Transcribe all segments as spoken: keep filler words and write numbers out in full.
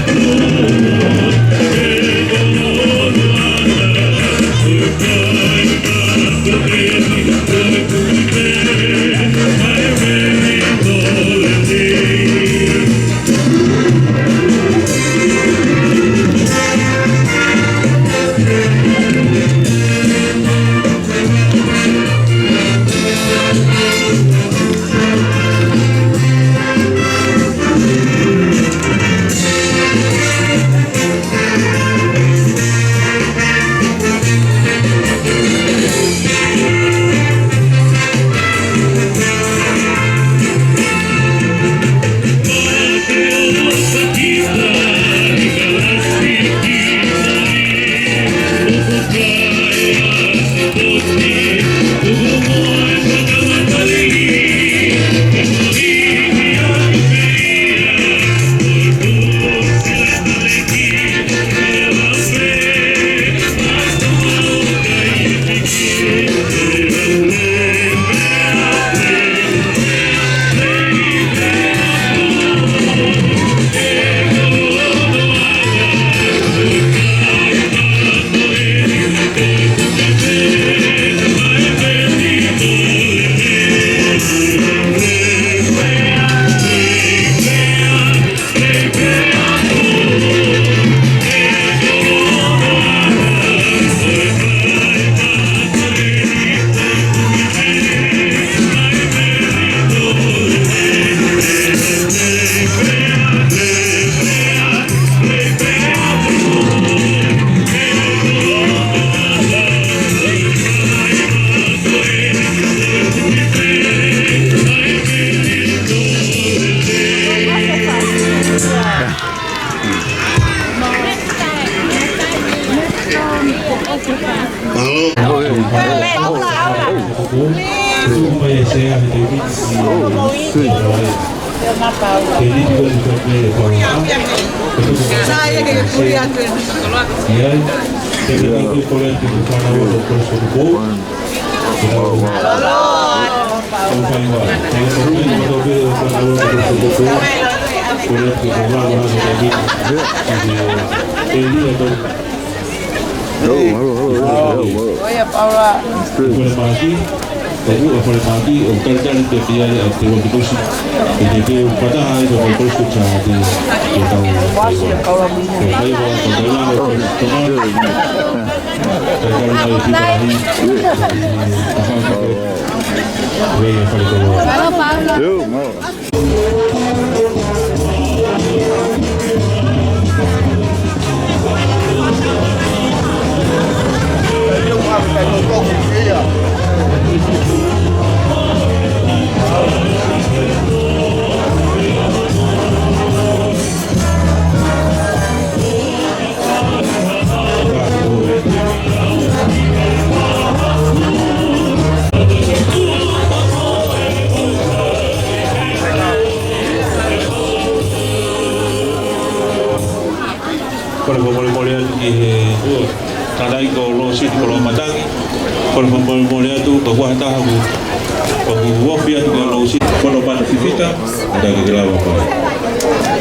Mālō. Hello, hello, hello, hello, hello. Oia, Paula. Fale Maki, ʻoku ʻa Fale Maki, ʻo talitali pē pia ia ʻa te waki tosi. Ke te te u pata ai ka waki tosi ko tā te, te tau. Ko faiva, ko faiva, ko faiva. Talitali mai ki Paula. Wei ʻa Fale Koloa. Hello, Paula. Hello, Paula. Kole fakamolemole atu ki he tuʻa. Tangataʻeiki ko Lositi Koloamatangi. Kole fakamolemole atu, ka kuo ʻi ai ha taha ʻoku, ʻoku ofi atu kia Lositi. Kono Mana Fifita, kātaki ke lava mai.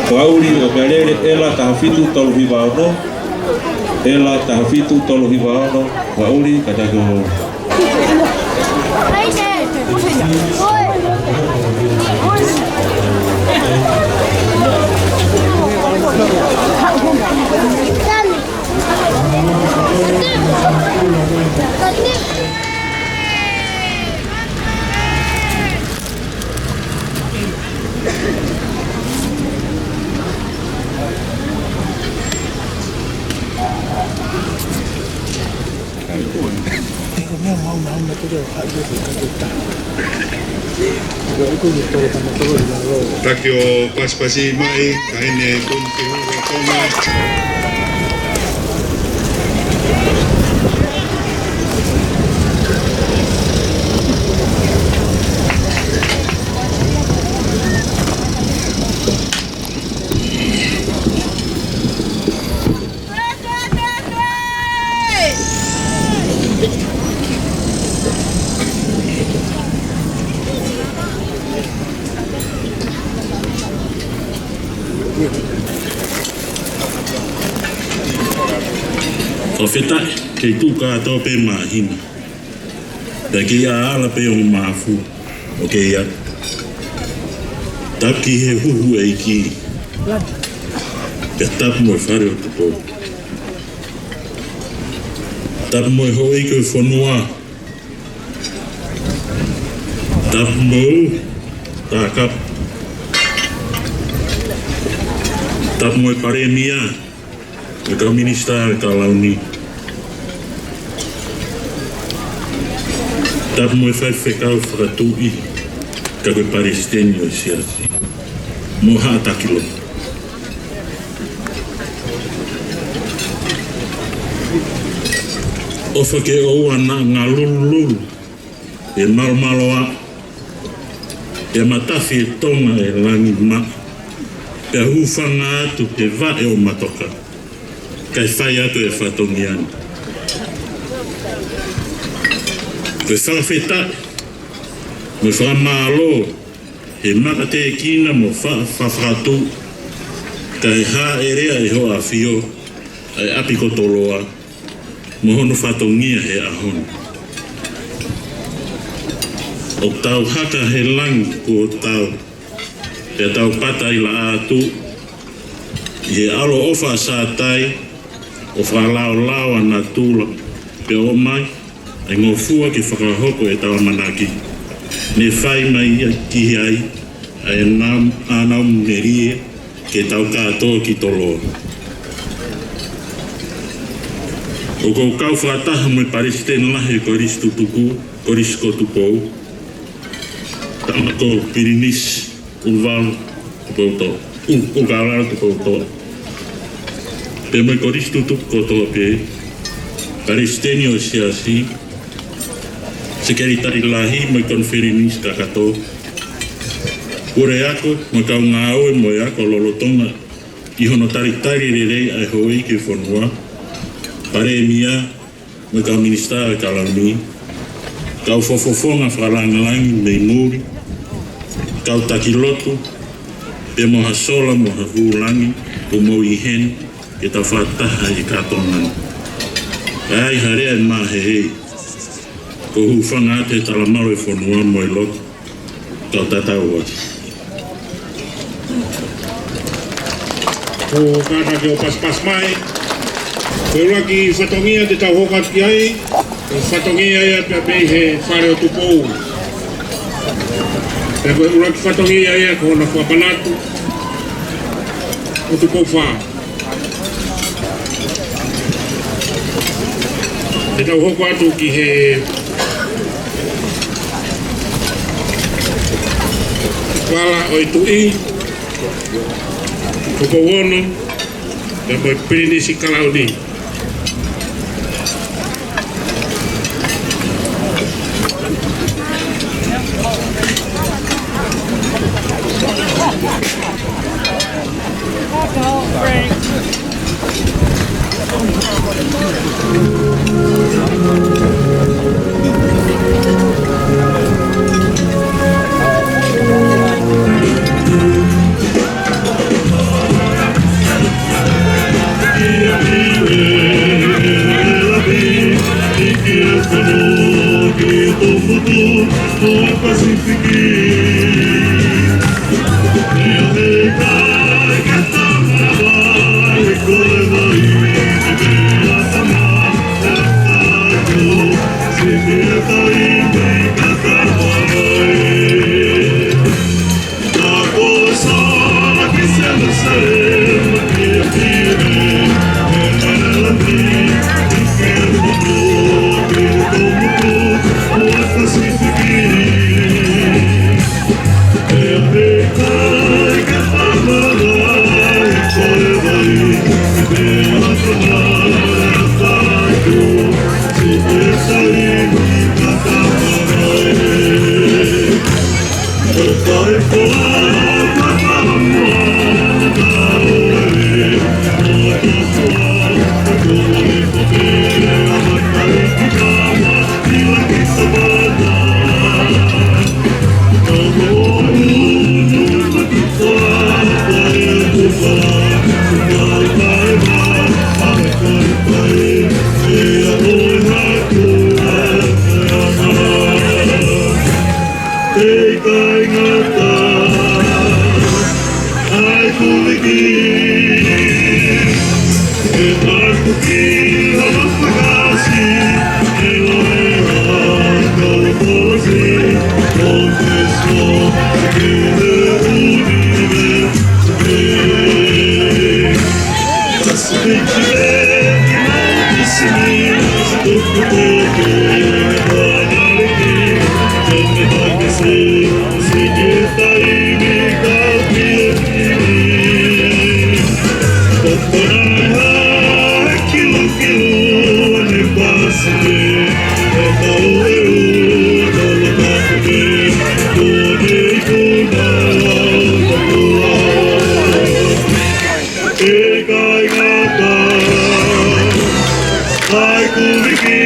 Ko Auli ʻo Mealele, ʻEla taha fitu tolu hiva ono. ʻEla taha fitu tolu hiva ono, Vauli, kātaki ʻo. Taki ʻo pasipasi mai, ka ʻene tonu ke hua tona. Fakafetaʻi, kei tuʻu kātoa pē māhina. Pea kei ʻaʻala pē ʻo māfu, ʻo kei ʻatu. Tapu ki he huhu ʻEiki. Pea tapu mo e Fale ʻo Tupou. Tapu mo e houʻeiki ʻo e fonua. Tapu mo e Taukapo. Tapu mo e Palēmia, mo e kau Minisitā ʻo e Kalauni. Tapu mo e faifekau fakatuʻi, ka ko e Palesiteni ʻo e Siasi. Mo haʻa taki lotu. ʻOfa ke ʻoua naʻa ngalululu ʻe malomaloa, ʻe matafi ʻe Tonga ʻe langi maʻa, pea hūfanga atu he vaʻe ʻo Matoka, kae fai atu e fatongia ni. Ko e fakafetaʻi mo e fakamālō he makatekina mo fa-, fafakatuʻu, kae hāʻele ʻa e hoʻo ʻAfio ʻa e ʻapi ko Toloa mo hono fatongia he ʻaho ni. ʻOku tau haka he langi kuo tau, pea tau pata ʻi Laʻā Tuʻi, ʻi he ʻaloʻofa ʻa Sātai, ʻo fakalaolao ʻa natula, pea ʻomai ʻa e ngofua ke fakahoko ʻetau ʻamanaki. Ne fai mai ia ki ai ʻa e nau-, ʻa nau melie ke tau kātoa ki Toloa. ʻOku ou kau fakataha mo e Palesiteni Lahi ʻo e Kolisi Tutuku, Kolisi ko Tupou, tama ko Pilinisi ʻUluvalu Tupoutoʻa, ʻU-, ʻUlukalala Tupoutoʻa. Pea mo e Kolisi Tutuku kotoa pē, Palesiteni ʻo e Siasi, Sekelitali Lahi mo e Konifelenisi kakato, puleako mo e kau ngāue mo e ako lolotonga ʻi hono talitali lelei ʻa e houʻeiki ʻo e fonua, Palēmia, mo e kau Minisitā ʻo e Kalauni, kau fakafofonga fakalāngilangi mei muli, kau taki lotu, pea mo ha sola mo ha vūlangi kuo mou ʻi heni ke tau fakataha ʻi he kātoanga ni. ʻAi ha lea ʻe māhehei, ko e hūfanga atu he talamalu ʻo e fonua mo e lotu, kau tatau atu. Ko e kātaki ʻo pasipasi mai. Ko e ʻuluaki fatongia te tau hoko atu ki ai, ko e fatongia ia pea mei he Fale ʻo Tupou. Pea ko e ʻuluaki fatongia ia ko hono fakamanatu ʻo Tupou Fā. Te tau hoko atu ki he vala ʻo e Tuʻi, Tupou Ono, pea mo e Pilinisi Kalauni. ʻE kaingata, ʻai kuviki,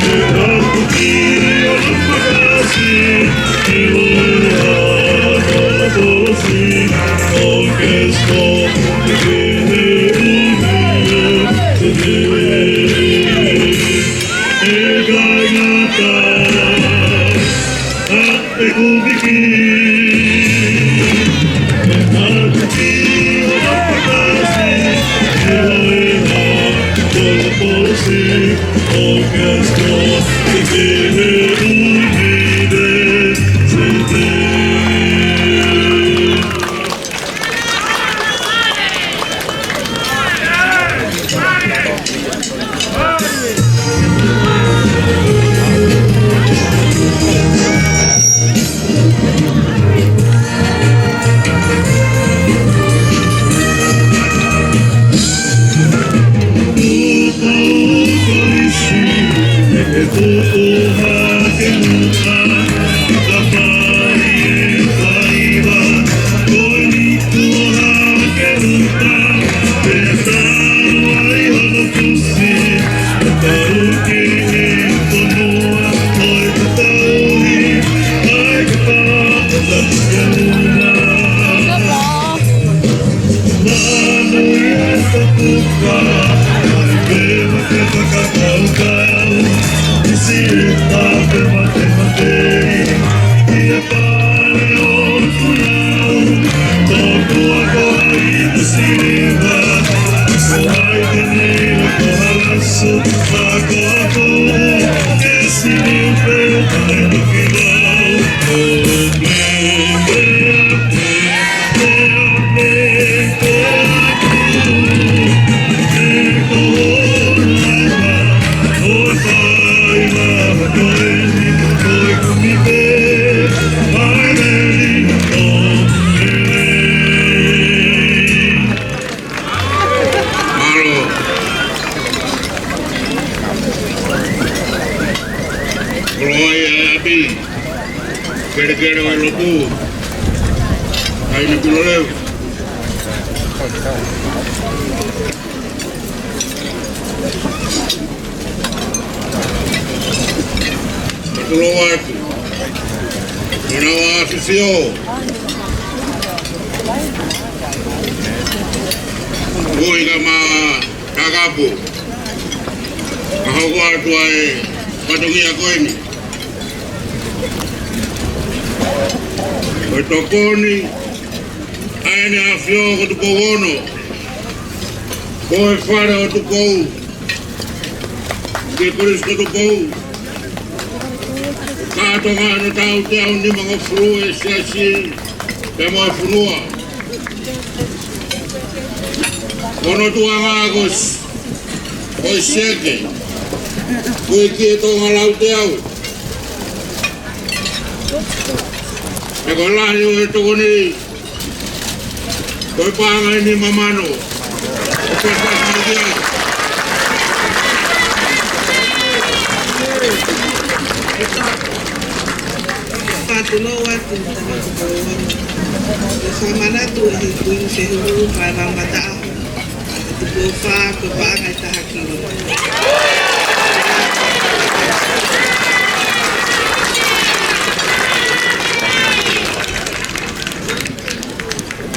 ʻe kakuki, ʻo fakasi, ʻi loiha, ʻo fosi, ʻo kesko, ʻe he ʻuhi, ʻe he ʻe kaingata, ʻa e kuviki. Mālō. Koloa ia ʻa e ʻapi. Kelekele ʻo e lotu. ʻAi na pilo leo. Koloa atu. Manawa fifio. Ui ka ma kakapu. Ka hoko atu ai fatongia ko eni. Ko e tokoni ʻa ʻEne ʻAfio ko Tupou Ono. Ko e fale ʻo Tupou. Ke Kolisi ko Tupou. Kātoanga ʻa e tau teau nima ngofulu ʻe siasi pea mo e fonua. Ko hono tuʻuʻanga ko s-, ko e sieke. Ko e ki e Tonga lau teau. He ko e lahi ʻo e tokoni. Ko e paʻanga ʻe nima mano. ʻO ko e paʻanga ʻe nima. Fatongia atu, tama tuko. Ko e fakamanatu ʻe he Kuini Sehulu, fai mamata. Tuko fa, ko e paʻanga ʻe taha kilo.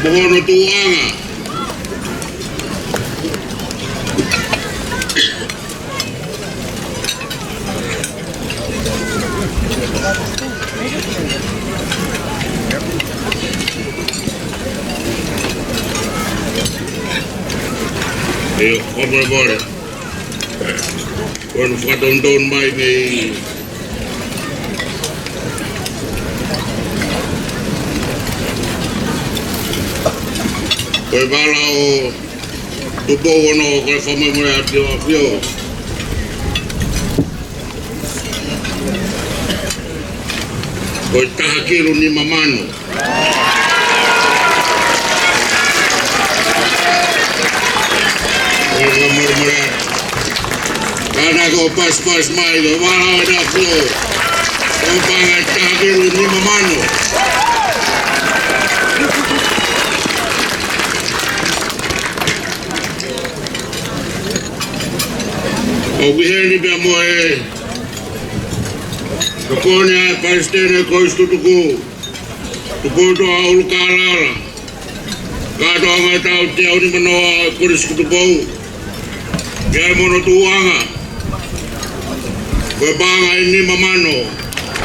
Mo hono tuʻuʻanga. ʻIo, ʻo pole pole. Ko hono fakatonutonu mai mei ko Ko e vala ʻo Tupou Ono, ko e fakamolemole atu ʻo ʻAfio, ko e taha kilu nima mano. Ko e fakamolemole atu. Ka naʻe ʻosi pasipasi mai, ko e vala ʻo ʻAfio, ko e paʻanga ʻe taha kilu nima mano. ʻOku ʻi heni pea mo e tokoni ʻa e Palesiteni Kolisi ko Tupou, Tupoutoʻa ʻUlukālala, kātoanga ʻo e taʻu teau nimanoa ʻo e Kolisi ko Tupou, ʻi ai mo hono tuʻuʻanga, ko e paʻanga ʻe nima mano,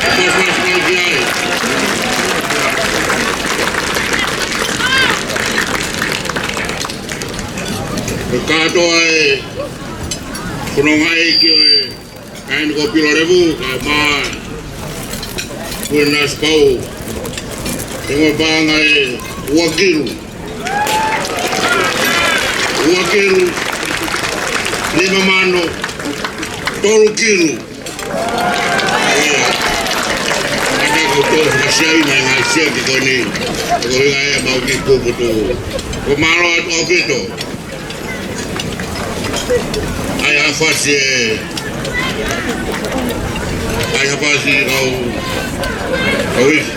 ʻe pasipasi mai ki ai. Ko e kātoa ʻa e fononga ʻeiki ʻo e Kaini ko Pilolevu, kae ʻumaʻā Kuini Nanasipauʻu, ʻe mo e paʻanga ʻe ua kilu. Ua kilu, nima mano, tolu kilu. ʻIo. Ka naʻe ʻosi fakasiaʻi mai e ngaahi siasi ko eni, ko e ʻuhinga ia ʻemau kiʻi puputuʻu. Ko e mālō atu ʻaupito. ʻAi ha fasi ē. ʻAi ha fasi kau, kau isi.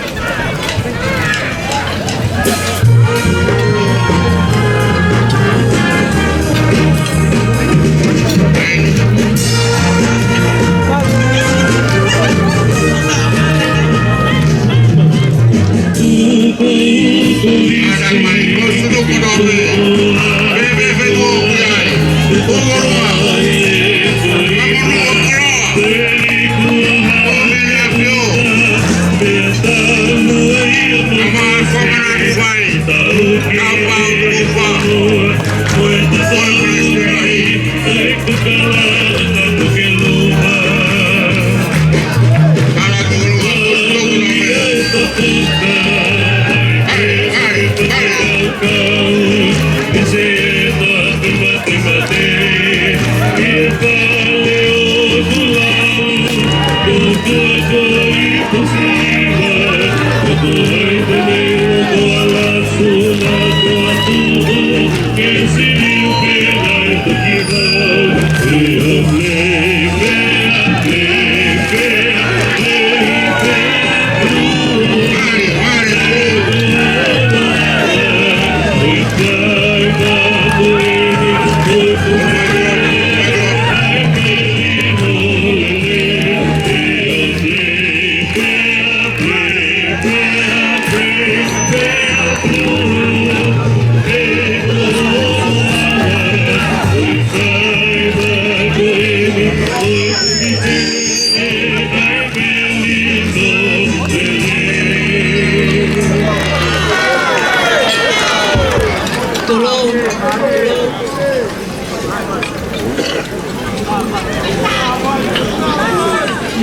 Tulou, tulou.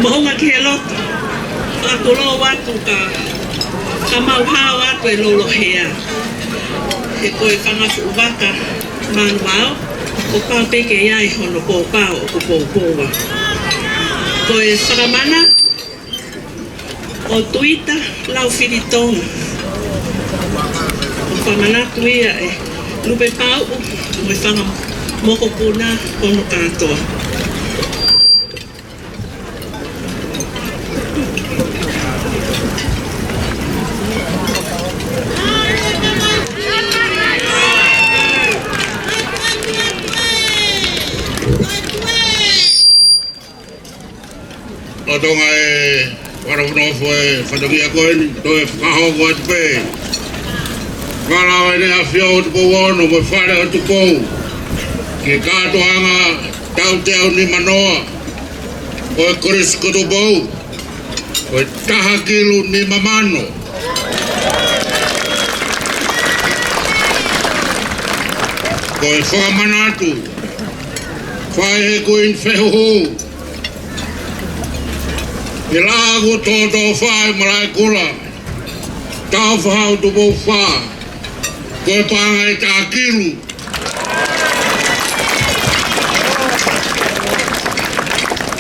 Moʻunga ki he lotu. Fakatulou atu ka, ka mau hao atu e lolo hea. He ko e fanga fuʻu vaka manuvao, kuo pau pē ke ʻi ai hono poupou ʻoku poupou. Ko e fakamanatu ʻo Tuita Laufilitonga. ʻOku fakamanatu ia ʻe Lupe Pauʻu mo e fanga mokopuna hono kātoa. Lolotonga e fakanofo e fatongia ko eni, toe fakahoko atu pē. Vala ʻo ʻEne ʻAfio ʻo Tupou Ono mo e Fale ʻo Tupou, ki he kātoanga taʻu teau nimanoa ʻo e Kolisi ko Tupou, ko e taha kilu nima mano. Ko e fakamanatu, fai ʻe he Kuini Fehuhu, ʻi he laʻā ko Tōtōfā ʻi Malaʻekula, Tāufaʻāhau Tupou Fā, Ko e paʻanga ʻe taha kilu.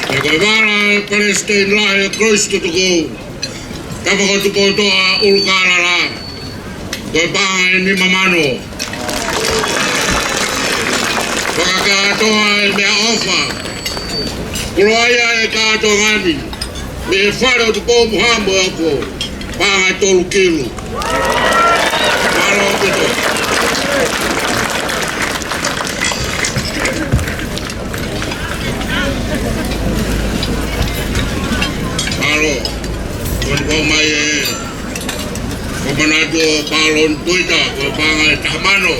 Pea ko e vala ʻa e Palesiteni Lahi ʻa Kalaisi Totokou, Tama ko Tupoutoʻa ʻUlukalala, ko e paʻanga ʻe nima mano. Fakakātoa ʻa e meʻaʻofa, kulo ia ʻe kātoa ngani mei he fale ʻo Tupou Muhaʻa mo e ʻOko, paʻanga ʻe tolu kilu. Mālō ʻaupito. Mālō. Ko e pau mai ē, ko e manatu ʻo Palon Tuita, ko e paʻanga ʻe taha mano.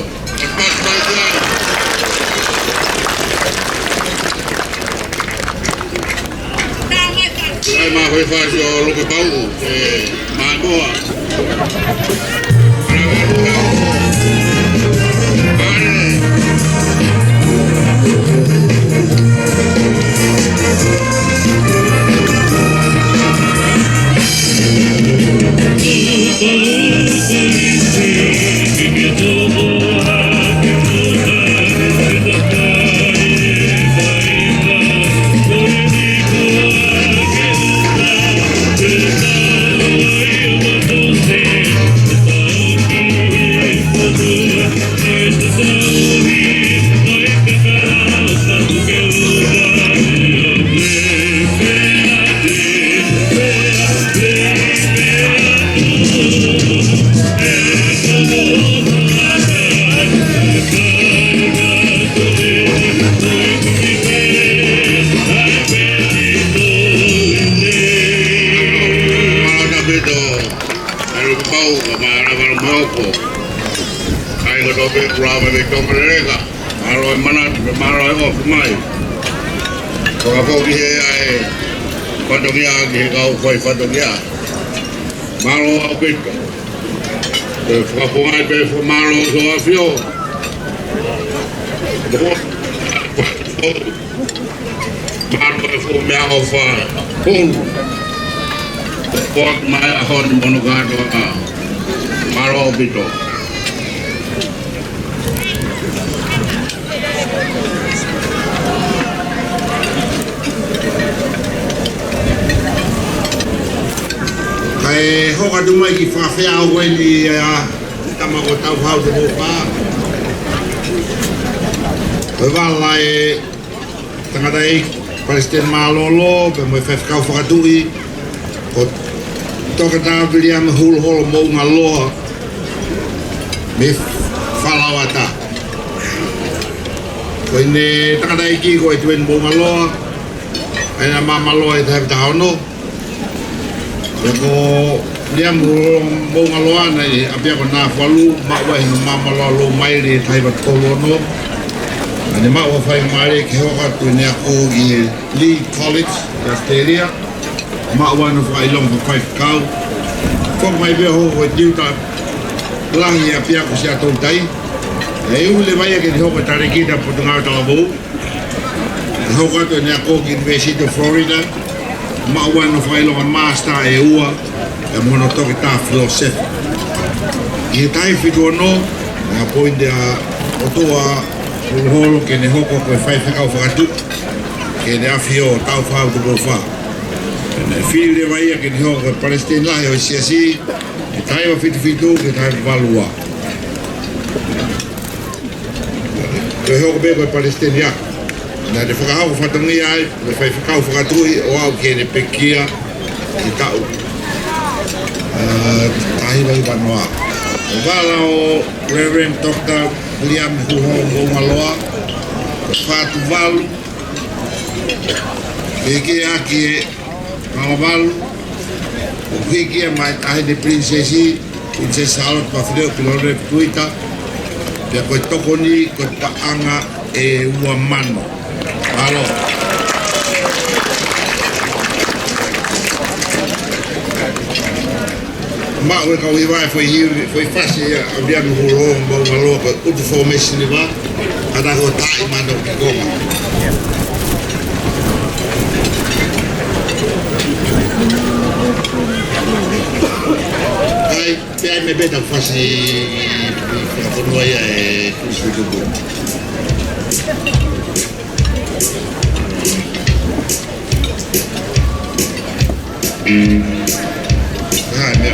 Sai ma fai fasi o loke pau, e, mamoa. Mālō ʻaupito, mālō pau, mālō, mālō maopo. Kāinga kotoa pē kuo lava mei Tonga leleka. Mālō e manatu, mālō e ofi mai. Fakafoki he ʻa e fatongia ki he kau fai fatongia. Mālō ʻaupito. Ke fakafoki mai pē fakamālō ʻo e ʻAfio. Mālō e fuʻu meʻaʻofa. Pulu. Kuo mai ʻa e ʻaho ni mo hono kātoa. Mālō ʻaupito. Kae hoko atu mai ki he fakafeʻao ko eni ʻa e Tama ko Tāufaʻāhau Tupou Fā. Ko e vala ʻa e tangataʻeiki Palesiteni Mālōlō, pea mo e Faifekau Fakatuʻi, ko Toketā Viliami Huloholo Moʻungaloa mei Falaoata. Ko ʻene tangataʻeiki ko ʻEtueni Moʻungaloa, ʻa ia naʻe māmāloa ʻi he taha hiva taha ono. Pea ko Viliami Huloholo Moʻungaloa naʻe ʻi ʻapiako Nafualu, maʻu ai hono māmāloa Loumaili ʻi he taha hiva tolu ono. Naʻa ne maʻu ha faingamālie ke hoko atu ʻene ako ʻi he Lee College ʻi ʻAositelēlia. Maʻu ai hono fakaʻilonga fakafaifekau. Foki mai pea hoko ko e tiuta lahi ʻi he ʻapiako Siaʻatoutai. ʻE ui leva ia ke ne hoko ko e talēkita Potungāue Talavou. Naʻe hoko atu ʻene ako ki he University of Florida, maʻu ai hono fakaʻilonga Master ʻe ua, pea mo hono Toketā Filōsefa. ʻI he taha hiva fitu ono, naʻe appoint ʻa ʻOtua Huloholo ke ne hoko ko e Faifekau Fakatuʻi ki he ʻAfio Tāufaʻāhau Tupou Fā. Naʻe fili leva ia ke ne hoko ko e Palesiteni Lahi ʻo e Siasi, ʻi he taha hiva fitu fitu ki he taha hiva valu ua. Ko e hoko pē ko e Palesiteni ia. Naʻa ne fakahoko fatongia ai, mo e Faifekau Fakatuʻi ʻo aʻu ki heʻene pekia ʻi he taʻu, ā, taha hiva hiva noa. Ko e vala ʻo Reverend Doctor Viliami Huloholo Moʻungaloa, ko e fā tuvalu, ke ke aki e Malavalu, ʻoku hiki ia maʻa e Taʻahine Pilinisesi, Pilinisesi Sālote Mafileʻo Pilolevu Tuita, pea ko e tokoni, ko e paʻanga ʻe ua mano. Mālō. Maʻu ʻe he kau hiva e foʻi hiva, foʻi fasi ia ʻa Viliami Huloholo Moʻungaloa ko e ʻUtu Foʻou mei Siliva, ka naʻe ko e taʻi mano ki konga. Ka Pea ʻi ai mei pē ʻetau fasi fakafonua ia ʻe Tuʻi Kutuku. ʻAi, meʻa.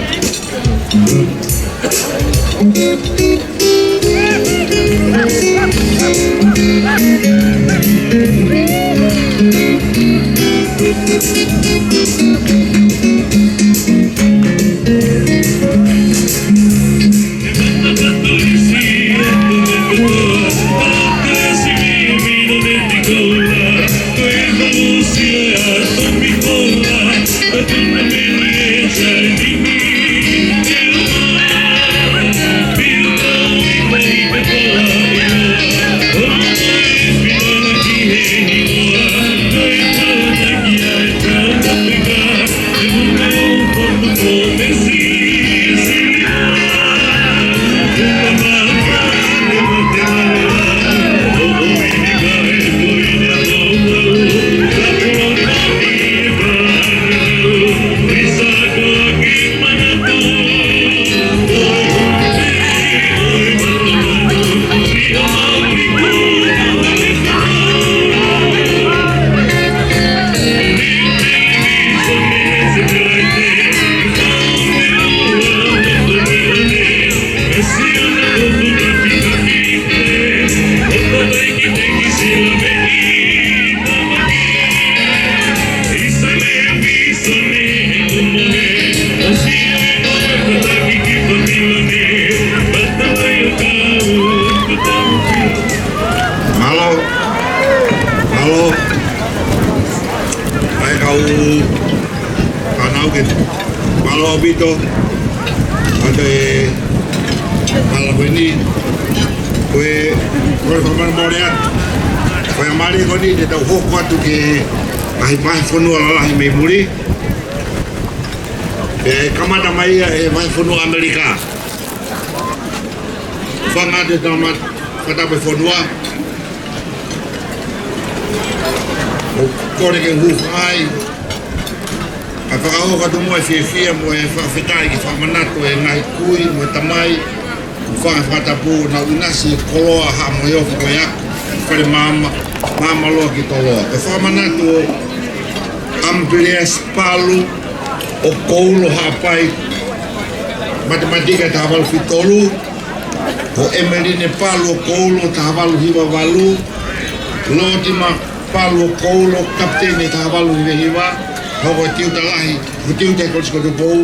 Mālō. Mālō. ʻAi kau fānau ke mālō ʻaupito. ʻA e mālō ko eni. Ko e, ko e fakamālō mole atu. Ko e mālie ko eni te tau hoko atu ki he vahefonua lalahi mei muli. ʻE kamata mai ia he vahefonua ʻAmelika. Fanga te tama, fata pe fonua. ʻO kole ke hūfanga ai. ʻA e fakahoko atu mo e fiefia mo e fakafetaʻi ke fakamanatu e ngaahi kui mo e tamai. Kuo fanga fakatapu ʻo nau ʻinasi he koloa Haʻa Moheofo ko ia. Fale Maama, Maama Loa ki Toloa. Ko e fakamanatu ʻo ʻAmipiliasi Palu ʻo Koulo Haʻapai. Matematika taha valu fitu tolu. Ko ʻEmeline Palu ʻo Koulo taha valu hiva valu. Lotima Palu ʻo Koulo, kapiteni taha valu hiva hiva, hoko ko e tiuta lahi, ko e tiuta he Kolisi ko Tupou.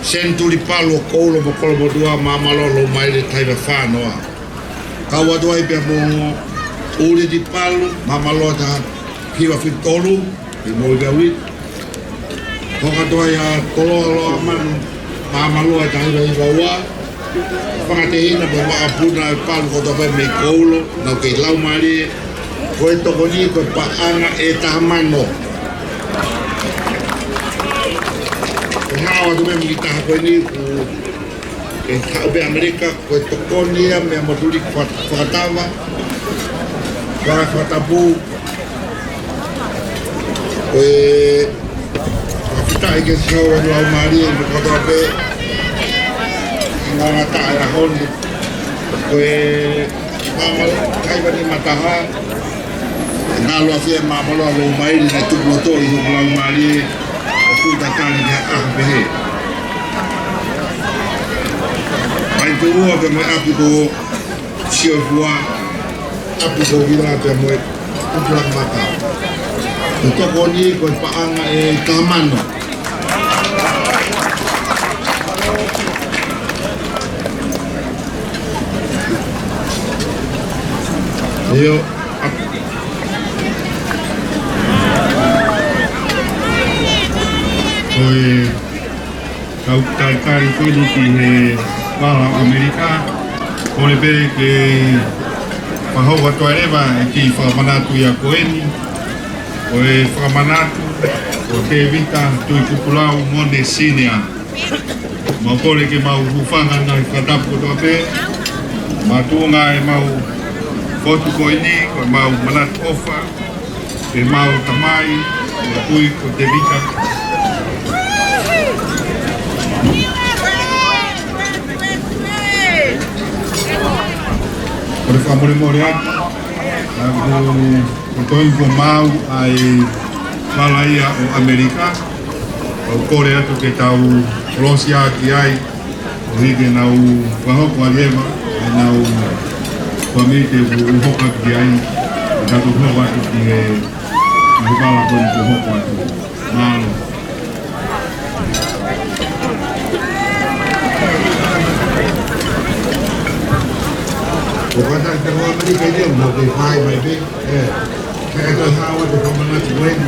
Senituli Palu ʻo Koulo mo Kolomotuʻa, Maama Loa, Loumaile, taha hiva fā noa. Kau atu ai pea mo ʻUliti Palu, Maama Loa, taha hiva fitu tolu, ʻi mo i kawi. Hoko atu ai ʻa Toloa Loa Manu, Maama Loa, taha hiva hiva ua. Fakatehina mo e maʻa puna ʻa e Palu kotoa pē mei Koulo, nau kei laumālie, ko e tokoni ko e paʻanga ʻe taha mano. Ko e hao atu pē mei taha ko eni ʻoku ke haʻu pē ʻAmelika, ko e tokoni ia meia Motuliki Faka-, Fakatava, Faka-, Fakatapu, ko e fakafetaʻi ke sio ʻa e laumālie mo kotoa pē, ʻi he ngataʻa e ʻaho ni, ko e Maama Loa, Kaiwani Mataha, Ngalo afia Maama Loa Loumaile naʻe tuku loto ʻi hoku laumālie ʻo tuʻu tatali ki ha ʻaho pehē. ʻAi tuʻu ua pea mo e ʻapi ko Siofua, ʻapi ko Vila pea mo e ʻapi Lakamaka. Ko e tokoni ko e paʻanga ʻe taha mano. ʻIo, ʻa, ko e kau talitali ko eni ki he vala ʻAmelika, kole pē ke fakahoko atu ai leva e kiʻi fakamanatu ia ko eni, ko e fakamanatu ʻo Tēvita Tuikupulau Mone Senior. Mau kole ke mau hūfanga he ngaahi fakatapu kotoa pē. Makatuʻunga ʻemau fotu ko eni, ko ʻemau manatu ʻofa ki heʻemau tamai, ko e kui ko Tēvita. Ko e fakamolemole atu, ʻa ʻoku, ʻoku ou tui kuo maau ʻa e vala ia ʻo ʻAmelika, ʻoku kole atu ke tau kolosi ʻaki ai, ʻo hiki nau fakahoko ʻa e leva, ʻenau fāmili ʻoku hoko atu ki ai, ʻo tau hoko atu ki he, ki he vala ko eni kuo hoko atu. Mālō. Ko kata te ko ʻAmelika ni, ʻoku nau kei fai mai pē, ē. Pea ko e hā ʻa e fakamanatu ko eni.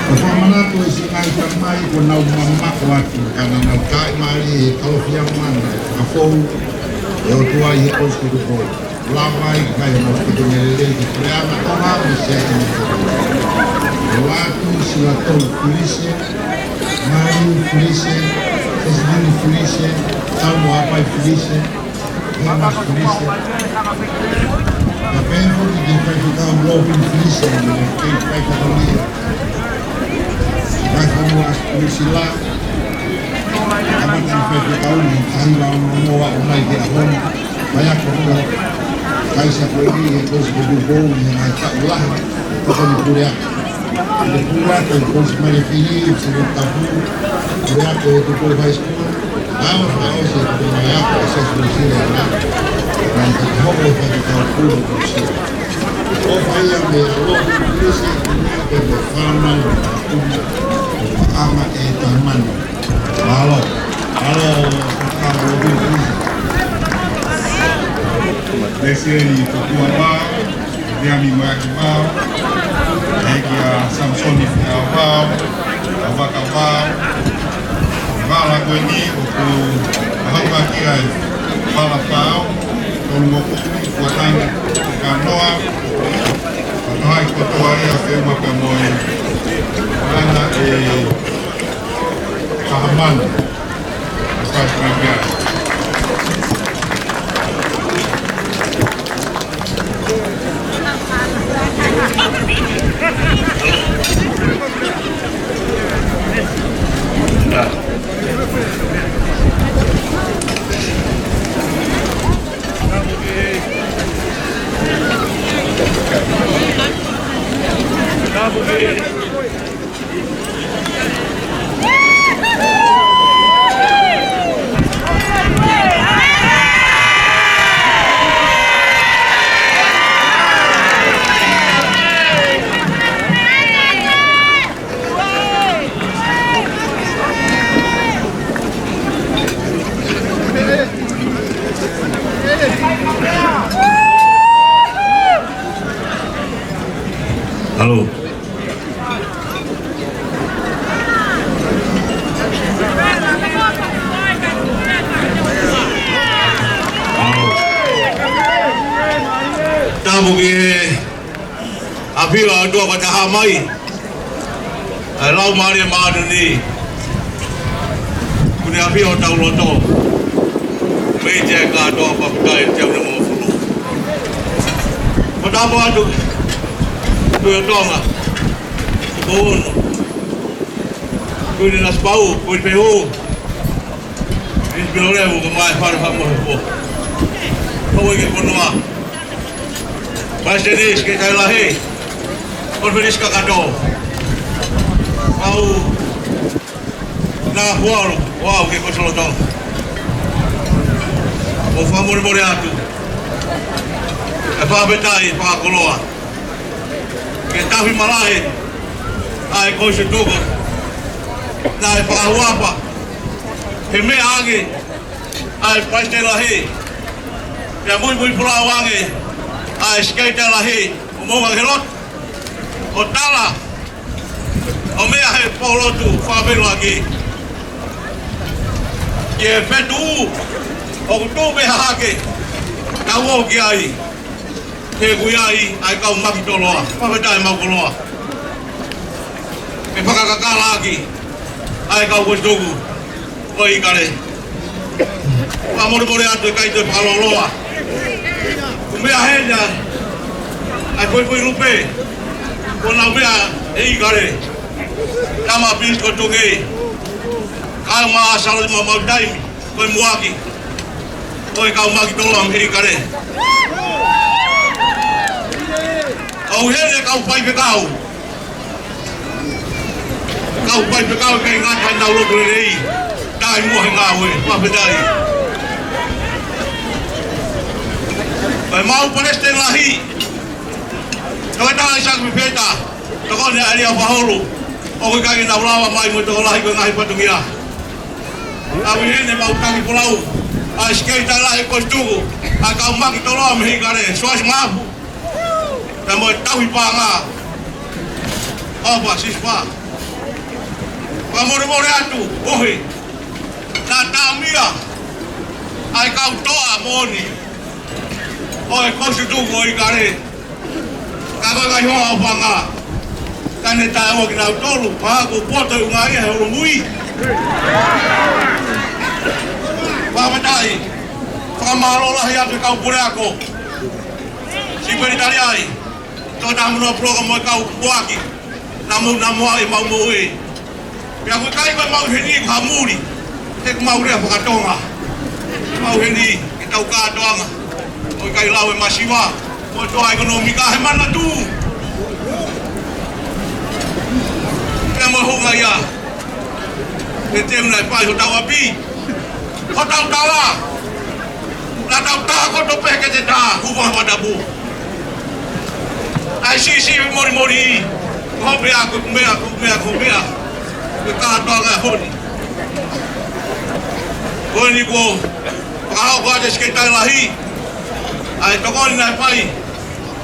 Ko e fakamanatu ʻa e siʻi ngaahi tamai kuo nau mamaʻo atu, ka naʻa nau taʻimālie he kalofiama naʻe fakafou ʻe he ʻOtua ʻi he ʻOsi ko Tupou. Lava ai kae mau fito me lelei ki Puleʻanga Tonga mo e Siasi ni. Ko Latu Silatolu Filise, Maliu Filise, Esilini Filise, Samoa Pai Filise, Hemas Filise. Ka pehē foki ki he faifekau Lopini Filise, mo e kei faifekau ia. Faifekau Luasi Filise la. Kamata ʻi he faifekau ni, tahi la ono noa ʻo mai ki he ʻaho ni. Mai ako ko e kaisa ko eni he ʻOsi ko Tupou ʻi he ngaahi taʻu lahi, tokoni Puleako. ʻI he Puleako, ʻi he ʻOsi Maliefili, ʻi he Sino Tapu, Puleako ʻi he Tupou High School, ʻa e fakaʻosi ʻo e tokoni ako ʻa e Siasi Uēsiliana, naʻe kei hoko ko e faifekau pule ko Sino. ʻOfa ia mei a Lopini Filise, ko e meʻa pē mo e fānau, ʻo e ʻaʻama ʻe taha mano. Mālō. Mālō, Sākala Lopini Filise. Lesieli Tokua Vao, Liami Moeaki Vao, ʻEiki ʻa Samisoni Fiao Vao, ʻa Vaka Vao, vala ko eni ʻoku hangaki ai, vala Vao, tolu mo kumi, kuo tangi, ka noa, ʻa hai kotoa ia fema ka moe, ana e Tahamana. That's right, yeah. Hello. Tapu ki he ʻafio ʻa e ʻOtua ko e Tahaʻa mai, ʻa e Laumālie Māʻoniʻoni, kuo ne ʻafio ʻi hotau loto. Mei he kātoa, fakafetaʻi ʻi he ʻEiki mo e folofola. Ko e tapu atu, Tuʻi ʻo Tonga, ko unu. Kuini Nasipau, Kuini Fehu, Kuini Pilolevu, ko e Maʻi Fale Fakamohemohe. Houʻeiki ʻo e fonua. Palesiteni, Sekelitali Lahi, Konifelenisi Kakato. Kau Ngaahi Hualu, ʻo aʻu ki he Kosipeli ʻo Tonga. ʻOku fakamolemole atu. ʻE fakafetaʻi, fakakoloa. Ke tafi malaʻe ʻa e Kosipeli ʻo Tonga. Naʻe fakahuafa he meʻa ange ʻa e Palesiteni Lahi, pea muimui folau ange ʻa e Sekelitali Lahi, ʻo mou ange he lotu, ʻo tala, ʻo meʻa he pōlotu fakafeʻiloaki ki he fetuʻu ʻoku tuʻu mei hahake, tau ō ki ai, he ʻoku ʻi ai ʻa e kau maki toloa, fakafetaʻi mau koloa. Ke fakakakala ʻaki ʻa e kau kosituku ʻo e ʻIkale. Fakamolemole atu, ʻikai toe fakalōloa. Kuo meʻa heni ʻa e foʻi foʻi lupe kuo nau meʻa he ʻIkale. Tama Pilinisi ko Tokei. Kau ma Sālote Maumau Taimi ko e muʻaki. ʻo e kau Makitoloa mei he ʻIkale. ʻOku ʻi heni e kau faifekau. Kau faifekau ʻoku ʻikai ngata ʻenau loto lelei, taimi mo e ngāue. Fakafetaʻi. Ko e mau palesiteni lahi, Toketā ʻAisake Fefeta, tokoni ʻa ʻElia Faholo, ʻoku ʻikai ke nau lava mai mo e tokolahi ko e ngaahi fatongia. Kau ʻi heni e mau taki folau, ʻa e Sekelitali Lahi Kosituku, ʻa e kau Makitoloa mei he ʻIkale, Siaosi Maʻafu, pea mo e tauhi paʻanga, ʻOfa Sisipa. Fakamolemole atu, ʻohi, naʻa tau meʻa, ʻa e kau toʻa moʻoni ʻo e Kosituku ʻo ʻIkale. Ka ko e ngaahi hoa ʻo fanga, ka ne taʻeʻoua kinautolu, pea kuo poto e ʻū ngaahi ʻi he holomui. Fakafetaʻi, fakamālō lahi atu e kau puleako. Siperitali ai, Toketā Manuʻa Puloka mo e kau puaki, namu namu ai mau moʻui. Pea ʻoku ʻikai ko e mau ʻi heni ko ha muli, he ʻoku mau lea fakatonga. Mau ʻi heni ke tau kātoanga. ʻOku ʻikai lau e masiva, mo e toa ʻekonōmika he manatu. Pea mo e hunga ia, he teu naʻe fai hotau ʻapi, hotau tala. Naʻa tau tā kotoa pē ke te tā, huva hua tapu. ʻAi sisi molimoli, ko hope a ko meʻa, ko meʻa, ko meʻa. Ko e kātoanga honi. Ko eni kuo fakahoko ʻa e Sekelitali Lahi, ʻa e tokoni naʻe fai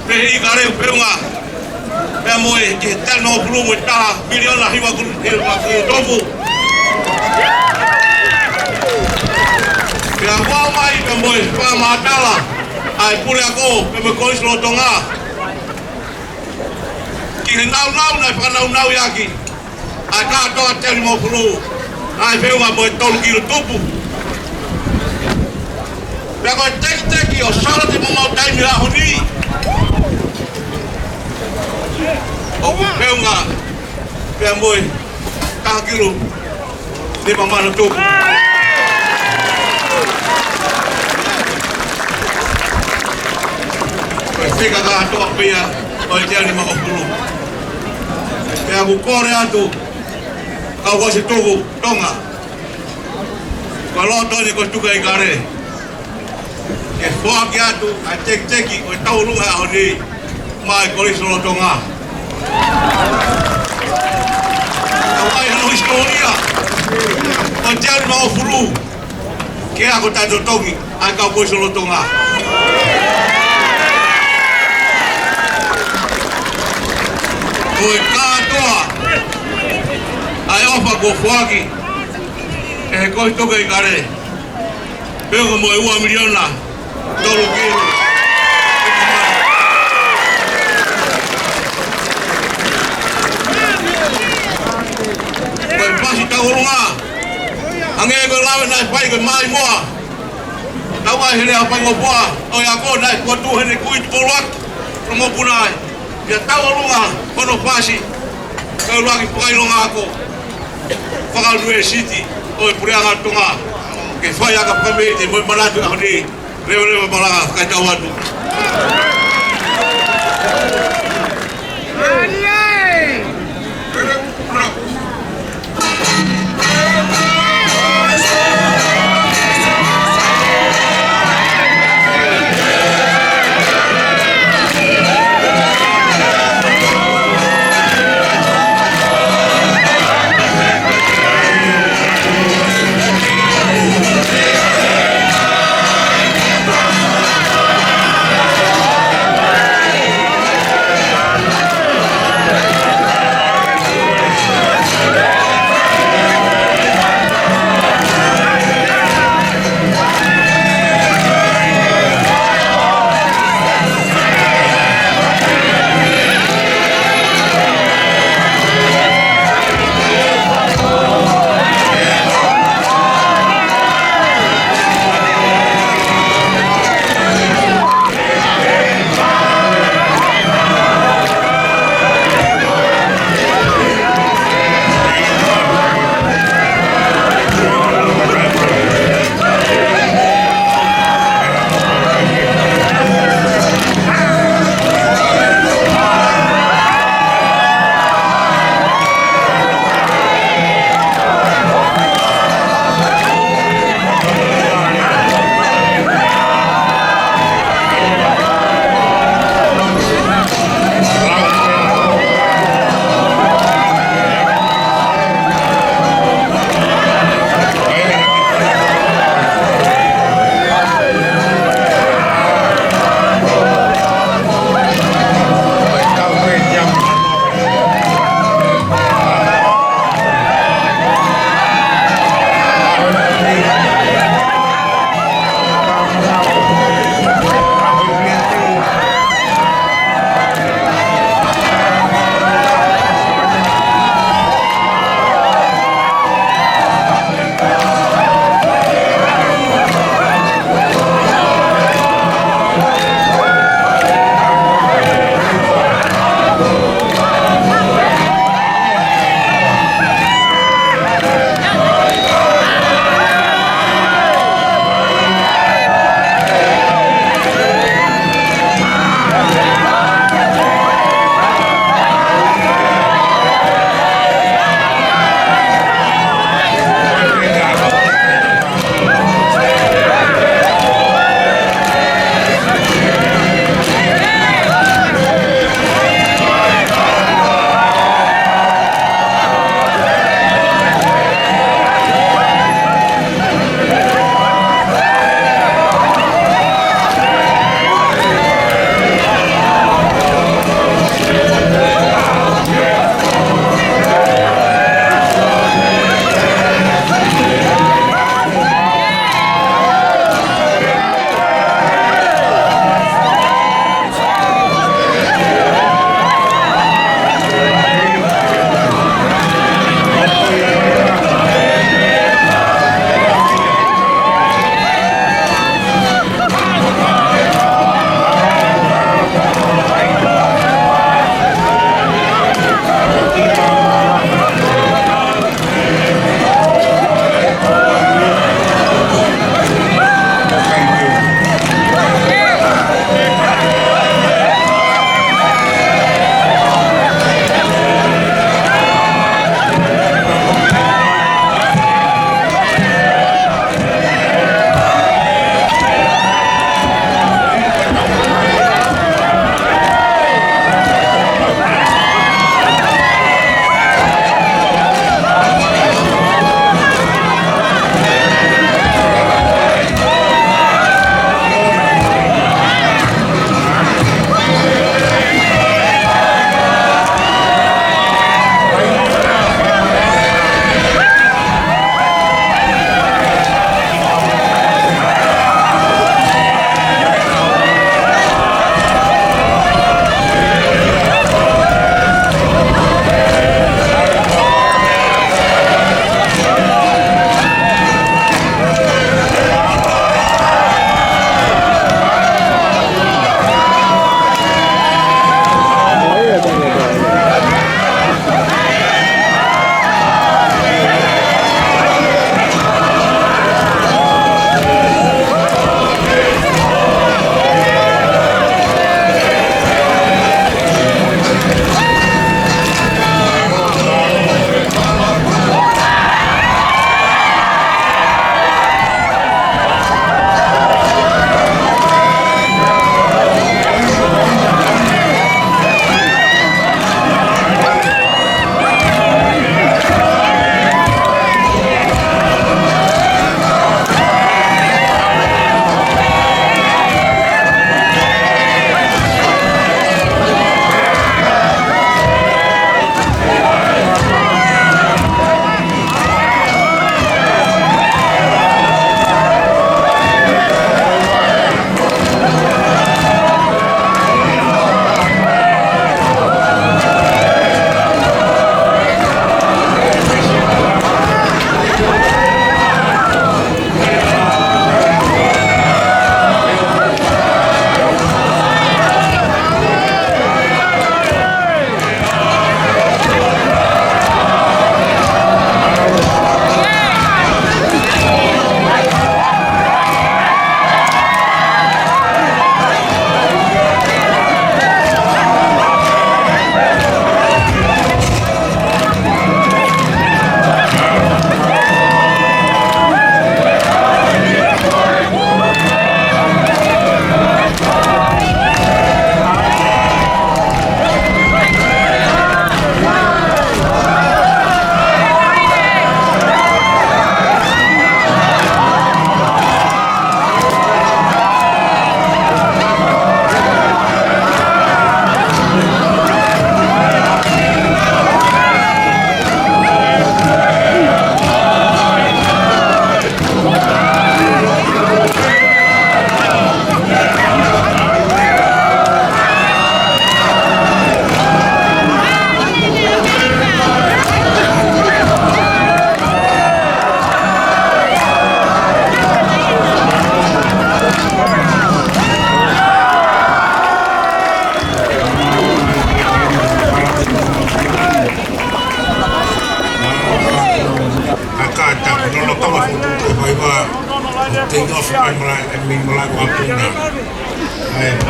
mei he ʻIkale ʻoku feʻunga, pea mo e ki he teau hongofulu mo e taha miliona hiva kulu, hiva kulu tofu. Pea ʻoku ʻomai pea mo e fakamatala ʻa e puleako, pea mo e Kolisi Lolotonga, ki he nāunau naʻe fakanāunauʻi ʻaki ʻa e kātoa teau nimangofulu, ʻa e feʻunga mo e tolu kilu tupu. Pea ko e tekiteki ʻo Sālote Mamaʻotaimi he ʻaho ni, ʻoku feʻunga pea mo e taha kilu nima mano tupu. Ko e fika kātoa pē ia ʻo e teau nimangofulu. Pea ʻoku kole atu, kau Kosituku Tonga, ko e loto eni Kosituku ʻIkale, ke foaki atu ʻa e tekiteki ʻo e tauʻolunga he ʻaho ni maʻá e Kolisi Lolotonga. Ka ʻoku ʻi ai hano hisitōlia ʻo e teau nimangofulu, ke ako taʻetotongi ʻa e kau Kolisi Lolotonga. Ko e kātoa ʻa e ʻofa kuo foaki ʻe he Kosituku ʻIkale, feʻunga mo e ua miliona tolu kilu. Ko e pasi tauʻolunga, hangē ko e lave naʻe fai ko e māʻimoa, tau ai he lea faingofua ʻo e ako naʻe fokotuʻu heʻene kui tuʻu ʻuluaki, ʻo mokuna ai. Pea tauʻolunga hono pasi, kae ʻuluaki fakaʻilonga ako fakaʻunivēsiti ʻo e Puleʻanga Tonga, ke fai ʻaki ʻa e fakamāʻite mo e manatu ʻaho ni. Leveleva malanga, kae tau atu.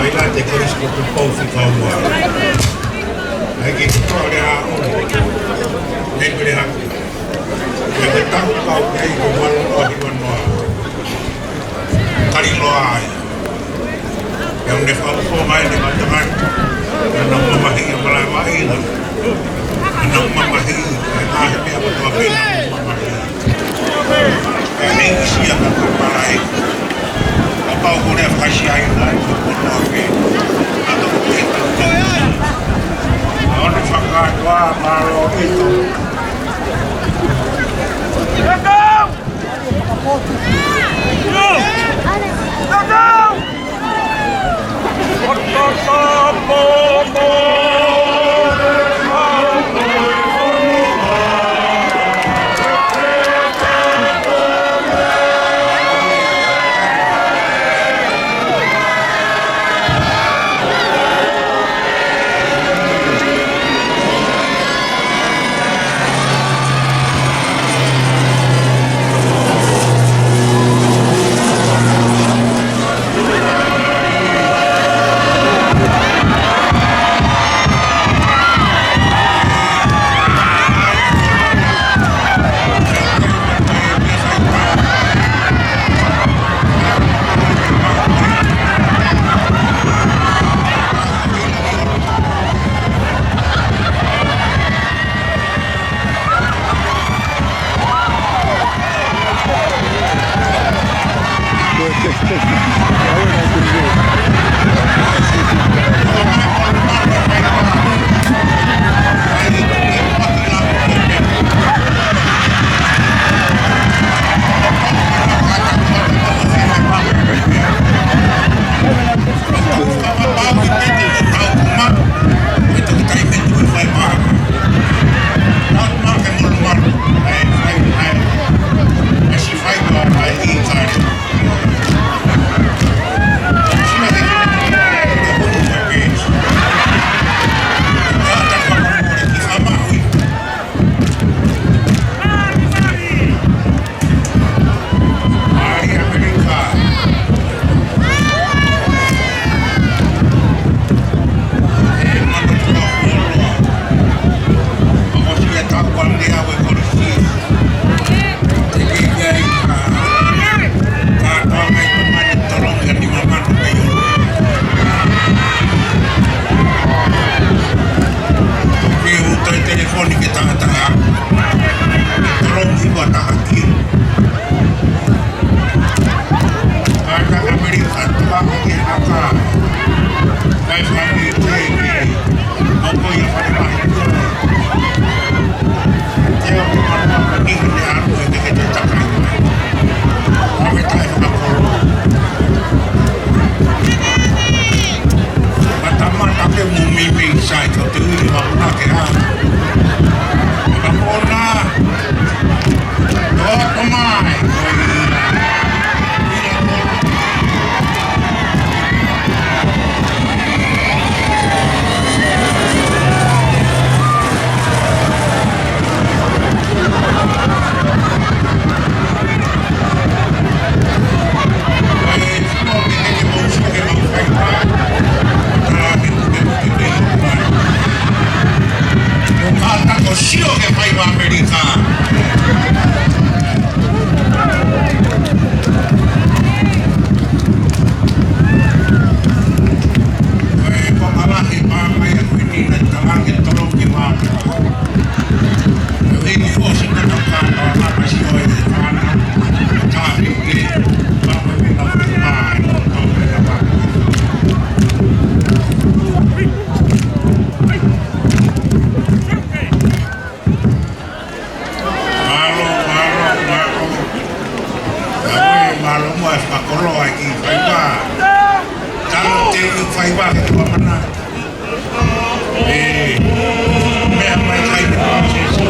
Pea te Kolisi ko Tupou Fika Ua. ʻAi ke tuku le a o. Nei pele hake. Ia ke tau kau kei ko Malo o Hiva Noa. Kali loa ai. Ia ne fau ko mai ne matamai. Ia na mamahi ia malai wa ina. Ia na mamahi. Ia na he pea ko tua pena mamahi. Pea ne ʻi sia ka ka palai. Kapau ko lea fakasia ai, ai, ko kono ake. Ato ko ke tau. Ono fakatoa, mālō ʻEiki. Ke u toe telefoni ke taha taha. Tolong hiva taha ki. Kātaki ʻAmelika, tuʻa ki he ʻaka. Kai fāmili te ke. Moko ia fale mai. Te au ke mana ni he ne alu e te ke te takai. Ame tai fakakolo. Matamata ke mu mimi sai ko te ui ma una ke ha. Ka ona. Tō mai. Ko sio ke fai ʻa ʻAmelika. Ko e konga lahi pā mai ʻa Kuini na talange tolo ki vāka. Ko e hiki ʻosi na tau kātoa na ka sio e fana. Ka hiki, ka ko e mena ki vā, e ko tau mena vā. Mālō, mālō, mālō. Mālō, mālō, mo e fakakoloa ki faiva. Talo te u faiva ke tua mana. E, meʻa mai kai te pāsesi.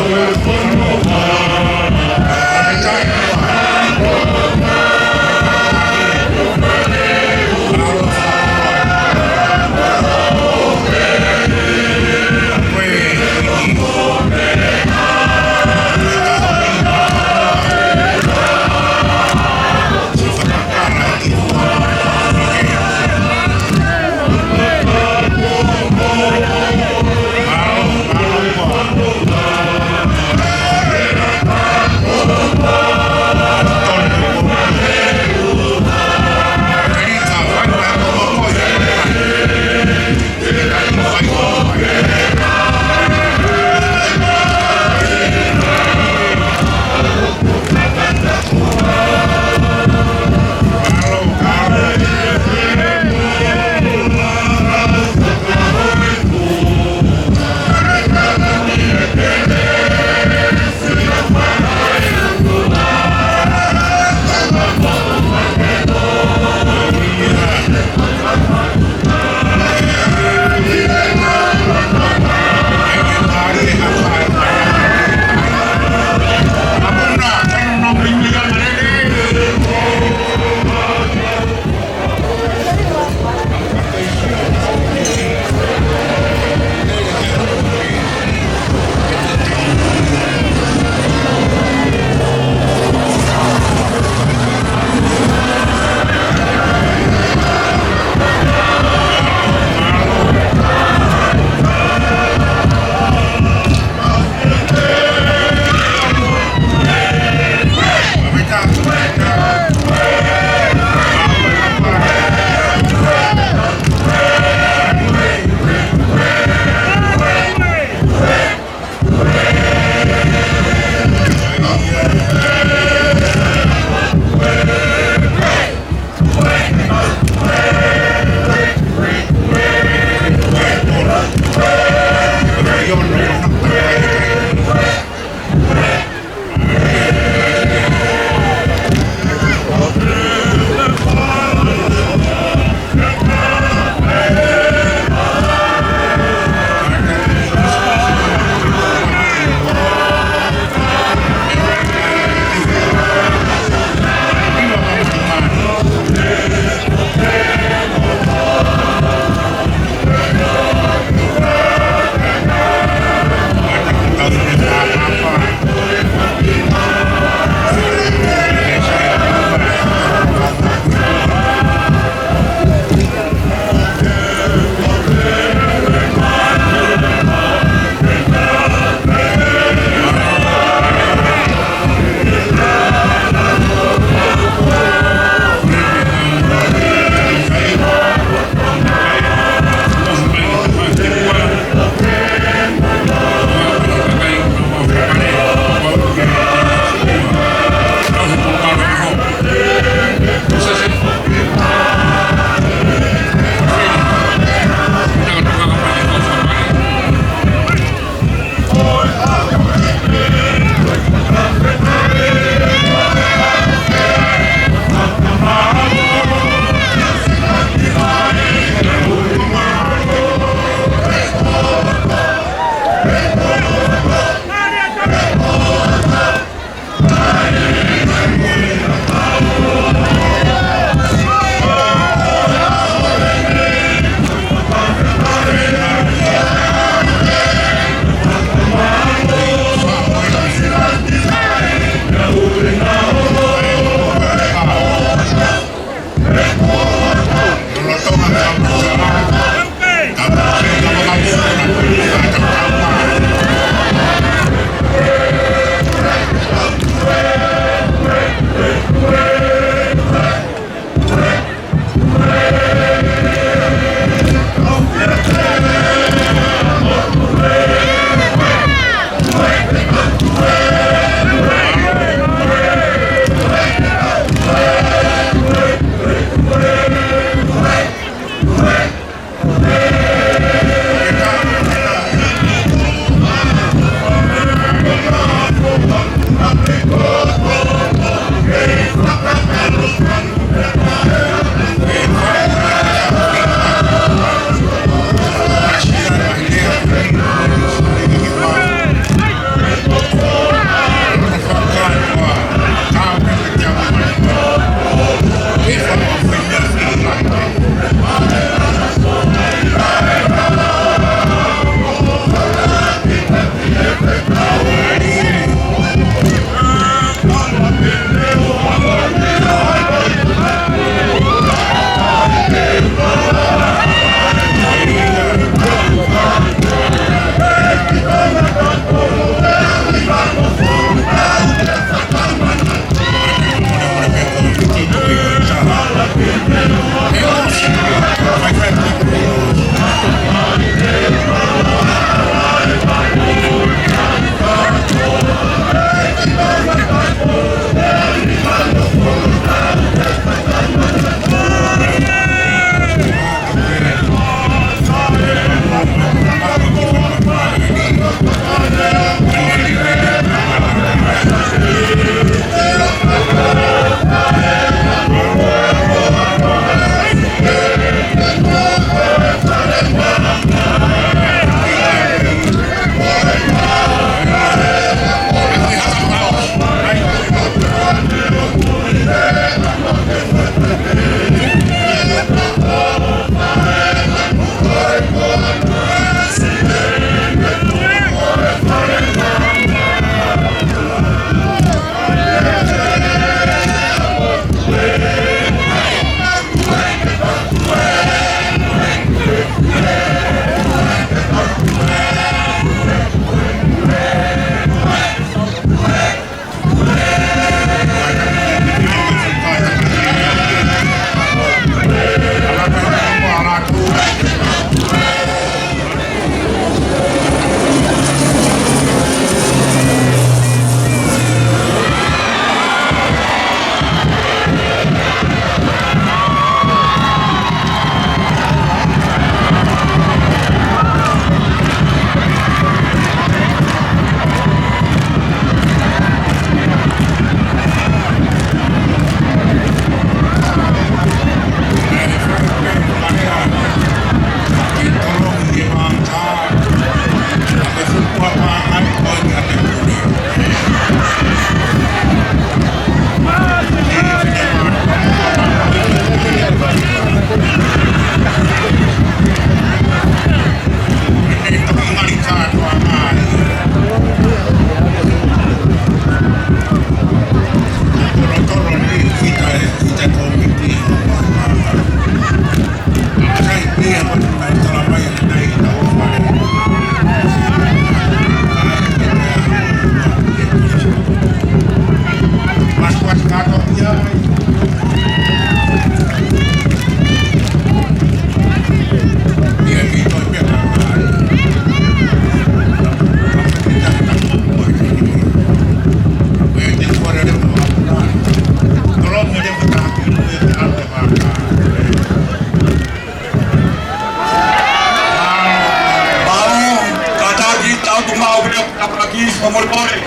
Fakamolemole,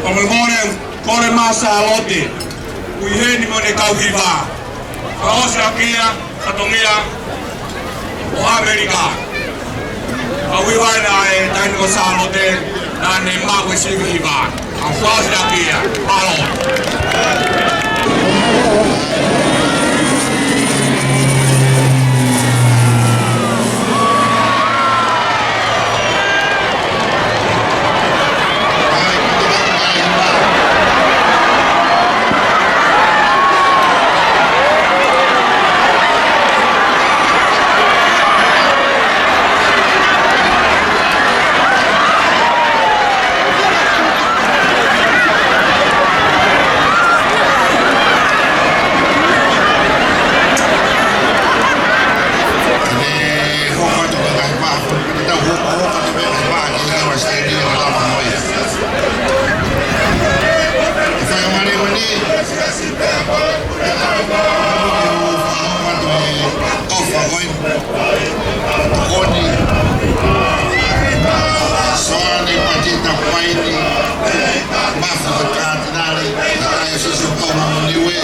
fakamolemole, kole mai Sālote, ʻoku ʻi heni mo ʻene kau hiva. Fakaʻosi ʻaki ʻa e fatongia ʻo ʻAmelika. Kau hiva ena ʻa e taʻahine ko Sālote, naʻa ne maʻu e sivi hiva. Fakaʻosi ʻaki ia. Mālō. Tokoni, Soane Patita Paini, Mafu Katinali, Taʻahine Sisi Tonga mo Niue.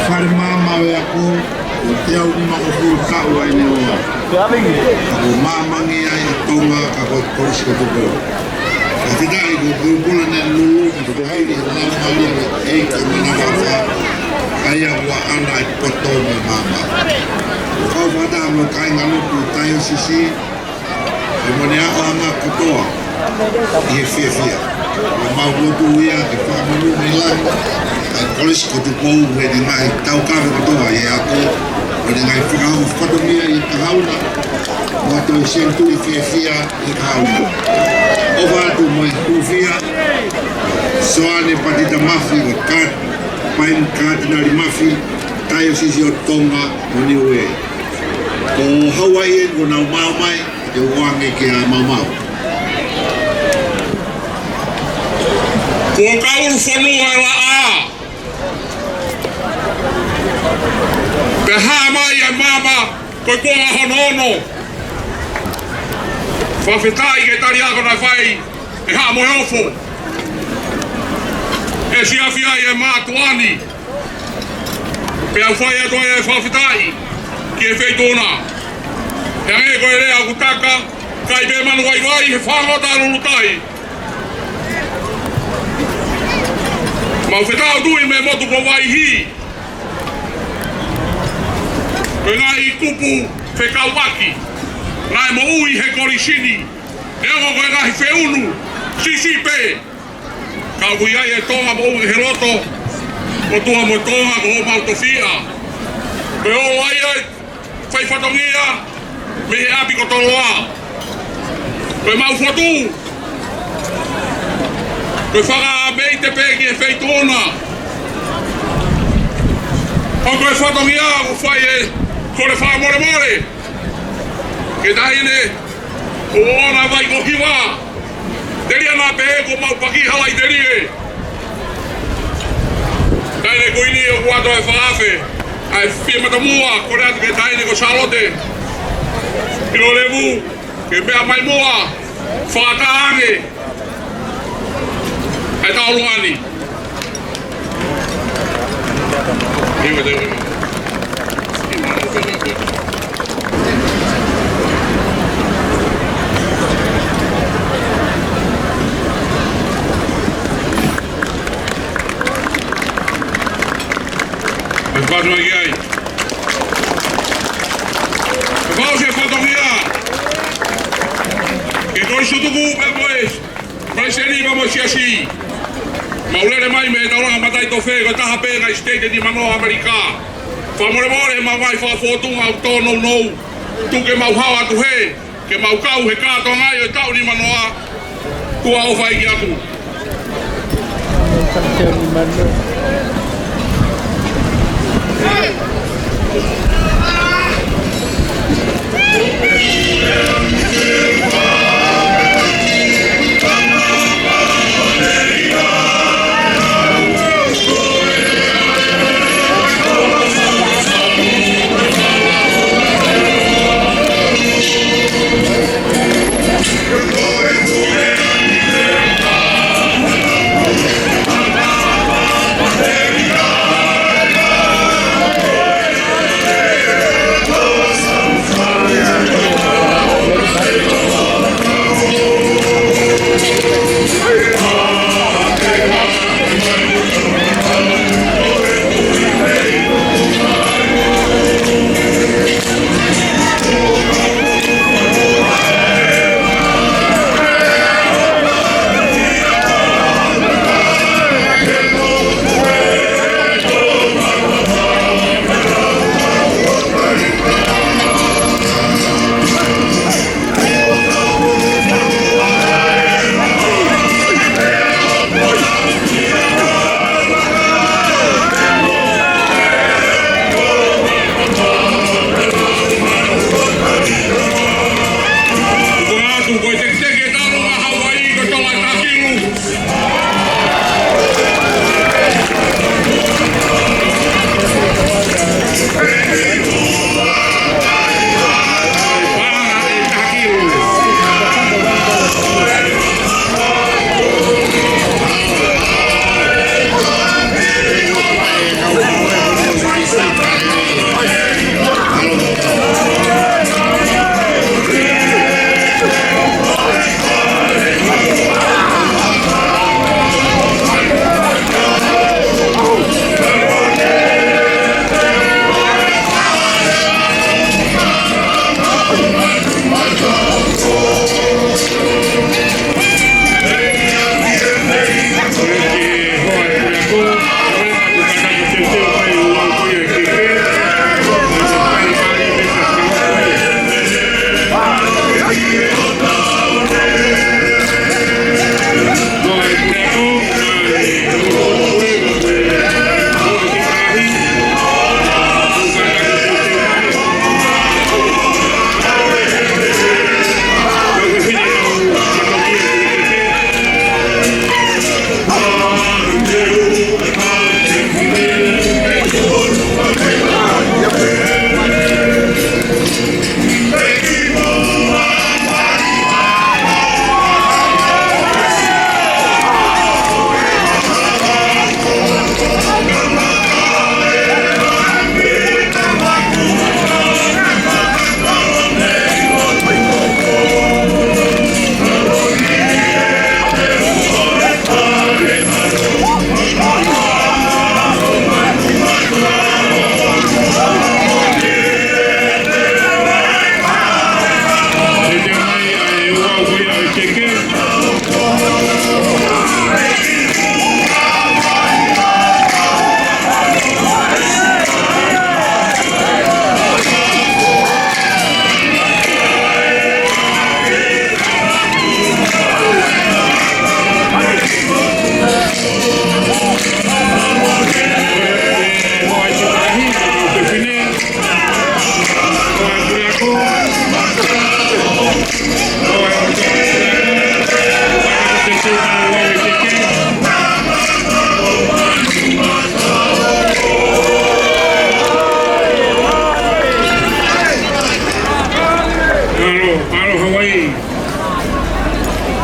Fale maama ʻo e ako, ʻo teau nimangofulu taʻu ʻa ʻene ʻofa. Ka kuo maamangia ai ʻa Tonga, ka ko e Kolisi ko Tupou. Fakafetaʻi ko Tupou ne lulu, ko te haili, ko te haili, ʻe ka mana fafa. ʻA ia ʻoku ʻaʻana e poto mo e maama. Kau fakataha mo e kāingalotu taiosisi, Ko e moʻoni ʻa e ʻaho kotoa ʻi he fiefia. Ko ʻemau lotu ia ke fakamonū mei langi ʻa e Kolisi ko Tupou mo ʻene ngaahi taukaveʻi kotoa ʻi he ako, mo ʻene ngaahi fakaongo fatongia ʻi he kahaʻu na, mo e Tohi Senituli fiefia ʻi he kahaʻu na. ʻOfa atu mo e hūfia, Soane Patita Mafi, ko e Kat-, Paini Katinali Mafi, Taiosisi ʻo Tonga mo Niue. Ko Hawaiʻi ē, kuo nau maʻu mai, te u ʻoange kia Maumau. Kuo kaulu fonua e laʻā. Pea hā mai ʻa e maama, ko e kuonga hono ono. Fakafetaʻi ki he taliako naʻe fai ʻe Haʻa Moheofo. ʻE siafi ai e mātuʻa ni. Pea u fai atu ai e fakafetaʻi ki he feituʻu na. He hangē ko e lea ʻoku taka, kai pē manu vaivai he fāngota lulutai. Mau fetaʻutuʻi mei he motu ko Vaihi. Ko e ngaahi kupu fekauʻaki, ngaahi moʻui he kolisi ni, neongo ko e ngaahi feʻunu siʻisiʻi pē. Ka ʻoku ʻi ai e Tonga moʻui he loto, ko Tonga mo Tonga ko homau tofiʻa. Ko e ō ai e fai fatongia mei he ʻapi ko Toloa. Ko ʻemau fotu, ko e fakaʻameʻite pē ki he feituʻu na. ʻO ko e fatongia ʻoku fai e kole fakamolemole ki he taʻahine ʻoku ʻoʻona vai ko Hiva. Telia na pē ko mau paki hala ʻi telie. Taʻahine Kuini, ʻoku ʻoatu e fakaafe ʻa e fie matamua, kole atu ki he taʻahine ko Sālote ʻIlolevu ke meʻa mai muʻa, fakatā ange ʻa e tauʻolunga ni. Hiva te ui. Mau fakaʻosi mai ki ai. Mau fakaʻosi e fatongia ki he Kolisi Tutuku pea mo e Palesiteni pea mo e Siasi. Mau lele mai mei he taulanga Mataʻitofe, ko e taha pē ngaahi siteiti ʻe nimanoa ʻo ʻAmelika. Fakamolemole, mau ngaahi fakafōtunga ʻoku tōnounou. Tuku ke mau hao atu hē, ke mau kau he kātoanga ʻo e taʻu nimanoa. Tuʻa ʻofa ʻeiki atu.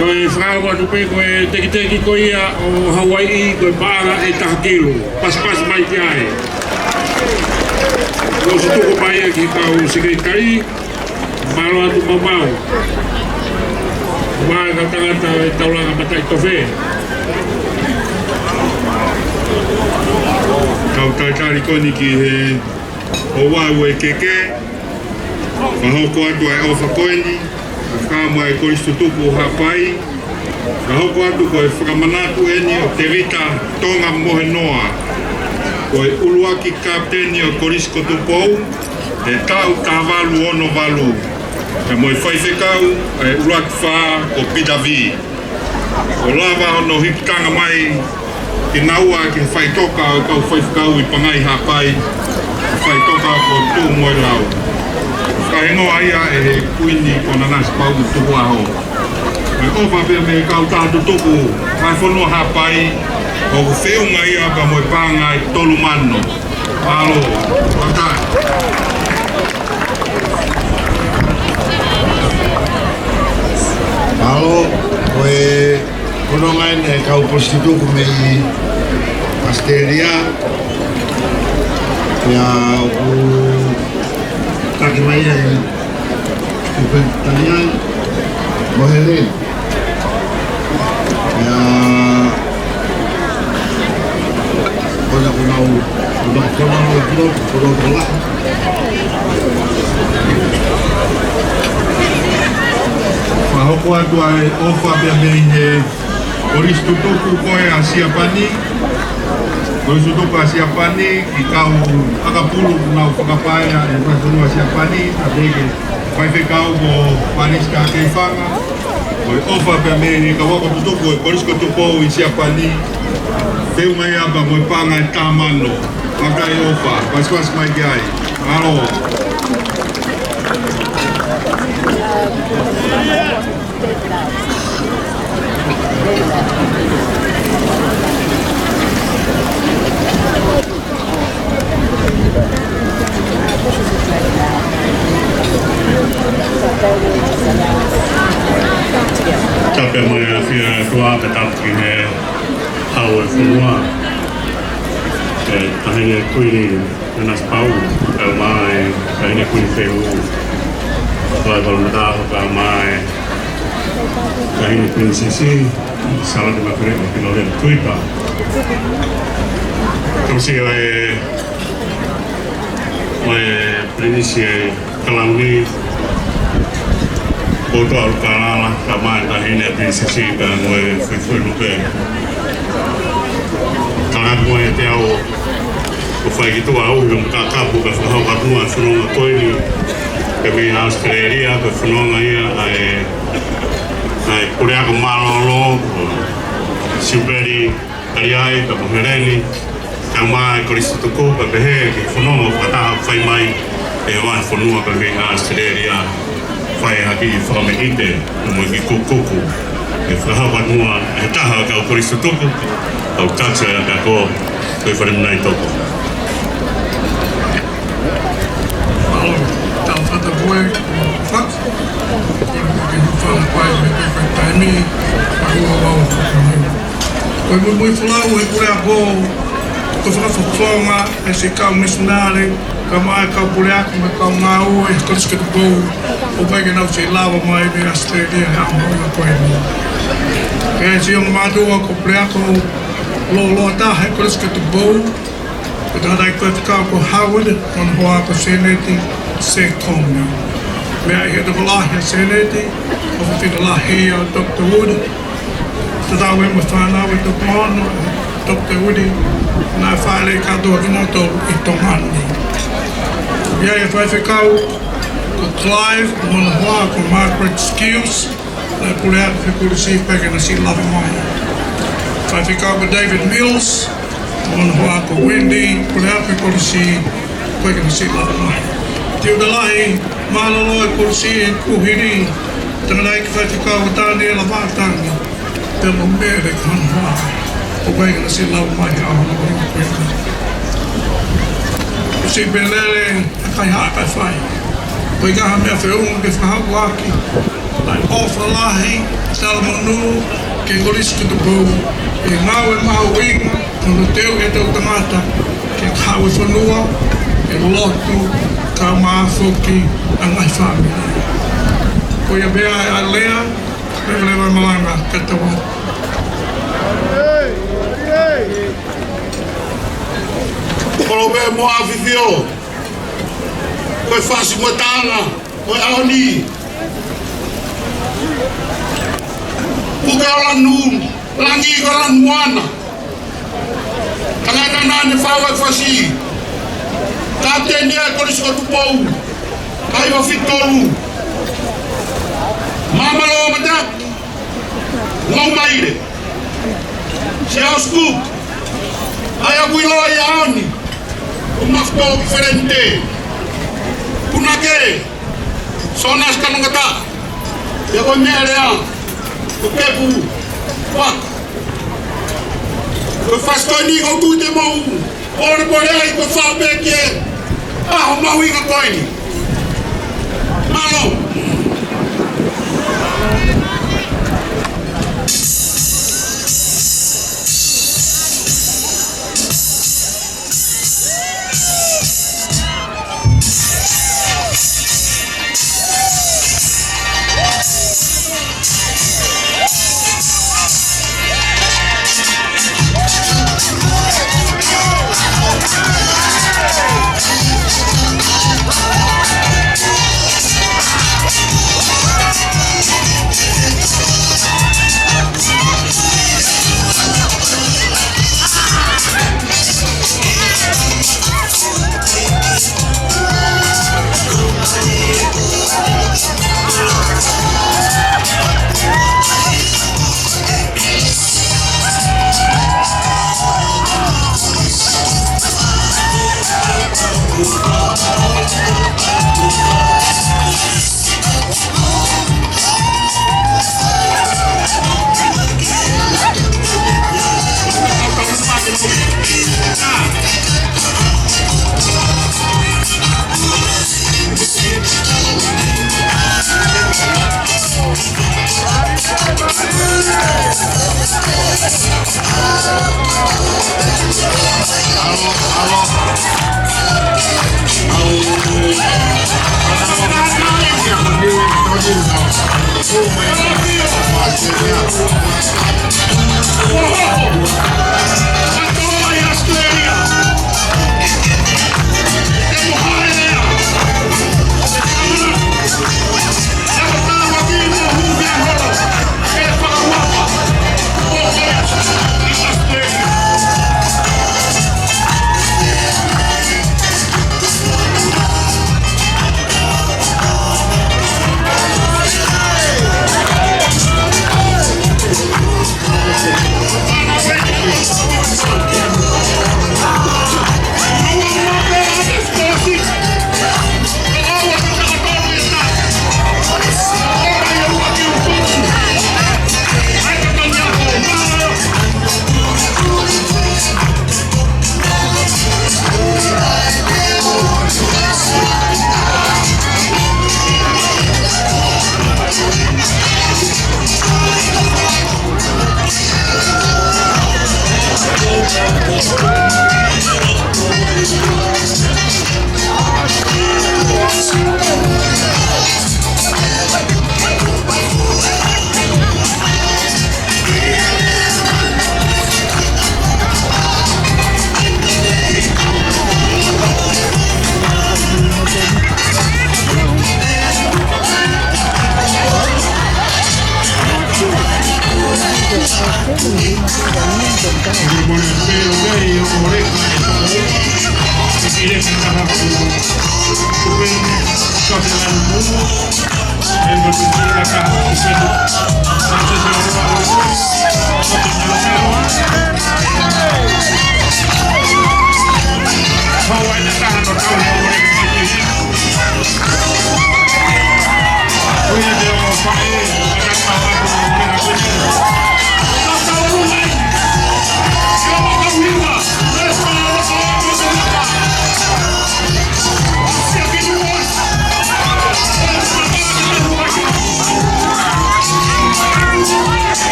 Ko e fakaʻamu atu pē ko e tekiteki ko ia ʻo Hauaiʻi ko e paʻanga ʻe taha kilu. Pasipasi mai ki ai. Ko e tuku mai ia ki he kau sekelitali. Mālō atu maumau. Mai ka tangata e taulanga mataʻitofe. Kau talitali ko eni ki he ouau e keke. Fakahoko atu ʻa e ʻofa ko eni. Fakahoko mai e Kolisi Tutuku Haʻapai. Fakahoko atu ko e fakamanatu eni ʻo Tevita Tonga Mohenoa, ko e ʻuluaki kapiteni ʻo e Kolisi ko Tupou he taʻu taha valu ono valu. Pea mo e faifekau ʻa e ʻuluaki fā ko Pita Vī. ʻO lava hono hikitanga mai kinaua ki he faʻitoka ʻo e kau faifekau ʻi Pangai Haʻapai, faʻitoka ko Tuʻumoelau. Fakahingoa ia ʻe he Kuini ko Nanasipauʻu Tukuʻaho. Ko e ʻofa pē mei he kau taha tutuku ʻa e fonua Haʻapai, ʻoku feʻunga ia pea mo e paʻanga ʻe tolu mano. Mālō, ʻofa atu. Mālō, ko e fononga eni e kau Kolisi Tutuku mei ʻAositelēlia. Pea ʻoku taki mai ai Superintendent Moheleni. Pea ko ia ko nau, ko nau, ko nau, ko nau, ko nau, ko nau. Fakahoko atu ʻa e ʻofa pea mei he Kolisi Tutuku ko ē ʻa Siapani. Kolisi Tutuku ʻa Siapani, ki he kau ʻakapulu kuo nau fakapaea ʻe he Kolisi Tutuku ʻa Siapani, ʻa e faifekau ko Palisi Kakeifanga. Ko e ʻofa pea mei he kau ako tutuku ʻo e Kolisi ko Tupou ʻi Siapani. Feʻunga ia pea mo e paʻanga ʻe taha mano. Makaʻi ʻofa, pasipasi mai ki ai. Mālō. Tapu mo e ʻafio ʻa e ʻOtua, pea tapu ki he Hau ʻo e fonua. ʻE, Taʻahine Kuini Nanasipauʻu, kae ʻumaʻā e Taʻahine Kuini Fehuʻu, Falaivalo Mataʻaho, kae ʻumaʻā e Taʻahine Pilinisesi Sālote Mafileʻo Filolevu Tuʻipa. Tausi ʻo e, ʻo e Pilinisi ʻa e Kalauni, ʻOtua ʻUlukalala, kae ʻumaʻā e Taʻahine Pilinisesi kae ʻumaʻā e Fuifui Lupe. Kalanga mo e te au ʻo fai ki tuʻa au ʻi he makakapu kae fakahoko atu muʻa e fononga ko eni. Pea mei ʻAositelēlia, ko e fononga ia ʻa e, ʻa e puleako mālōlō, ʻo Siupeli Kaliai, pea mo Heleni, kae ʻumaʻā e Kolisi Tutuku, pea pehē ki he fononga fakataha fai mai ʻe he vahefonua pea mei ʻAositelēlia. Fai ha kiʻi fakameʻite, mo e kiʻi kukuku, ʻe fakahoko atu muʻa ʻe he taha ʻo e kau Kolisi Tutuku, kau taksi ʻa e ako, ko e Fale Muna ʻi Toko. Mālō, tau fata koe, fat. Ko e kiʻi fala koe, mei he taimi, ʻa ua ua ua. Ko e muimui folau ʻa e puleako, ko e fakafofonga ʻa e siʻi kau misinale, kae ʻumaʻā e kau puleako mo e kau ngāue ʻa e Kolisi ko Tupou, ʻoku ʻikai ke nau siʻi lava mai mei ʻAositelēlia he ʻaho ko eni. Ko e siʻi ongo mātuʻa ko e puleako lōloa taha ʻa e Kolisi ko Tupou, ko e tangataʻeiki faifekau ko Howard, mo hono hoa ko Seneti Sekomi. Meʻa ʻi he tokolahi ʻa Seneti, ʻoku fefine lahi ʻa Doctor Wood, tatau mo e fānau ʻa e toko ono, Doctor Woody, naʻe fāʻeleʻi kātoa kinautolu ʻi Tonga ni. ʻI ai e faifekau ko Clive, mo hono hoa ko Margaret Skills, naʻe puleako he Kolisi, ʻoku ʻikai ke na siʻi lava mai. Faifekau ko David Mills, mo hono hoa ko Wendy, puleako he Kolisi, ʻoku ʻikai ke na siʻi lava mai. Tiuta lahi, mālōlō e Kolisi he kuohili, tangataʻeiki faifekau ko Taniela Vatangi, pea mo Mele ko hono hoa, ʻoku ʻikai ke na siʻi lava mai he ʻaho ko eni. Siʻi pē lele, ʻa e kaihaʻa kae fai. ʻOku ʻikai ha meʻa feʻunga ke fakahoko ʻaki. Naʻe ʻofa lahi Talamonū ki he Kolisi ko Tupou, ʻi he ngāue mahuʻinga, ʻo ne teu ʻetau tangata ki he kahaʻu ʻo e fonua, ʻi he lotu, kae ʻumaʻā foki ʻa e ngaahi fāmili. Ko ia pē ʻa e lea, leveleva e malanga, ka tau ā. Kolope mo ʻAfifio, ko e fasi mo e taʻanga ʻo e ʻaho ni. Puke ʻo lanu langi ko lanu moana. Tangata naʻa ne fau e fasi. Kapiteni ʻa e Kolisi ko Tupou. Kai wa fitolu. Māmalo mata. Ngau maile. Siaosi Kuki. ʻAi aku ʻilo ʻi he ʻaho ni. ʻO mafuto ki Felente. Punake. Sona Sikanongata. Ia ko e meʻa lea. Ko Kepu. Wa. Ko e fasi ko eni ko Tute Mou. Pole pole ai ko e fā pē ki he ʻaho mahuʻinga ko eni. Mālō.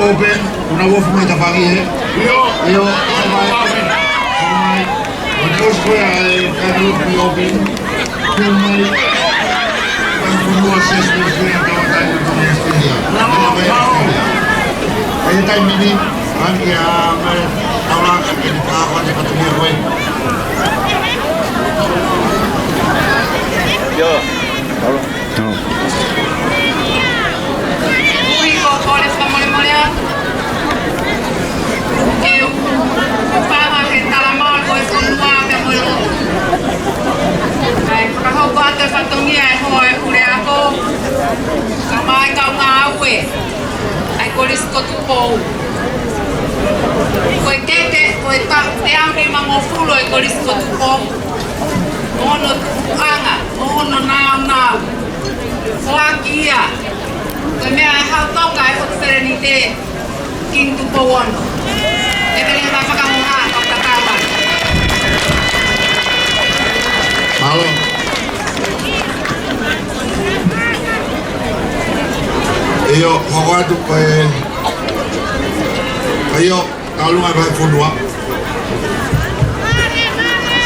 Open, una voz mai ta pagi, eh? Io. Io, mai. Mai. Una voz mai, eh, can you be open? Mai. Kan kunua ses puluh sembilan tawa tani untuk Australia. Nama Australia. Ai, tai mini, kan kia, mai, tawa, kan kia, kan kia, kan kia. Io. Ui, ko e kole fakamolemole atu. Ke u, u fanga he talamai ko e fonua ke mo e lotu. Kae fakahoko atu e fatongia e hoa e puleako. Kae ʻumaʻā e kau ngāue ʻa e Kolisi ko Tupou. Ko e kete, ko e taʻu teau nimangofulu e Kolisi ko Tupou. Mo hono tupuʻanga, mo hono nāunau. Foaki ia. Ko e meʻa ʻe hau toka e Hot Selenite, Kingi Tupou Ono. ʻE pele ma fakamoha, tau kakama. Mālō. ʻIo, hoko atu ko e, ʻio, tau lunga e vahefonua.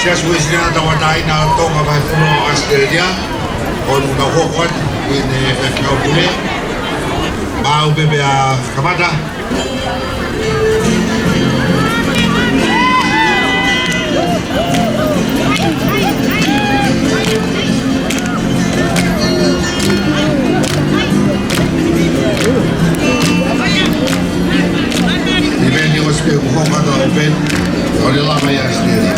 Siasi Uēsiliana Tauʻatāina ʻo Tonga, vahefonua ʻo Australia, ʻoku nau hoko atu ki he Faifekau Pule. Mau pē pea kamata. Event ni ʻosi pē kuo hoko atu e event, ʻo lele mai Australia.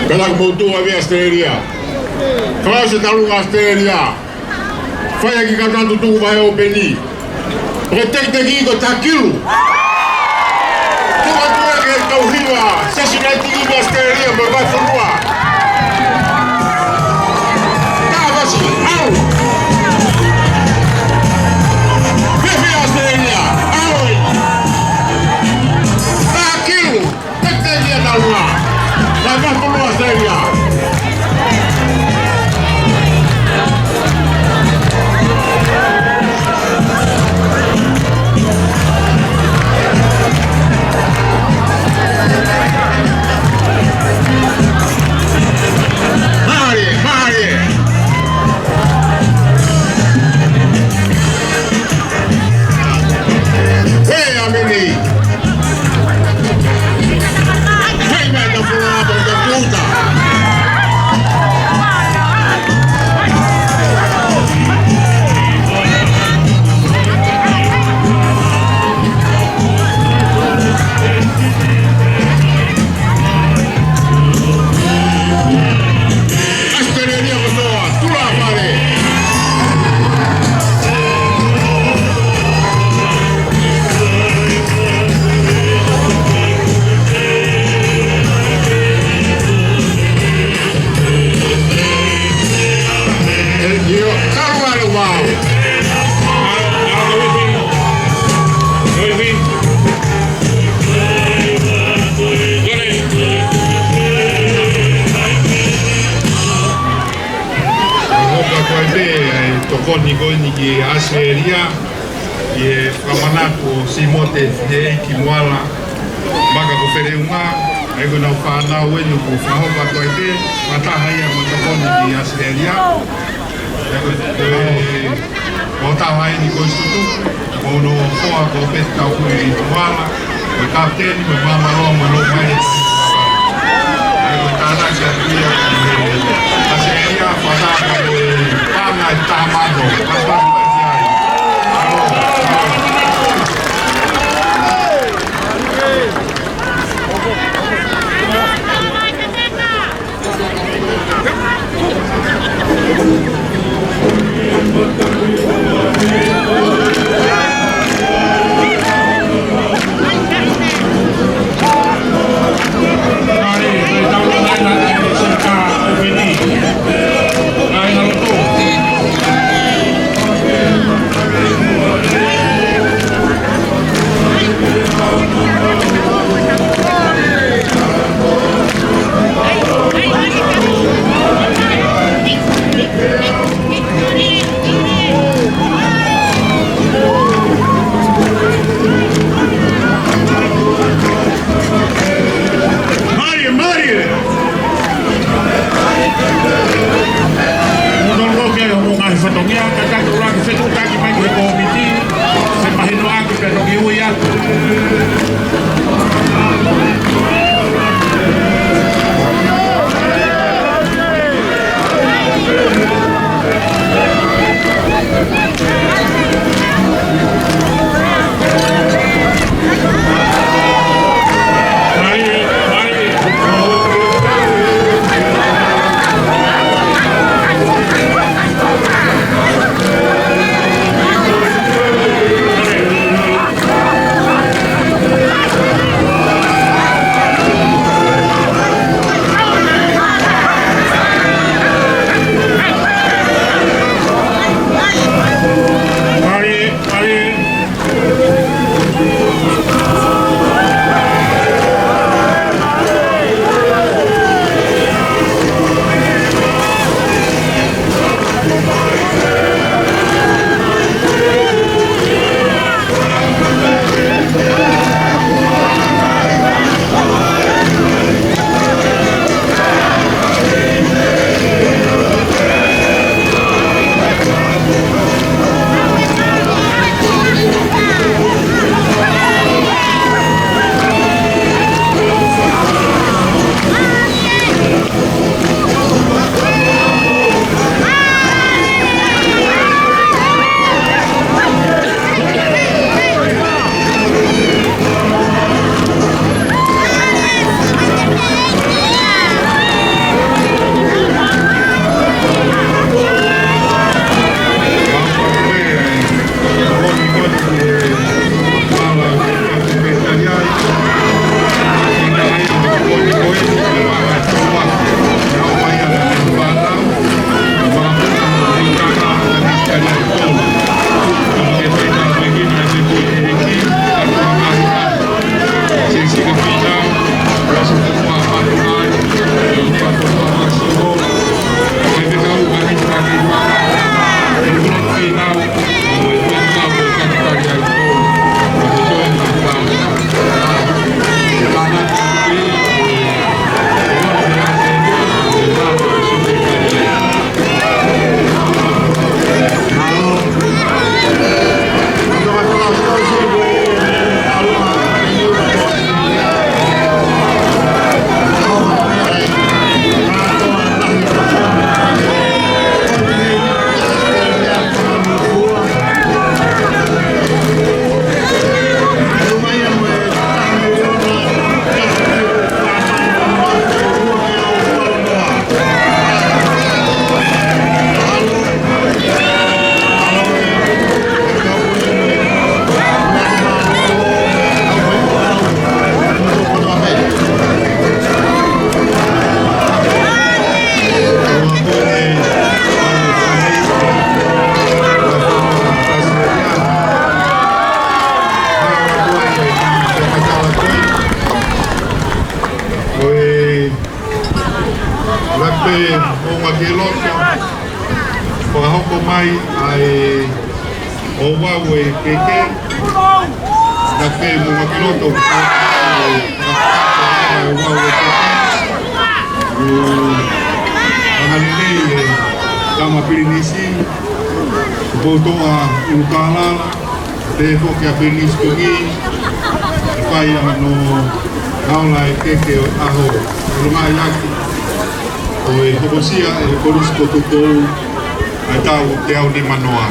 Kātaki mou tuʻu ʻa mei ʻAositelēlia. Fakaʻosi e taulunga ʻAositelēlia. Fai ʻaki kātaki tuʻu vahe ʻōpeni. Ko e tekiteki ko e taha kilu. Tuku atu ē ki he kau hiva, Siasi United mei ʻAositelēlia, mo e vahefonua. Tāvasi, ʻalu. Fiefia ʻAositelēlia, ʻalu ē. Taha kilu. Tekiteki ʻa e taulunga. Vai vai kolo ʻAositelēlia. Mālie, mālie. Hei, ʻa meni. Hei, mai na fula, mai na puta. ʻAositelēlia kotoa, tula fale. ʻIo, tau vale vau. Hopa ko e pē, ʻa e tokoni ko eni ki ʻAositelēlia, ʻi he fakamanatu ʻo Simote Fineʻeiki Moala, Maka ko Feleunga, ʻa ia ko ʻenau fānau eni ʻoku fakahopa ko e pē, fakataha ia mo e tokoni ki ʻAositelēlia. ʻA ia ko e, ko e, ko e taha eni ko e tutu, ko hono hoa ko Peti Taukui Moala, ko e kapiteni, ko e māmāloa mo e lōmai. ʻA ia ko e tānaki atu ia ki he ʻAositelēlia, fakataha mo e paʻanga ʻe taha mano. Pasipasi mai ki ai. ʻE, ʻoua ke loto, fakahoko mai ʻa e ouau ʻo e keke, naʻa pē ʻoua ke loto, ʻa e ouau ʻo e keke, ʻo, ʻa e lelei ʻa e tama pilinisi, Poutoʻa ʻUlukālala, pehē foki kia Pilinisi Tongi, ʻe fai ʻa hono ngaohi ʻa e keke ʻo e ʻaho, ʻo e longaʻi ʻaki ʻo e hokosia ʻe he Kolisi ko Tokou ʻa e taʻu teau nimanoa.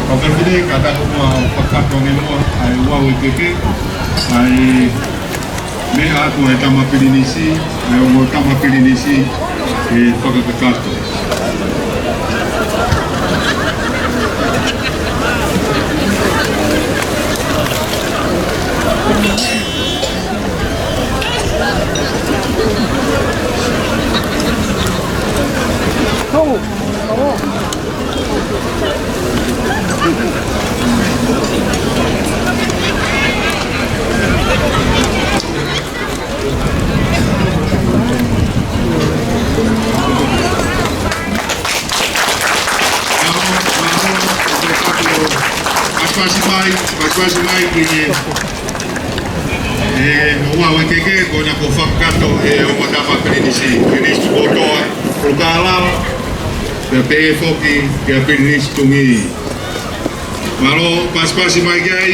Kau fefine, kātaki muʻa ʻo fakakakato ange muʻa ʻa e ouau ʻo e keke, ʻa e meʻa atu ʻa e tama pilinisi, ʻa e ongo tama pilinisi, ke fakakakato. Fakafasi mai, fakafasi mai ki he, ʻe, ouau ʻo e keke, ko ena kuo fakakakato ʻe he ongo tama pilinisi, Pilinisi Poutoʻa ʻUlukālala, pea pehē foki kia Pilinisi Tongi. Mālō, pasipasi mai ki ai.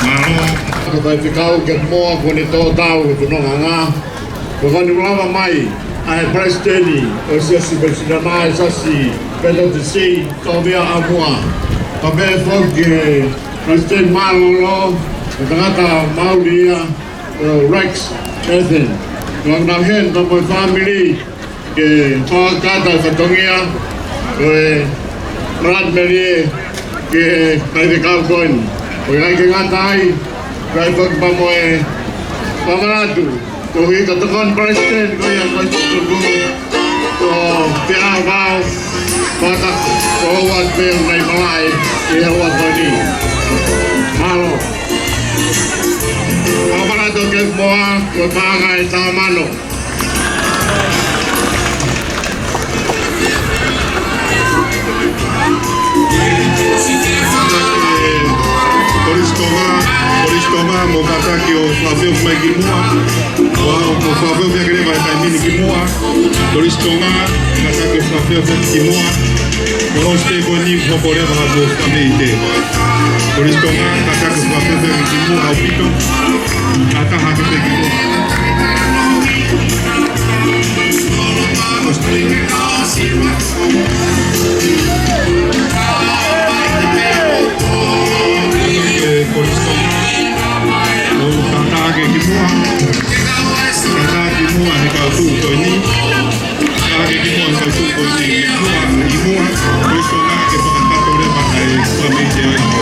Mālō. Ko e faifekau ke moa ko eni tō tau ke punonga ngā. Ko eni ʻoku lava mai ʻa e palesiteni ʻo e Siasi Uēsiliana, ʻa e Siasi Metotisi, Tōmia ʻAmua. Pea pehē foki ki he palesiteni mālōlō, ko e tangata maʻuli ia, ʻo Rex Nathan. Ko e ngaahi heni pea mo e fāmili, ke fakakakato e fatongia ʻo e Malatu Melie ki he faifekau ko eni. ʻOku ʻikai ke ngata ai, kae foki pea mo e fakamanatu, koeʻuhi ko e tokoni palesiteni ko ia ko e tuku, ko Peau Vao, pea ka ko ua pē ʻoku nau malaʻe ʻi he ʻaho ko eni. Mālō. Fakamanatu ki he moa, ko e paʻanga ʻe taha mano. Kolisi Tonga, Kolisi Tonga, mou kātaki ʻo fakafeʻao mai ki muʻa. ʻOku mou fakafeʻao mai ki muʻa, ʻi he taimi ni ki muʻa. Kolisi Tonga, kātaki ʻo fakafeʻao mai ki muʻa. Ko e ʻosi pē ko eni, hoko leva ʻa e fakameʻite. Kolisi Tonga, kātaki ʻo fakafeʻao mai ki muʻa ʻaupito. Kātaki hake pē ki muʻa. Kolisi Tonga, mou kātaki ki muʻa. Kātaki ki muʻa he kau tuʻu ko eni. Kātaki ki muʻa he kau tuʻu ko eni. Muʻa, ki muʻa. Kolisi Tonga ke fakakakato leva ʻa e fakameʻite ʻo e ʻaho.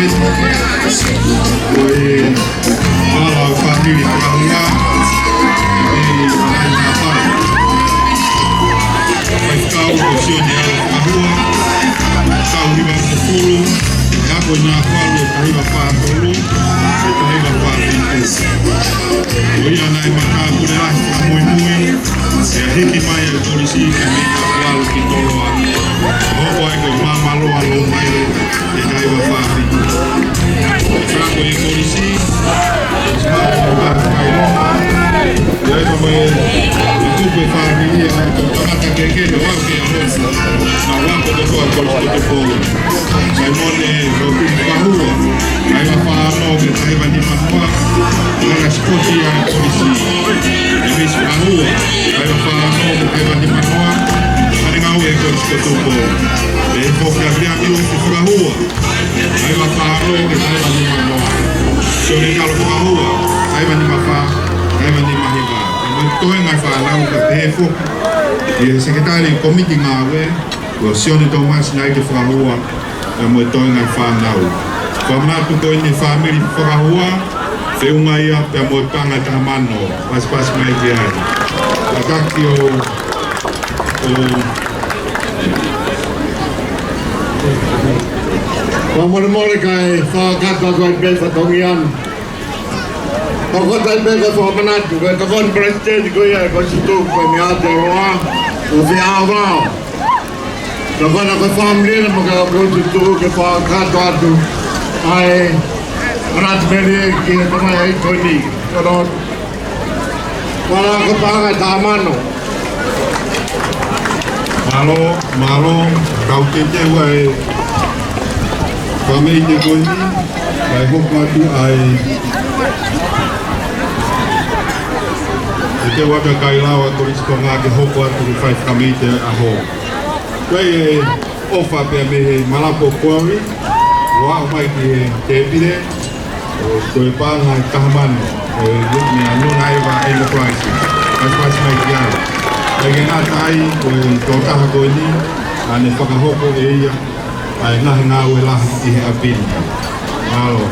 Ko e hala ʻo e fāmili Fakahua, ʻi Laumālie. Faifekau ko Sione Fakahua, kau hiva ko Fulu, ʻa ia ko e nā falu, taha hiva fā tolu, taha hiva fā fitu. Ko ia naʻe maʻu ʻe Pule Lahi fakamuimui, ʻo hiki mai ʻa e kolisi ki he mita ʻe valu ki toloa. Hoko ai ko e maama loa lō mai, ʻe taha hiva fā fitu. Ka ko e kolisi, ʻe maama loa mai. ʻI ai ko e, ʻe tupu e fāmili, ʻa e tangata kehekehe, ʻo ke ʻaho. Naʻa ko e kotoa kolisi ko Tupou. Saimone Lopini Fakahua, taha hiva fā ono ki he taha hiva nima noa, ʻa ia ko e sikoti ʻa e kolisi. ʻEmisi Fakahua, taha hiva fā ono ki he taha hiva nima noa, ʻa ia ko e ngāue ʻa e kolisi ko Tupou. Pehē foki ʻa Viliami Ufi Fakahua, taha hiva fā ono ki he taha hiva nima noa. Sione Kalo Fakahua, taha hiva nima fā, taha hiva nima hiva. Mo e toenga e fānau ka pehē foki ʻe he Sekelitali Kōmiti Ngāue, ko Sione Tōmasi Naite Fakahua, pea mo e toenga e fānau. Fakamanatu ko eni e fāmili Fakahua, feʻunga ia pea mo e paʻanga ʻe taha mano, pasipasi mai ki ai. Kātaki ʻo, ʻo. Fakamolemole kae fakakakato atu ai pē fatongia ni. Ka ko e taimi pē ko e fakamanatu, ko e tokoni palesiteni ko ia ʻa e kolisi tuku ko eni ʻa Aotearoa, ʻo Fia Vao. Ka ko e fāmili na mo e kau kolisi tuku ke fakakakato atu ai, manatu melie ki he tamai ʻa e ko eni. Ko e hala ko e paʻanga ʻe taha mano. Mālō, mālō, kau teuteu ʻa e fakameʻite ko eni, kae hoko atu ai. Teuteu atu ʻa e kailao ʻa e Kolisi Tonga ke hoko atu ke fai fakameʻite ʻa e ʻaho. Ko e ʻofa pea mei he Malapo Quarry, ʻo aʻu mai ki he tēpile, ʻo ko e paʻanga ʻe taha mano, ʻo e meʻa Nona Eva Enterprise, pasipasi mai ki ai. ʻA ia ke ngata ai, ko e tokotaha ko eni, naʻa ne fakahoko ʻe ia ʻa e ngaahi ngāue lahi ʻi he ʻapi ni. Mālō.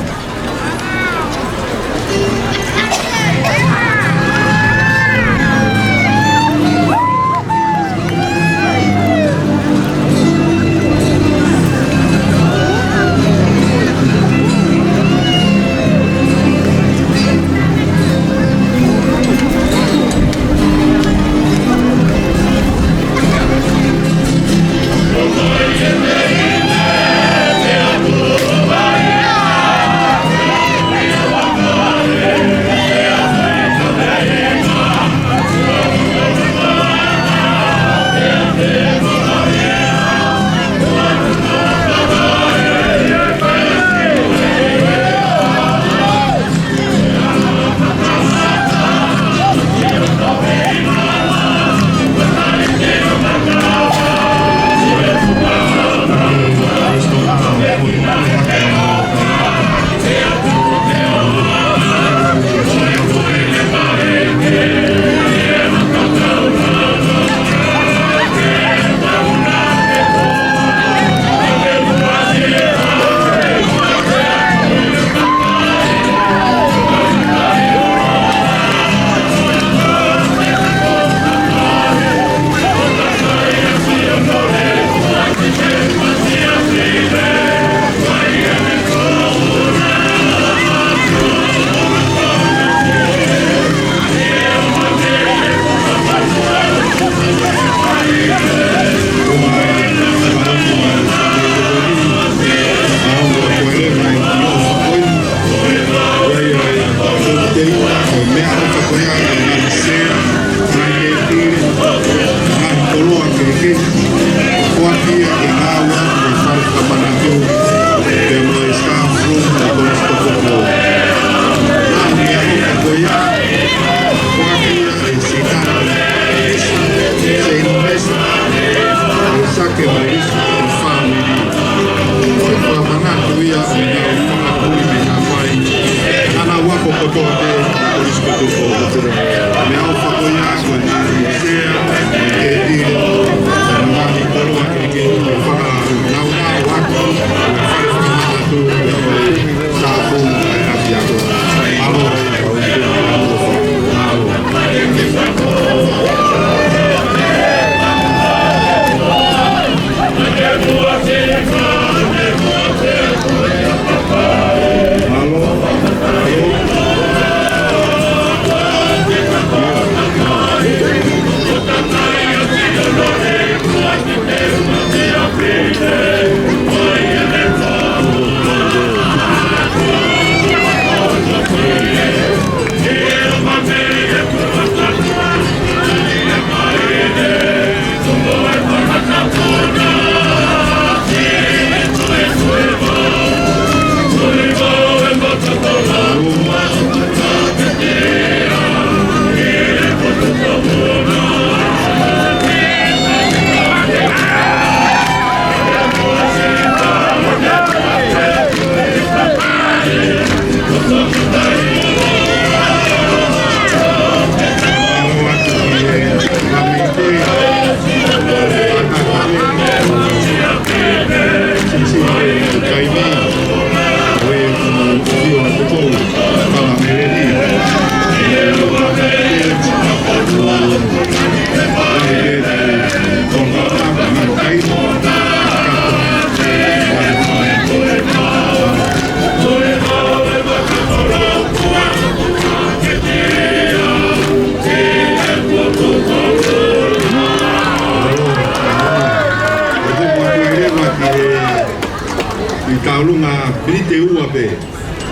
Teuteu pē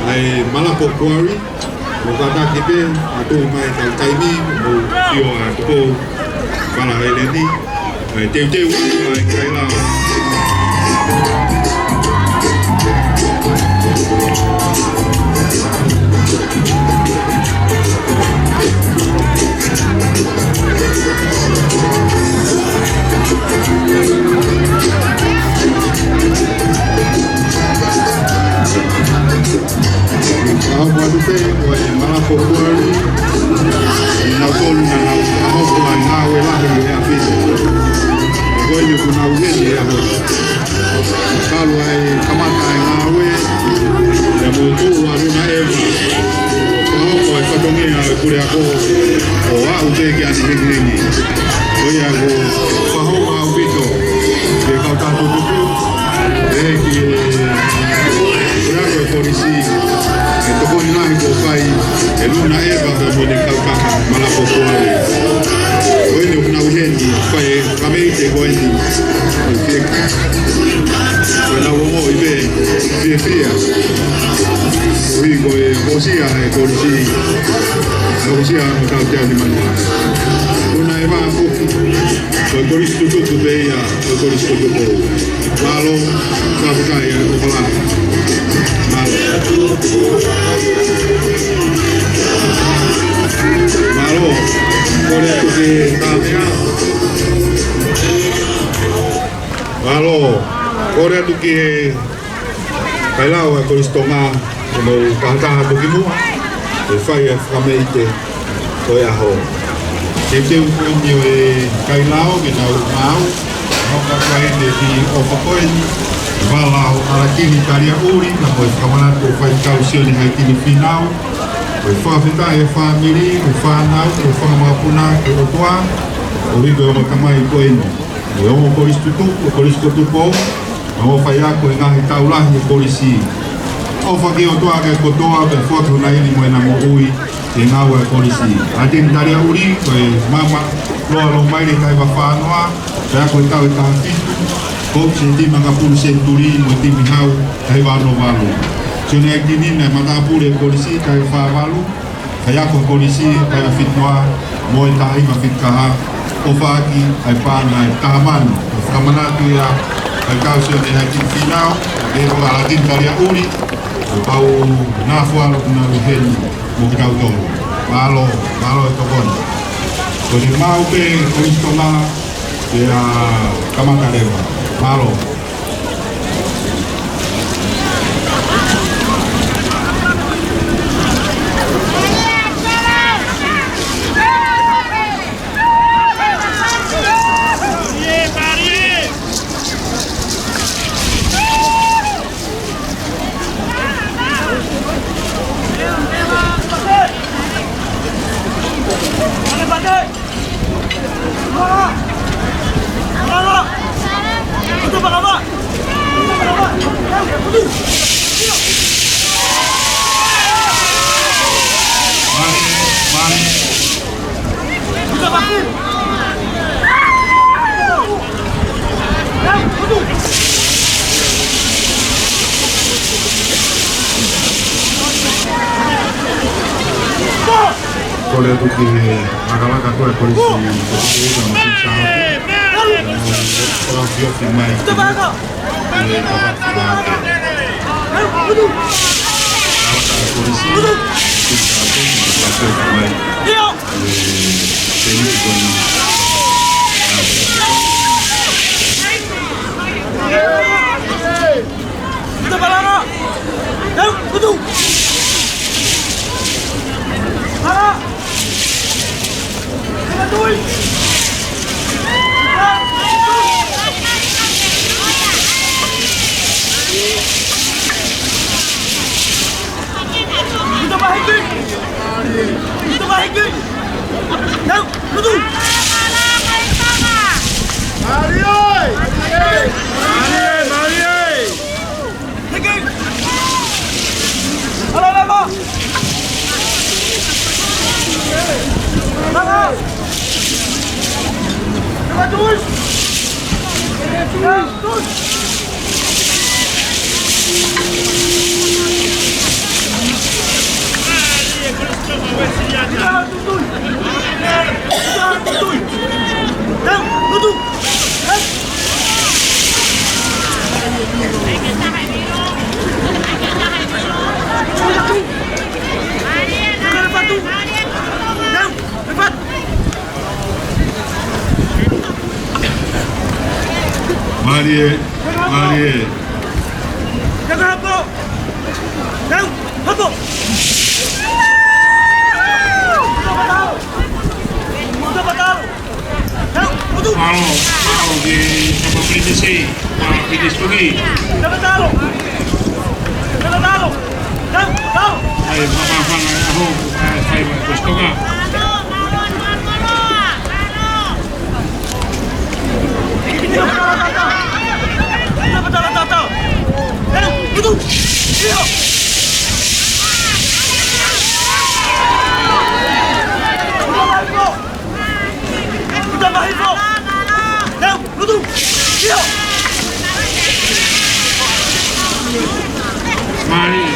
ʻa e Malapo Quarry, ʻo kātaki pē ʻa e tuʻu mai kau taimi, ʻo sio ʻa Tupou Fala Heleni, ʻa e teuteu ʻa e kaila. Ka hoko atu pē ko e Malapo Quarry, ʻi he ʻaho ni naʻa nau hoko ai ngāue lahi ʻi he ʻaho ni. Ko eni kuo nau ʻi heni he ʻaho ni. Kalu ai kamata e ngāue, ʻa e motu ʻa Luna ʻEva. Ka hoko e fatongia ʻa e puleako, ʻo aʻu pē ki ʻAnihengihengi. Ko ia ko e fakahoko ʻaupito, ke kau tātou tuku. ʻE ki he puleako e kolisi, ʻe tokoni lahi kuo fai ʻe Luna ʻEva pea mo ʻene kau kaka Malapo Quarry. Ko eni ʻoku nau ʻi heni, fai e fakameʻite ko eni. Ko e nau ongoʻi pē fiefia. Koeʻuhi ko e hokosia e kolisi, hokosia ʻa e tautea ni manu. Luna ʻEva foki, ko e kolisi tutuku pē ia. Ko e kolisi Tupou. Mālō, fakafetaʻi ʻa e ʻofa lahi. Mālō. Mālō. Kole atu ki he tāpea. Mālō. Kole atu ki he kaila ʻa e Kolisi Tonga, ke mou fakataha atu ki muʻa, ke fai e fakameʻite ko e ʻaho. Teuteu ko eni ʻo e kaila ke nau maʻu, ʻo ka fai ʻene ki ʻofa ko eni, vala ʻo ʻAlatini Taliaʻuli, ka ko e fakamanatu ʻo Faifekau Sione Haitini Fīnau, ko e fakafetaʻi e fāmili, ko e fānau, ko e fanga makapuna, ko e ʻOtua, ʻo hiko e ongo tamai ko eni. ʻE ongo kolisi tutuku, kolisi ko Tupou, ʻe ongo faiako e ngaahi tau lahi e kolisi. ʻOfa ki he ʻOtua ke kotoa, ke foaki hona ivi mo ʻena moʻui, ke ngāue e kolisi. ʻAlatini Taliaʻuli, ko e mama, Loa Lomaile taha hiva fā noa, faiako e tau ʻe taha fitu, ko e timi Angapulu Senituli, mo e timi Hau, taha hiva ono valu. Sione Haitini naʻe matāpule e kolisi, taha hiva fā valu, faiako e kolisi, taha hiva fitu noa, mo e taha hiva fitu taha, ʻofa ʻaki ʻa e paʻanga ʻe taha mano. ʻE fakamanatu ia ʻa e kau Sione Haitini Fīnau, ʻe ko ʻAlatini Taliaʻuli, ʻo pau naʻa fualo kuo nau ʻi heni mo kitautolu. Mālō, mālō e tokoni. Ko ʻene maʻu pē Kolisi Tonga, pea kamata leva. Mālō. Kole atu ki he lakalaka ko e kolisi. Kole atu ki he lakalaka ko e kolisi. Mālie, mālie. Mālō, mālō ki he kau Pilinisi, kau Pilinisi Tuki. ʻAi, māfana e ʻaho, ʻai, fai mai ko e Tonga. Mālie.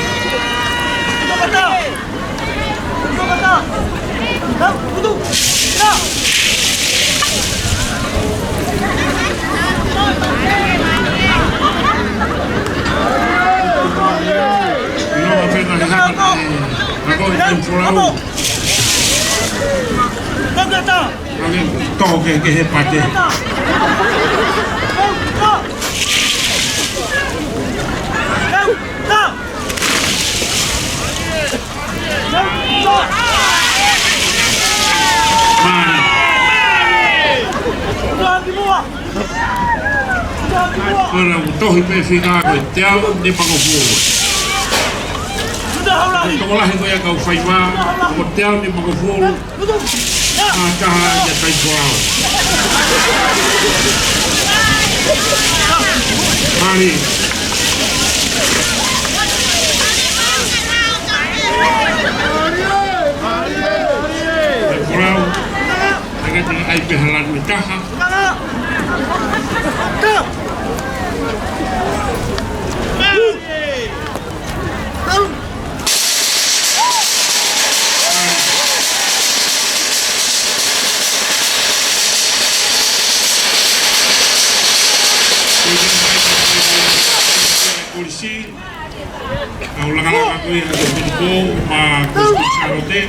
Toke ke he pate. Mālie. Ko e lau tohi pē fika ko e teau nimangofulu. Tokolahi ko ia kau fai vā, ko e teau nimangofulu. Mā taha ia Taifolau. Mālie. Taifolau. Tangata ʻai pē ha lanu ʻe taha. Polisi, kau lakalaka ko ia ke tuku pō, ma ko Sālote.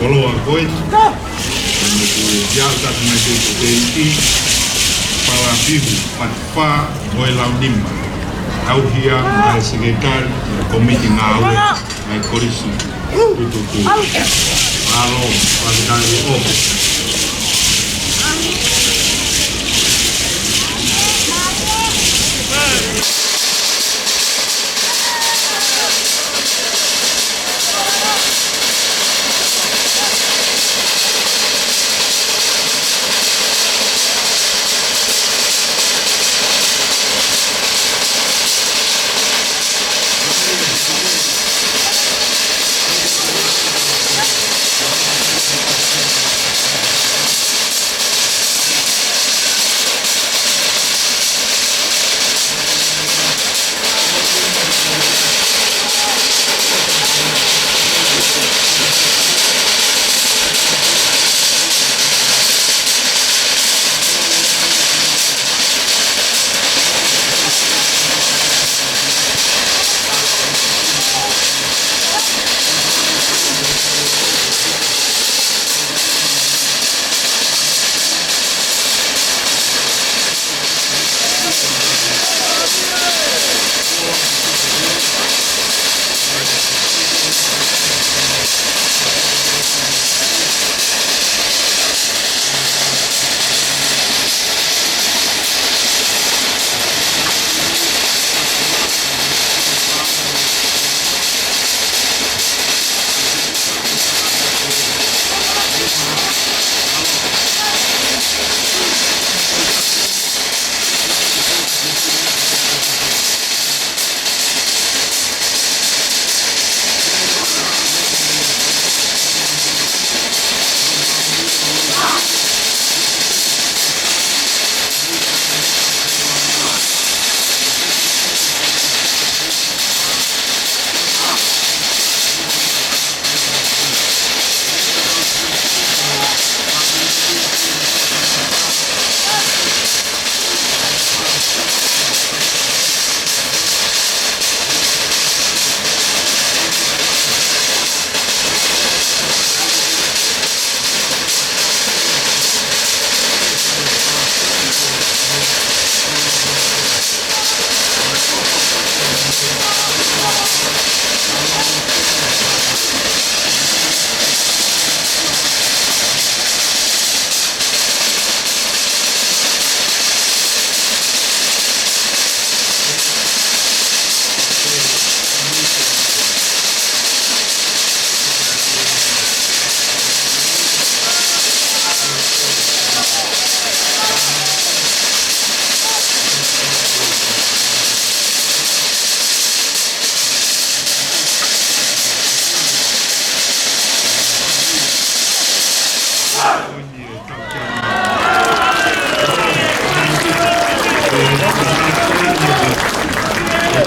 Koloa ko ē, ʻoku ʻiate kitautolu ʻi he Palapihu, Matafā, Moʻunga Launima. Tauhi ia ʻe he Sekelitali ʻo e Kōmiti Ngāue ʻa e Kolisi Tutuku. Mālō, fakafetaʻi ʻo.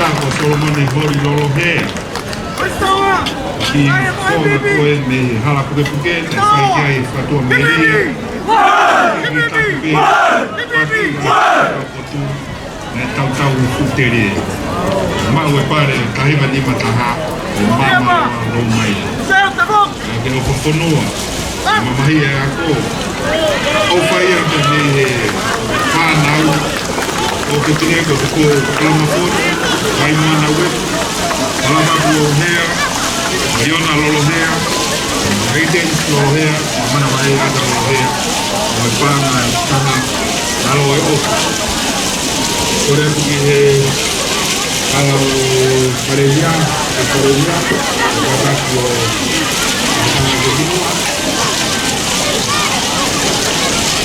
Ko Solomone Holi Lolohea. Ki he konga ko ē mei he hala pukepuke, naʻe fai ki ai e fakatua melie. Ki he tapu pē, paki, naʻe tautau fuʻu telie. Maʻu e pale, taha hiva nima taha, ʻo Mama Loumai. Naʻe ke ʻofa fonua, mamahi e ako. ʻO fai atu mei he fānau, ʻo ke tine ko te ko Kalamafono, Vaimana Uepu, Kalamapu Lolohea, Liona Lolohea, Aiden Lolohea, Mana Mai Ata Lolohea, mo e paʻanga ʻi Tana, Nalo e ʻOfa. Kole atu ki he hala ʻo e Palēmia, ʻo e Palēmia, ʻo kātaki ʻo, ʻo kātaki ʻo.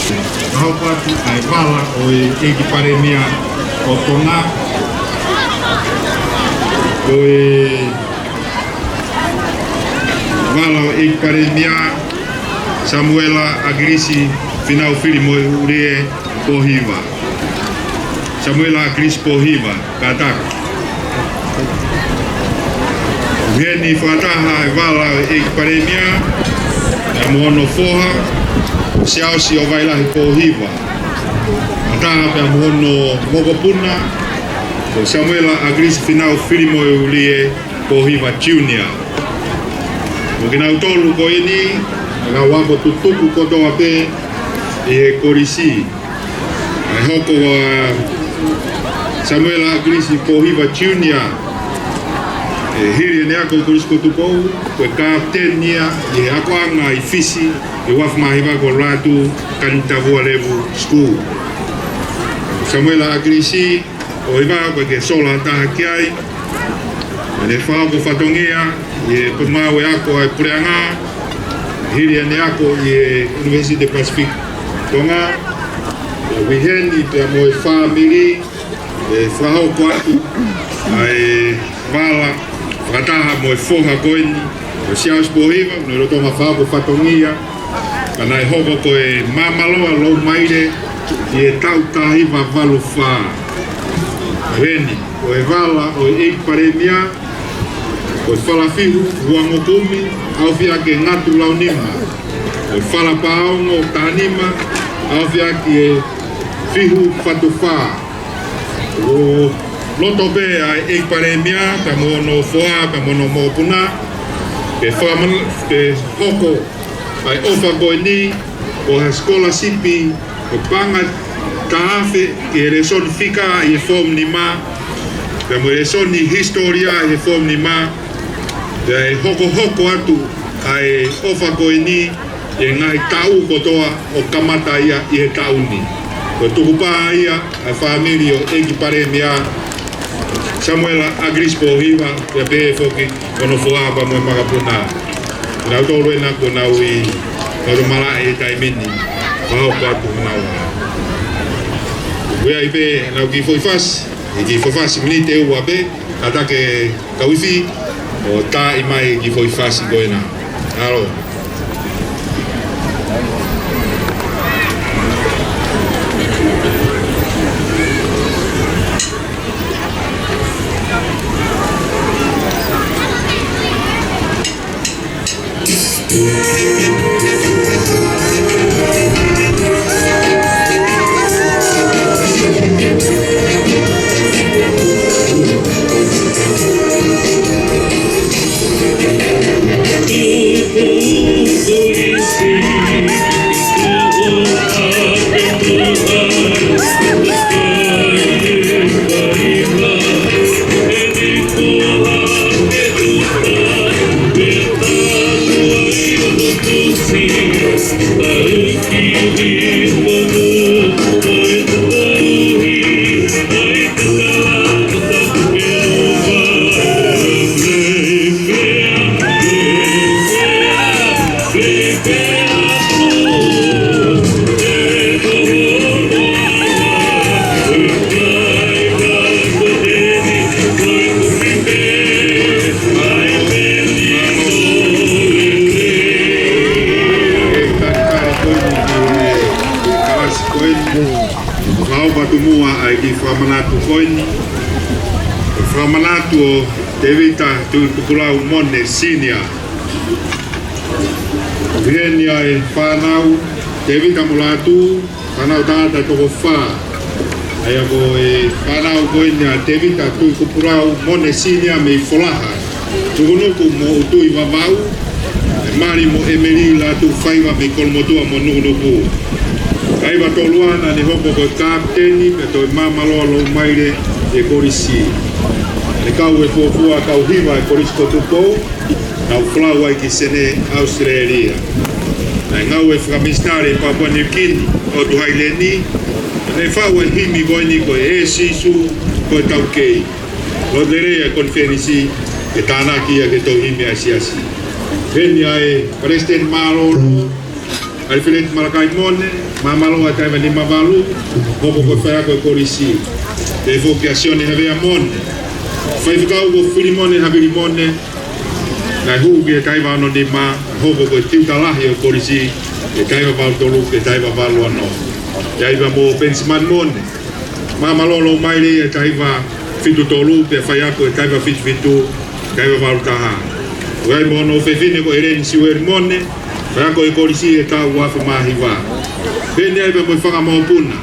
Naʻe hoko atu ʻa e vala ʻo e ʻEiki Palēmia ʻo Tonga, ko e vala ʻo e ʻEiki Palēmia, Samuela ʻAkilisi Fīnau Filimoʻulie Pōhiva. Samuela ʻAkilisi Pōhiva, kātaki. ʻOku ʻi heni fakataha e vala ʻo e ʻEiki Palēmia, pea mo hono foha, Siaosi ʻo Vailahi Pōhiva. Fakataha pea mo hono mokopuna, ko Samuela ʻAkilisi Fīnau Filimoʻulie Pōhiva Junior. Mo kinautolu ko eni, nau ako tutuku kotoa pē ʻi he kolisi. ʻE hoko ʻa Samuela ʻAkilisi Pōhiva Junior, ʻe hili ʻene ako ʻi Kolisi ko Tupou, ko e kapiteni ia ʻi he akoʻanga ʻi Fisi, ʻi he uaafe mā hiva ko Latu Kanitavua Level School. Samuela ʻAkilisi Pōhiva, ʻoku ʻikai ke sola ha taha ki ai. Naʻá ne fakahoko fatongia ʻi he potungāue ako ʻa e puleʻanga, hili ʻene ako ʻi he University Pacific Tonga. ʻI heni pea mo e fāmili, ʻe fakahoko atu ʻa e vala fakataha mo e foha ko eni, ko Siaosi Pōhiva, ʻoku ne lolotonga fakahoko fatongia, ka naʻe hoko ko e Māmāloa Loumaile ʻi he taʻu taha hiva valu fā. ʻI heni, ko e vala ʻo e ʻEiki Palēmia, ko e Falafihu Huangokumi, ʻaofia ki he Ngatu Launima, ko e Fala Paongo taha nima, ʻaofia ki he Fihu Fatu Fā. ʻO loto pē ʻa e ʻEiki Palēmia, pea mo hono foha, pea mo hono mokopuna, ke fakamana-, ke hoko ʻa e ʻofa ko eni, ko ha sikolasipi, ko e paʻanga taha afe ki he lēsoni fika ʻi he Form nima, pea mo e lēsoni hisitōlia ʻi he Form nima, pea ʻe hokohoko atu ʻa e ʻofa ko eni, ʻi he ngaahi taʻu kotoa ʻo kamata ia ʻi he taʻu ni. Ko e tukupā ia ʻa e fāmili ʻo e ʻEiki Palēmia, Samuela ʻAkilisi Pōhiva, pea pehē foki ki hono foha pea mo e mokopuna. Nautolu ena kuo nau ʻi, nau ʻi malaʻe he taimi ni, fakahoko atu honau. Ko ia ai pē ʻenau kiʻi foʻi fasi, ʻi he kiʻi foʻi fasi miniti ʻe ua pē, kātaki e kau ifi ʻo tā mai e kiʻi foʻi fasi ko ena. Mālō. Ko eni, ʻoku ou ʻoatu muʻa ʻa e kiʻi fakamanatu ko eni. Fakamanatu ʻo Tēvita Tuʻikupulau Mone Senior. ʻI heni ʻa e fānau, Tēvita mo Latu, fānau tangata toko fā. ʻA ia ko e fānau ko eni ʻa Tēvita Tuʻikupulau Mone Senior mei Folaha, Nukunuku mo ʻUtui Vavaʻu, ʻe mali mo ʻEmeli Latu Faiva mei Kolomotuʻa mo Nukunuku. Kaiva tolu ʻa ena naʻá ne hoko ko e kapiteni pea toe Māmāloa Loumaile ʻi he kolisi. Ne kau e fuofua kau hiva ʻa e Kolisi ko Tupou, nau folau ai ki Senē, ʻAositelēlia. Naʻe ngāue fakamisinale ʻi Papua Niu Kini, ʻOtu Haileni, ne faʻu e himi ko eni ko e ʻE Sīsū ko e Taukei. Loto lelei ʻa e konifelenisi ke tānaki ia ke tohi himi ʻa e siasi. Heni ʻa e Palesiteni Mālōlō, ʻAlifeleti Malakai Mone, Māmāloa taha hiva nima valu, hoko ko e faiako e kolisi. Pehē foki ʻa Sione Havea Mone, faifekau ko Filimone Havili Mone, naʻe hū ki he taha hiva ono nima, hoko ko e tiuta lahi ʻo e kolisi, ʻi he taha hiva valu tolu ki he taha hiva valu ono. Taha hiva mo Penisimani Mone, Māmāloa Loumaile ʻi he taha hiva fitu tolu, pea faiako ʻi he taha hiva fitu fitu, taha hiva valu taha. ʻOku ʻi ai mo hono ʻofefine ko ʻEleni Siueli Mone, faiako e kolisi ʻi he taʻu uaafe mā hiva. Pehē ni ai pea mo e fanga mokopuna,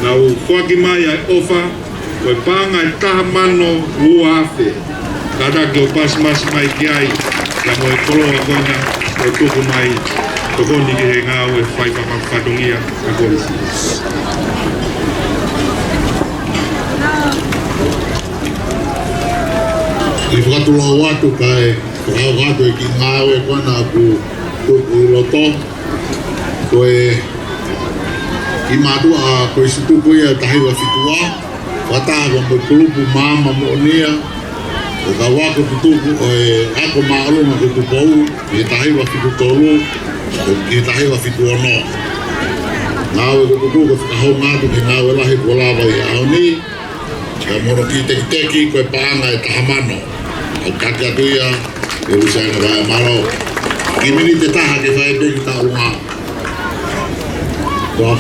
nau foaki mai ʻa e ʻofa, ko e paʻanga ʻe taha mano ua afe. Kātaki ʻo pasimasi mai ki ai. Ka mo e koloa ko ena ʻoku tuku mai, tokoni ki he ngāue fai faka-, fatongia ʻa e kolisi. ʻI he fakatulou atu kae fakahoko atu e kiʻi ngāue ko ena ʻoku tuku ʻi loto. Ko e kiʻi mātuʻa kolisi tuku ia ʻi he taha hiva fitu ua, fakataha mo e kulupu Maama Moʻonia, ʻo e kau ako tutuku ʻo e ako māʻolunga ko Tupou, ʻi he taha hiva fitu tolu ki he taha hiva fitu ono. Ngāue ko Tupou ko e fakahounga atu ki he ngāue lahi kuo lava ʻi he ʻaho ni, ka mo hono kiʻi tekiteki ko e paʻanga ʻe taha mano. ʻOku kake atu ia, ʻe usa ena vai mālō. Kiʻi miniti ʻe taha ke fai pē kiʻi taʻunga. Kuo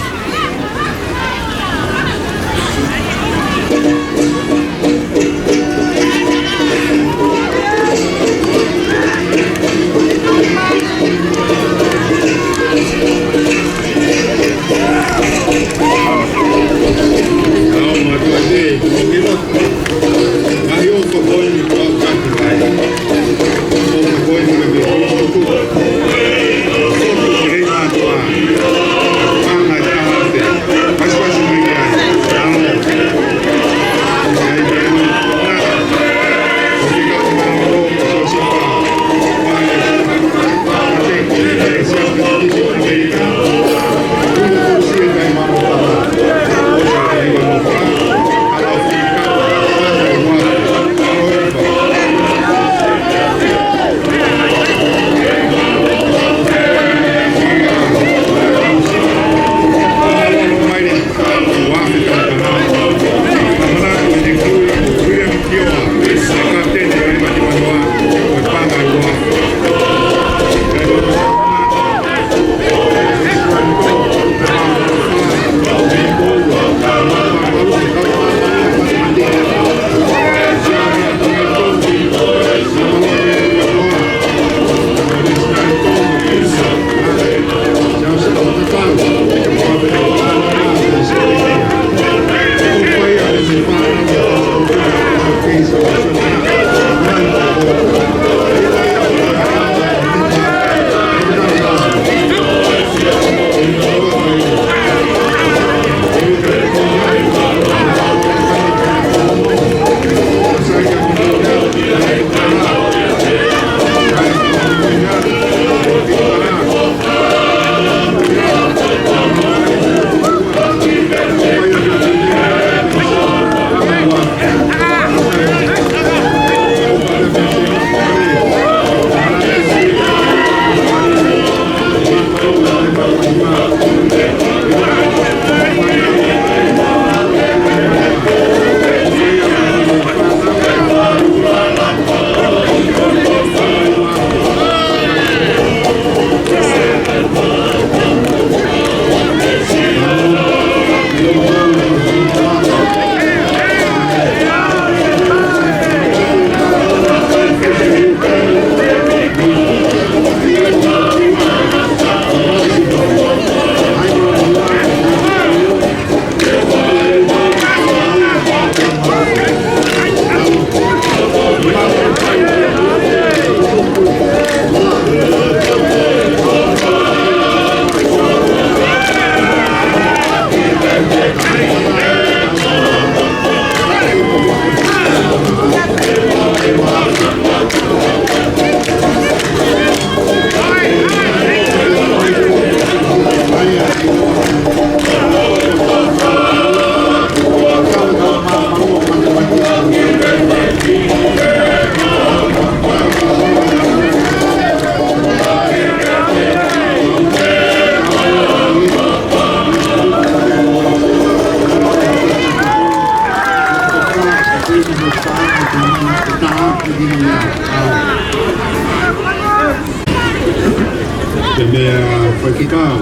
Te meʻa faifekau,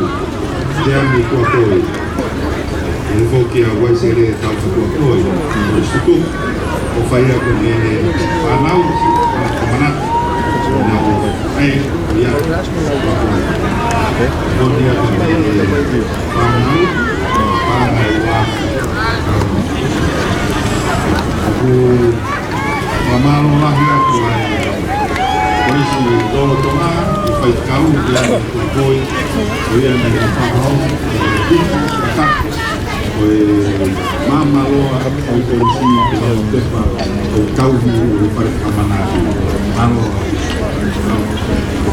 Teami Kuakoi. ʻI he foki ʻa Uaisele Taufa Kuakoi, ʻo Suku, ʻo fai ʻaki ʻene fānau, ʻa Kamana, ʻo nau ʻai, ʻo ia, ʻo ia, ʻo ia, fānau, fānau ua. ʻOku fakamālō lahi atu ai. Ko e Lolotonga, ʻi he faikau, ʻi he koi, ko ia naʻe fakahoko, ʻi he tuku, ʻi he kaka, ko e māmāloa, ko e kolisi, ko e pepa, ko e tauhi, ko e fale kamana, mālō.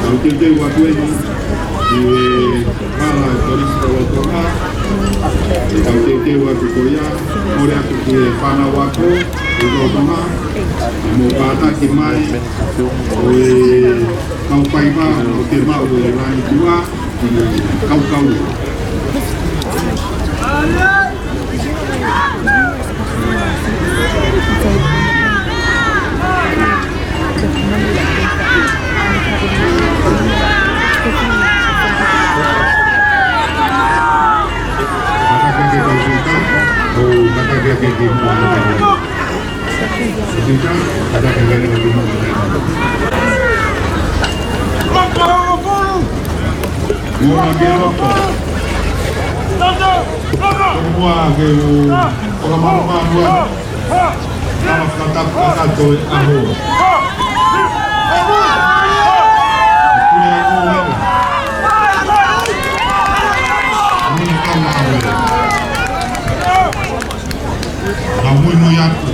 Kau teuteu atu eni, ʻi he Hala e Kolisi Lolotonga, ʻe kau teuteu atu ko ia, kole atu ki he fānau ako, ʻi lolotonga, ʻe mou kātaki mai, ʻo e kau faiva, ʻo ke maʻu e lani tua, ʻi he kaukau. Mua ke u fakamālō atu. Tala fakatapu kakato e ʻaho. Pule ako ena. Mui kama ʻaho. Nau muimui atu.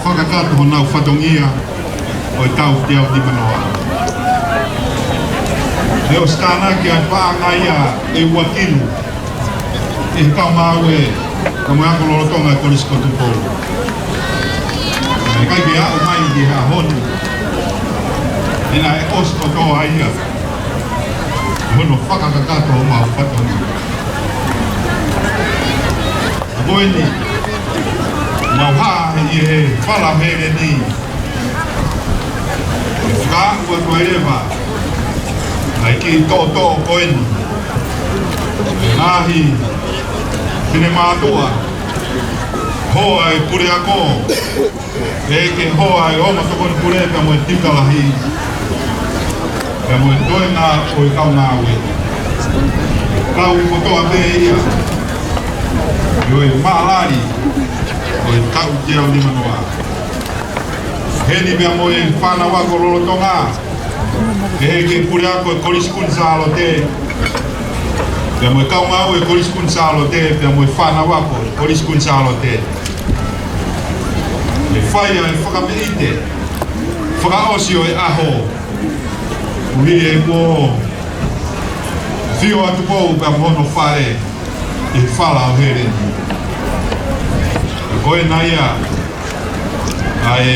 Fakakakato honau fatongia ʻo e taʻu teau nimanoa. He ʻosi tānaki ʻa e paʻanga ia ʻe ua kilu ʻi he kaungāue ʻa e Ako Lolotonga ʻa e Kolisi ko Tupou. Naʻe ʻikai ke aʻu mai ki he ʻaho ni. He naʻe ʻosi kotoa ia. Hono fakakakato homau fatongia. Ko eni, mau hā ʻi he fala Heleni. Ka ua tuai leva, ʻa e kiʻi toʻotoʻo ko eni. Ngaahi finemātuʻa, hoa e pule ako, ʻe ke hoa e ongo tokoni pule pea mo e tika lahi, pea mo e toenga ʻo e kaungāue. Kau kotoa pē ia, ʻi he mālali ʻo e taʻu teau nimanoa. Heni pea mo e fānau ako lolotonga, ʻe he ke pule ako e Kolisi Kuini Sālote, pea mo e kaungāue e Kolisi Kuini Sālote, pea mo e fānau ako e Kolisi Kuini Sālote. ʻE fai ʻa e fakameʻite fakaʻosi ʻo e ʻaho, ʻuhi e kuo fio atu kou pea mo hono fale ʻi he fala ʻo Heleni. Ko ena ia ʻa e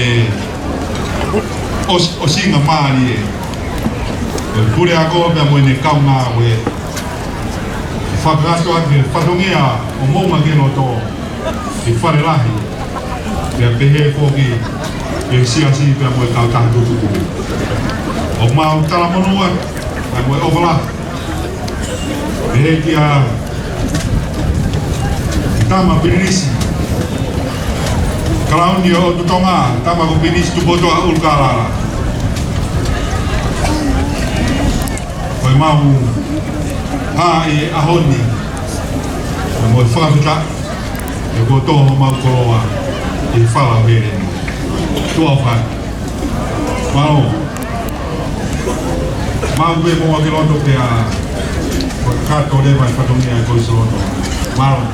ʻos-, ʻosinga mālie ʻo e pule ako pea mo ʻene kaungāue. Fakakakato atu e fatongia ʻo Moʻunga Keloto ʻi he fale lahi, pea pehē foki ki he siasi pea mo e kautaha tutuku. ʻOku mau talamonū atu, pea mo e ʻofa lahi, pehē kia Tama Pilinisi Kalauni ʻo ʻOtu Tonga, Tama ko Pilinisi Tupoutoʻa ʻUlukalala. Ko e mau hā ʻi he ʻaho ni, mo e fakafetaʻi, ʻe kuo tō homau koloa ʻi he fala ʻo Heleni. Tuʻa ʻofa atu. Mālō. Mau pē Moʻunga Keloto pea fakakakato leva e fatongia e Kolisi Lolotonga. Mālō.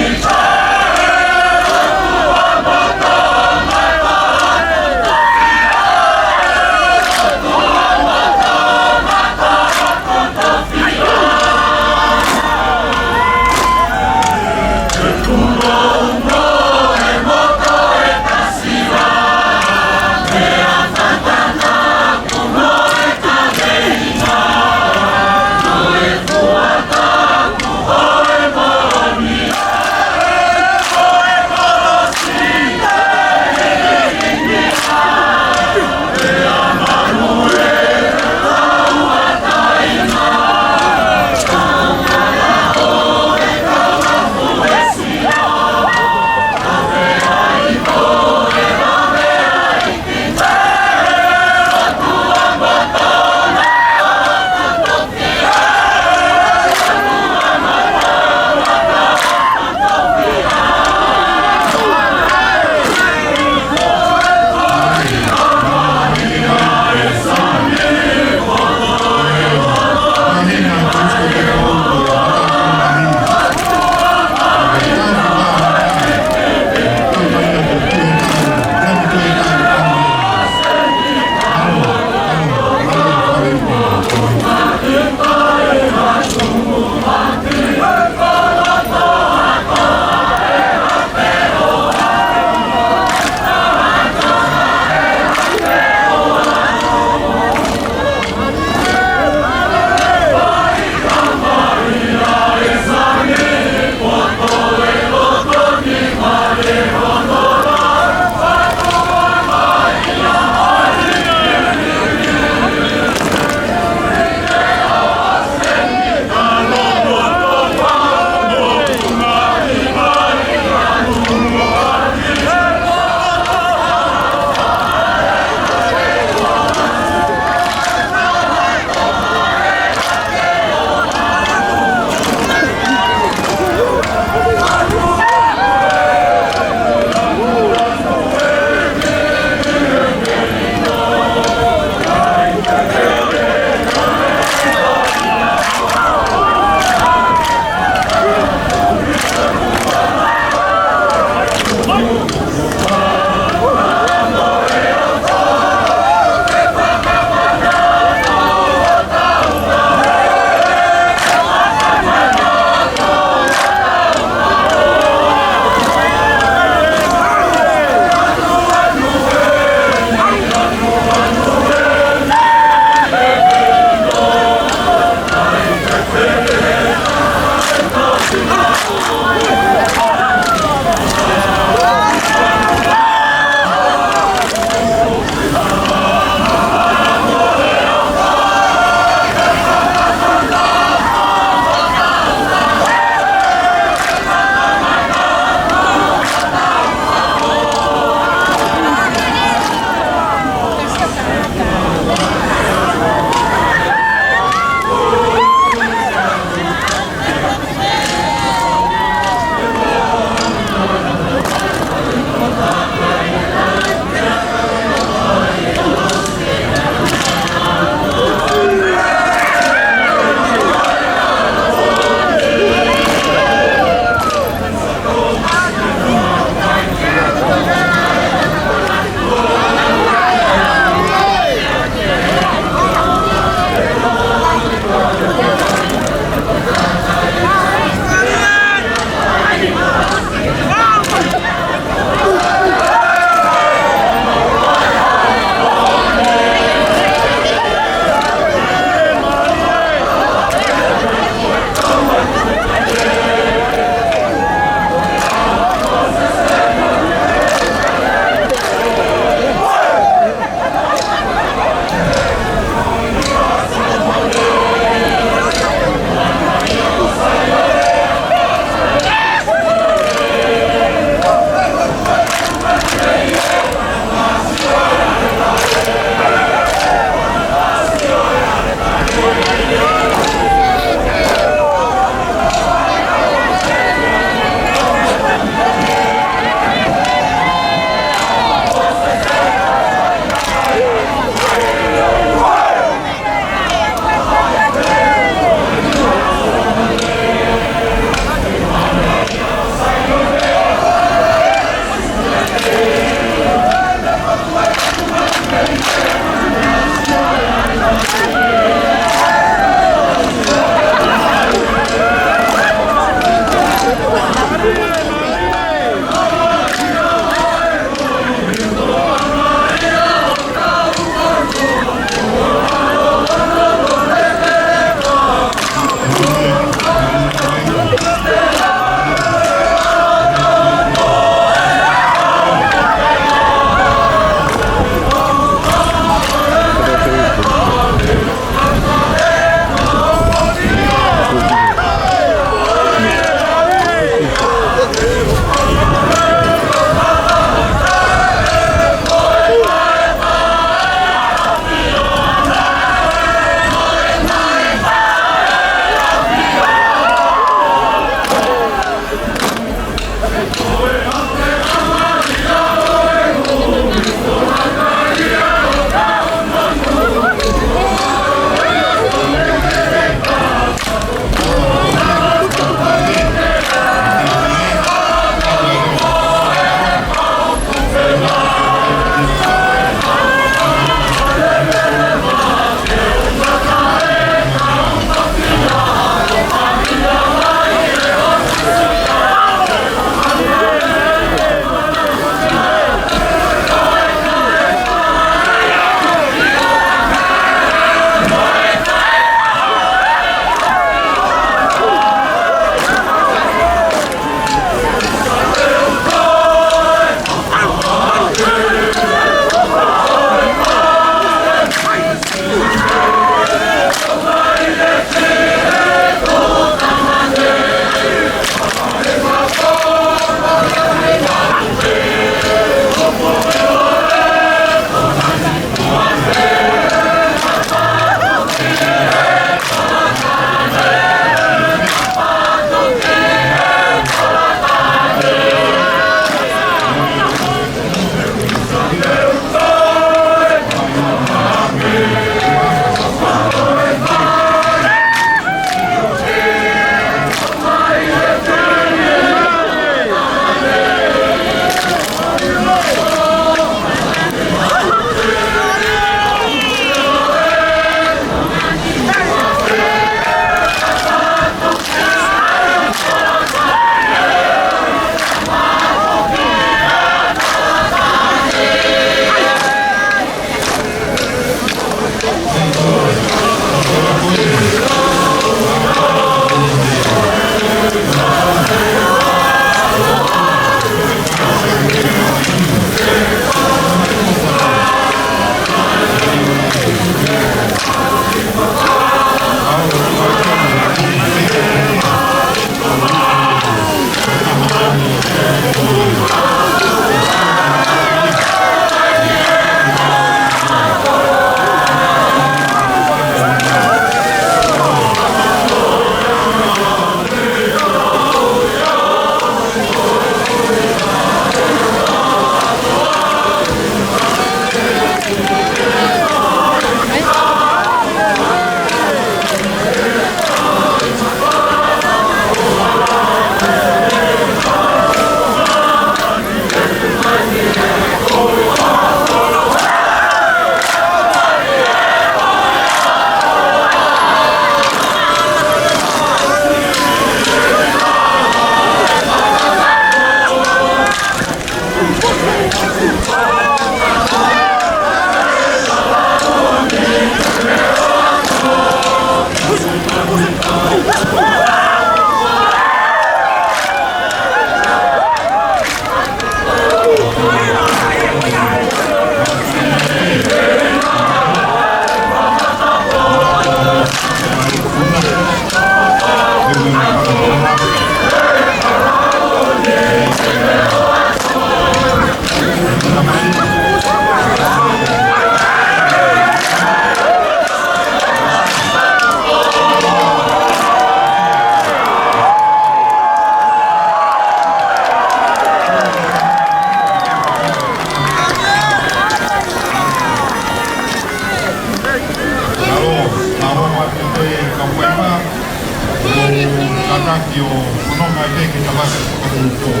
Tataki ʻo fononga ʻi he tafaʻaki fakatoutou.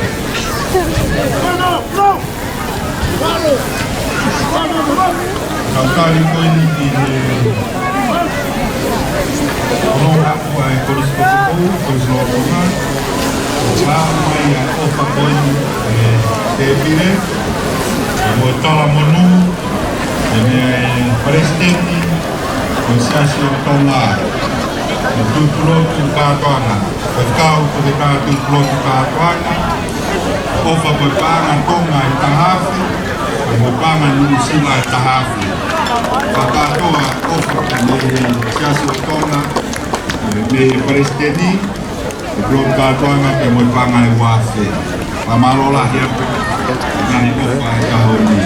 Talitali ko eni ki he fononga ʻa e Kolisi Kotokou, Kolisi Lotoma. Pea mai ʻa e ʻofa ko eni ʻa e tēpile, mo e talamonū, ʻa e Palesiteni ʻo e Siasi ʻo Tonga, ʻa e Tuʻi Pulotu Kātoanga, ʻa e kau toketā Tuʻi Pulotu Kātoanga, ʻofa ko e paʻanga Tonga ʻe taha afe, mo e paʻanga Nuʻusila ʻe taha afe. Fakakātoa ʻofa mei he Siasi ʻo Tonga, mei he Palesiteni, ʻa e Tuʻi Pulotu Kātoanga pea mo e paʻanga ʻe ua afe. Fakamālō lahi atu, ngaahi ʻofa ʻi he ʻaho ni.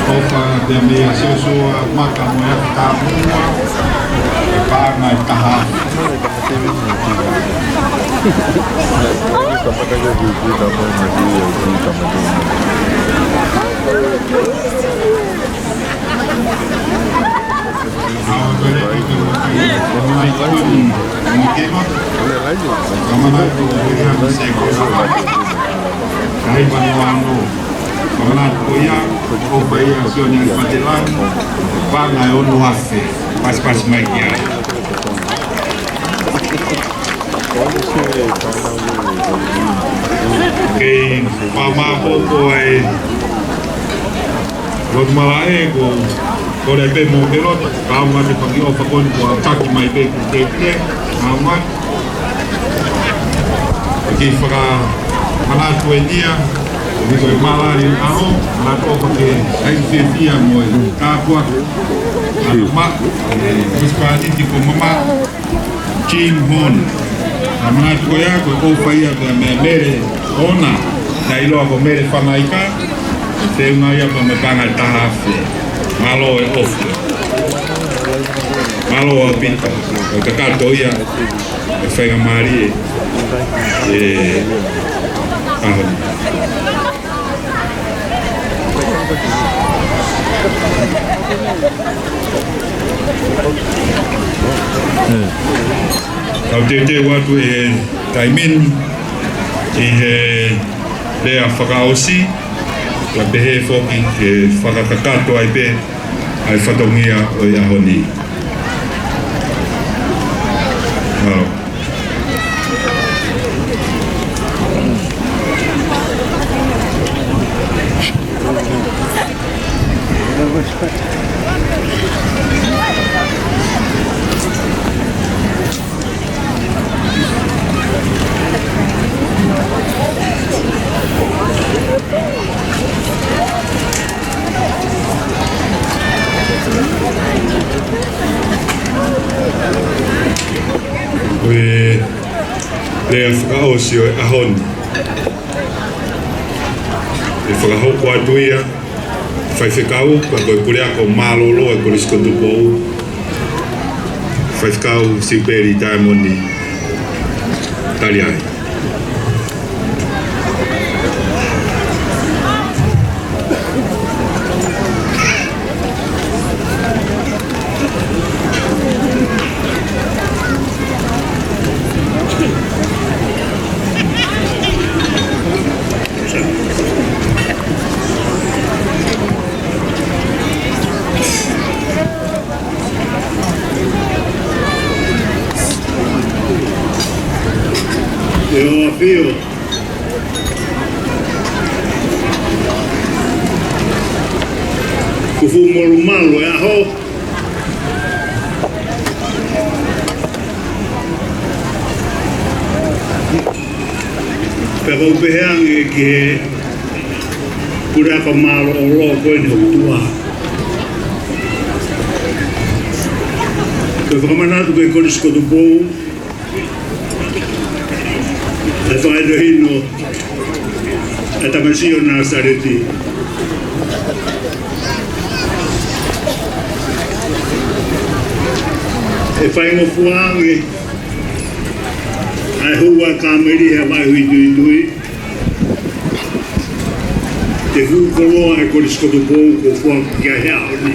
ʻOfa pea mei a Siosiua Maka mo e Afi Tāmua, ʻa e paʻanga ʻe taha afe. Kae manatu ko ia, ʻofa ia, Sione Alifatelangi, paʻanga ʻe ono afe, pasipasi mai ki ai. Kei fakamāʻopoʻopo ai. Lotu malaʻe ko, ko le pe mo ke lotu, ka ʻoua te paki ʻofa ko eni kuo taki mai pē ki he tēpile, ʻa ʻoua. Kei fakamanatu eni ia, ʻi he ko e malali ʻaho, manatu ʻofa ke ai fiefia mo e kāpua. ʻA ma, e, Miss Pātiti ko Mama. Jim Horn. Ka manatu ko ia, ko e ʻofa ia pea mei Mele ʻOna, naʻe ʻiloa ko Mele Fangaika, feʻunga ia pea mo e paʻanga ʻe taha afe. Mālō e ʻofa. Mālō ʻaupito. Ko e kakato ia, e faingamālie. E, ʻaho ni. Kau teuteu atu e taimi ni ʻi he lea fakaʻosi, ʻo pehē foki ke fakakakato ai pē ʻa e fatongia ʻo e ʻaho ni. Mālō. Ko e lea fakaʻosi ʻo e ʻaho ni, ʻe fakahoko atu ia, Faifekau, ka ko e Puleako Mālōlō ʻa e Kolisi ko Tupou, Faifekau Siupeli Taemoni Taliai. ʻE ʻAfio. Kuo fuʻu molumalu e ʻaho. Pea ʻoku ou pehē ange ki he Puleako Mālōlō ko eni ʻo e ʻOtua. Ko e fakamanatu ki he Kolisi ko Tupou, ʻa e fakahinohino ʻa e Tamasiʻi ʻo Nāsaleti. ʻE faingofua ange ʻa e hū ʻa e kāmeli he vaʻe huituitui. Te fuʻu koloa ʻa e Kolisi Kotopou kuo foaki ki ai he ʻaho ni.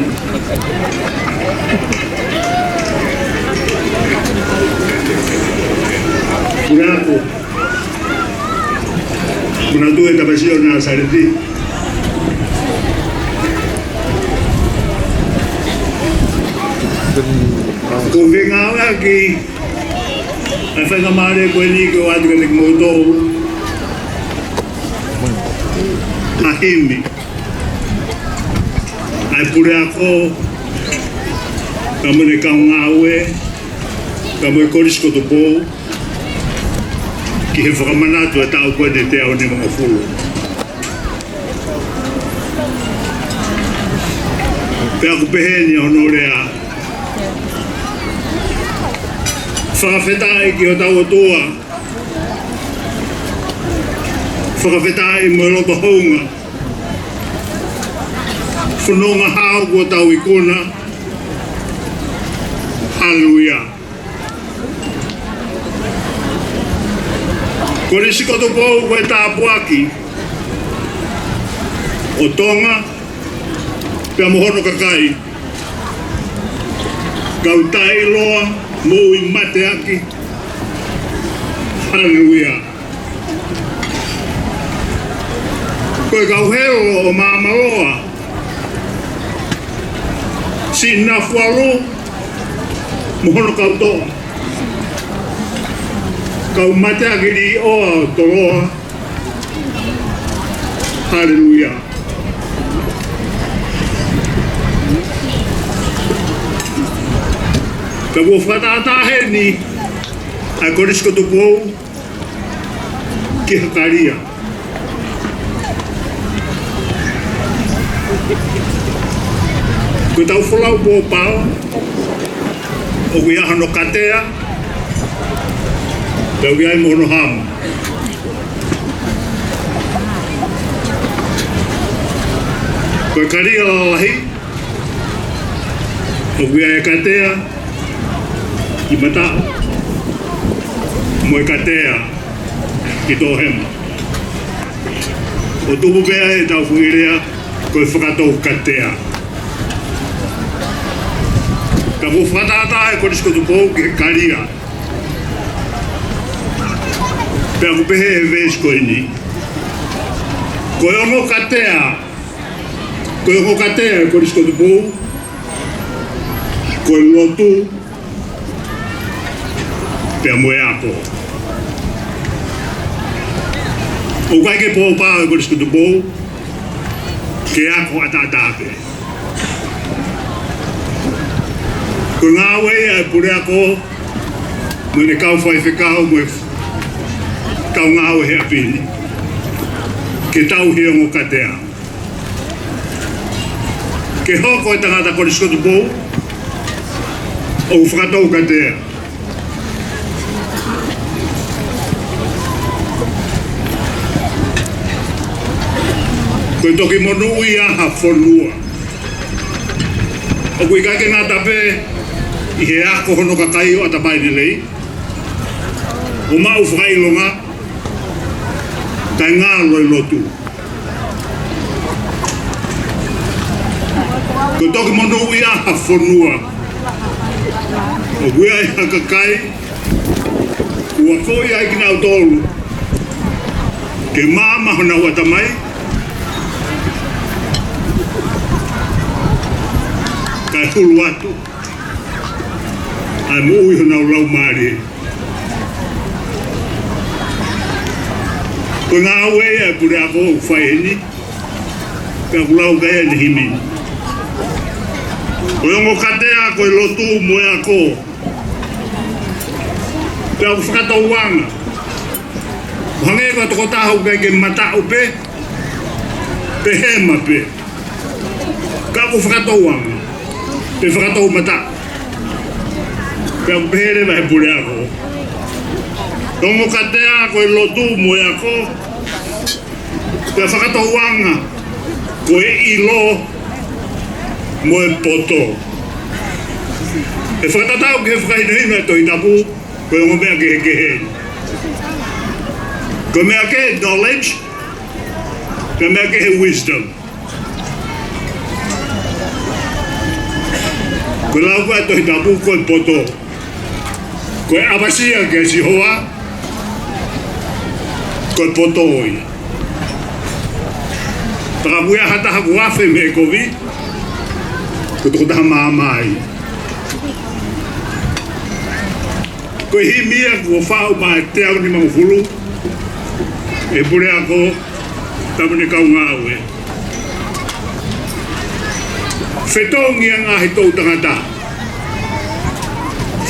Puleako, Manatuʻi e Tamasiʻi ʻo Nāsaleti. Ko e fengāueʻaki ʻa e faingamālie ko eni ke ʻoatu kiate kimoutolu ha himi ʻa e puleako, kae mo ʻene kau ngāue, kae mo e Kolisi Kotopou, ki he fakamanatu ʻa e taʻu ko eni ʻe teau nimangofulu. Pea ʻoku peheni ʻa hono lea: Fakafetaʻi ki hotau ʻOtua. Fakafetaʻi mo e loto hounga. Fononga hao kuo tau ikuna. Haleluia. Kolisi Kotopou ko e tāpuaki ʻo Tonga pea mo hono kakai. Kau taʻeʻiloa, moʻui mateaki. Haleluia. Ko e kau helo ʻo Māmaloa, Siʻi Nafualu mo hono kau toʻa. Kau mateaki līʻoa ʻo Toloa. Haleluia. Ka kuo fakatātā heni ʻa e Kolisi Kotopou ki ha kalia. Ko ʻetau folau pōpao, ʻoku ʻi ai hono katea, pea ʻoku ʻi ai mo hono hama. Ko e kalia lalahi, ʻoku ʻi ai e katea ki mataʻu, mo e katea ki toʻohema. ʻO tupu pē ʻa ʻetau foʻi lea ko e fakatou katea. Ka kuo fakatātā ʻa e Kolisi Kotopou ki he kalia. Pea ʻoku pehē ʻe he veesi ko eni: Ko e ongo katea, ko e ongo katea ʻa e Kolisi Kotopou, ko e lotu pea mo e ako. ʻOku ʻikai ke pōpao ʻa e Kolisi Kotopou ke ako ʻataʻatā pē. Ko e ngāue ia ʻa e puleako mo ʻene kau faifekau mo e kau ngāue he ʻapi ni ke tauhi e ongo katea. Ke hoko e tangata Kolisi Kotopou ʻoku fakatou katea. Ko e toki monūʻia ha fonua. ʻOku ʻikai ke ngata pē ʻi he ako hono kakai ʻo ʻAtamai lelei, ʻo maʻu fakaʻilonga, kae ngalo e lotu. Ko e toki monūʻia ha fonua ʻoku ʻi ai ha kakai kuo akoʻi ai kinautolu ke maama honau ʻatamai, kae hulu atu ʻa e moʻui honau laumālie. Ko e ngāue ia ʻa e puleako ʻoku fai heni, pea ʻoku lau ki ai ʻene himi. Ko e ongo katea ko e lotu mo e ako. Pea ʻoku fakatouʻanga. ʻO hangē ko e tokotaha ʻoku ʻikai ke mataʻu pē, pe hema pē. Ka ʻoku fakatouʻanga, pe fakatoumataʻu. Pea ʻoku pehē leva ʻe he puleako: Ongo katea ko e lotu mo e ako, pea fakatouʻanga ko e ʻilo mo e poto. ʻE fakatatau ki he fakahinohino ʻa e Tohi Tapu, ko e ongo meʻa kehekehe. Ko e meʻa kehe, knowledge, Ka meʻa ki he wisdom. Ko e lau ko ē ʻa e Tohi Tapu ko e poto. Ko e ʻapasia kia Sihova, ko e poto ia. Pea kapau ʻoku ʻi ai ha taha ʻoku afe mei he kovi, ko e tokotaha maama ia. Ko e himi ia kuo faʻu maʻa e teau nimangofulu ʻe he puleako Tamune Kaungāue. Fetongi ʻa e ngaahi toʻu tangata.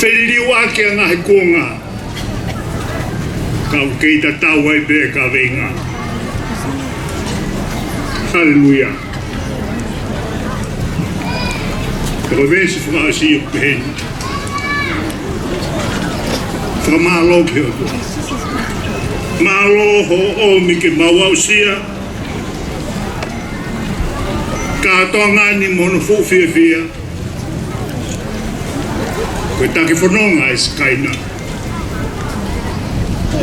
Feliliuaki ʻa e ngaahi kuonga. Ka ʻoku kei tatau ai pē ʻa e kaveinga. Haleluia. Ko e veesi fakaʻosi ʻoku pehē ni. Fakamālō ki he ʻOtua. Mālō hoʻo ʻomi ke mau aʻusia kātoanga ni mo hono fuʻu fiefia. Ko e taki fononga ʻa e Sikaina.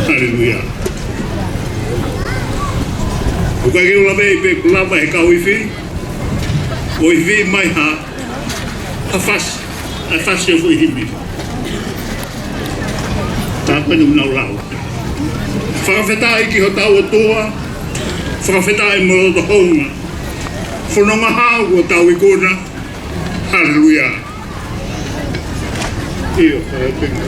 Haleluia. ʻOku ʻikai ke u lave pē, ʻoku lava ʻe he kau ifi ʻo ifi mai ha, ha fasi, ha fasi ʻo e foʻi himi. Tā ko eni ʻoku nau lau. Fakafetaʻi ki hotau ʻOtua, fakafetaʻi mo e loto hounga. Fononga hau ʻo tau ikuna. Haleluia. ʻIo, ʻa e tenga.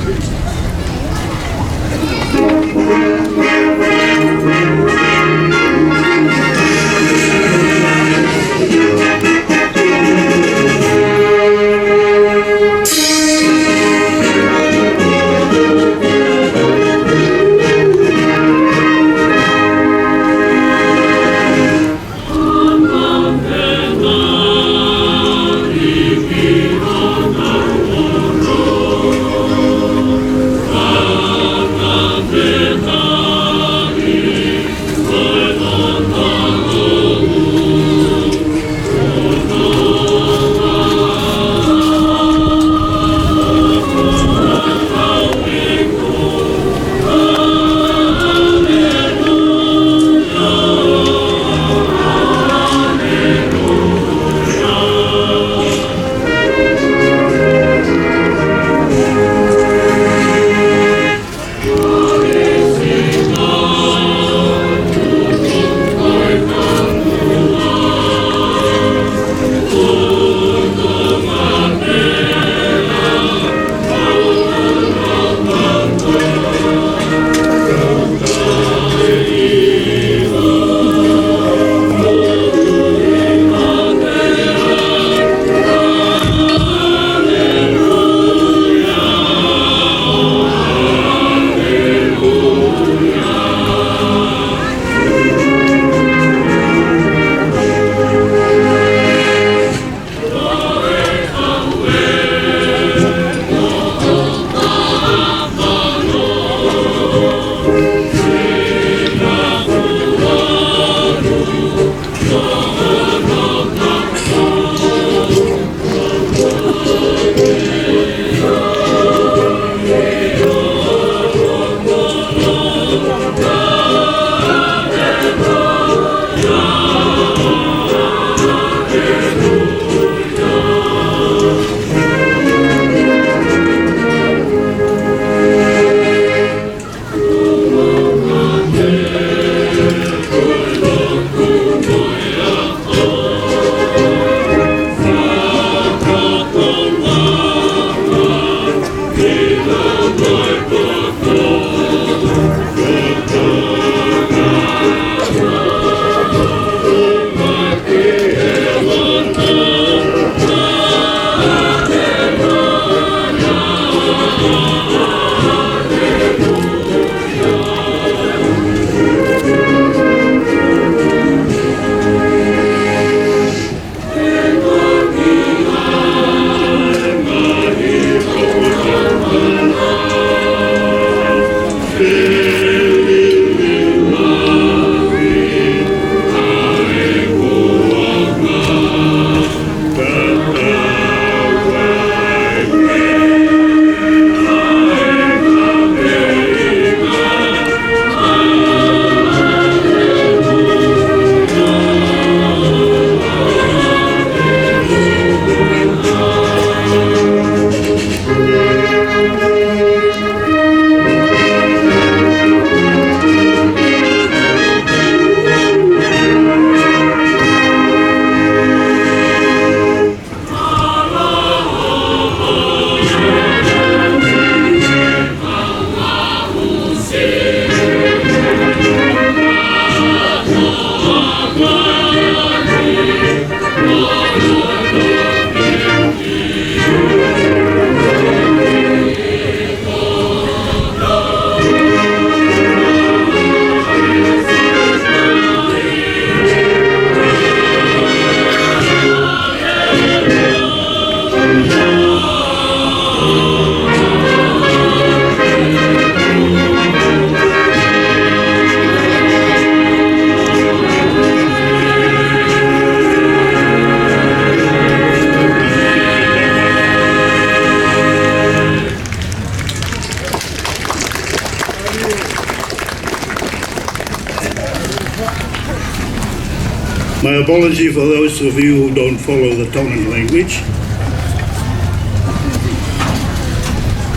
Apology for those of you who don't follow the Tongan language,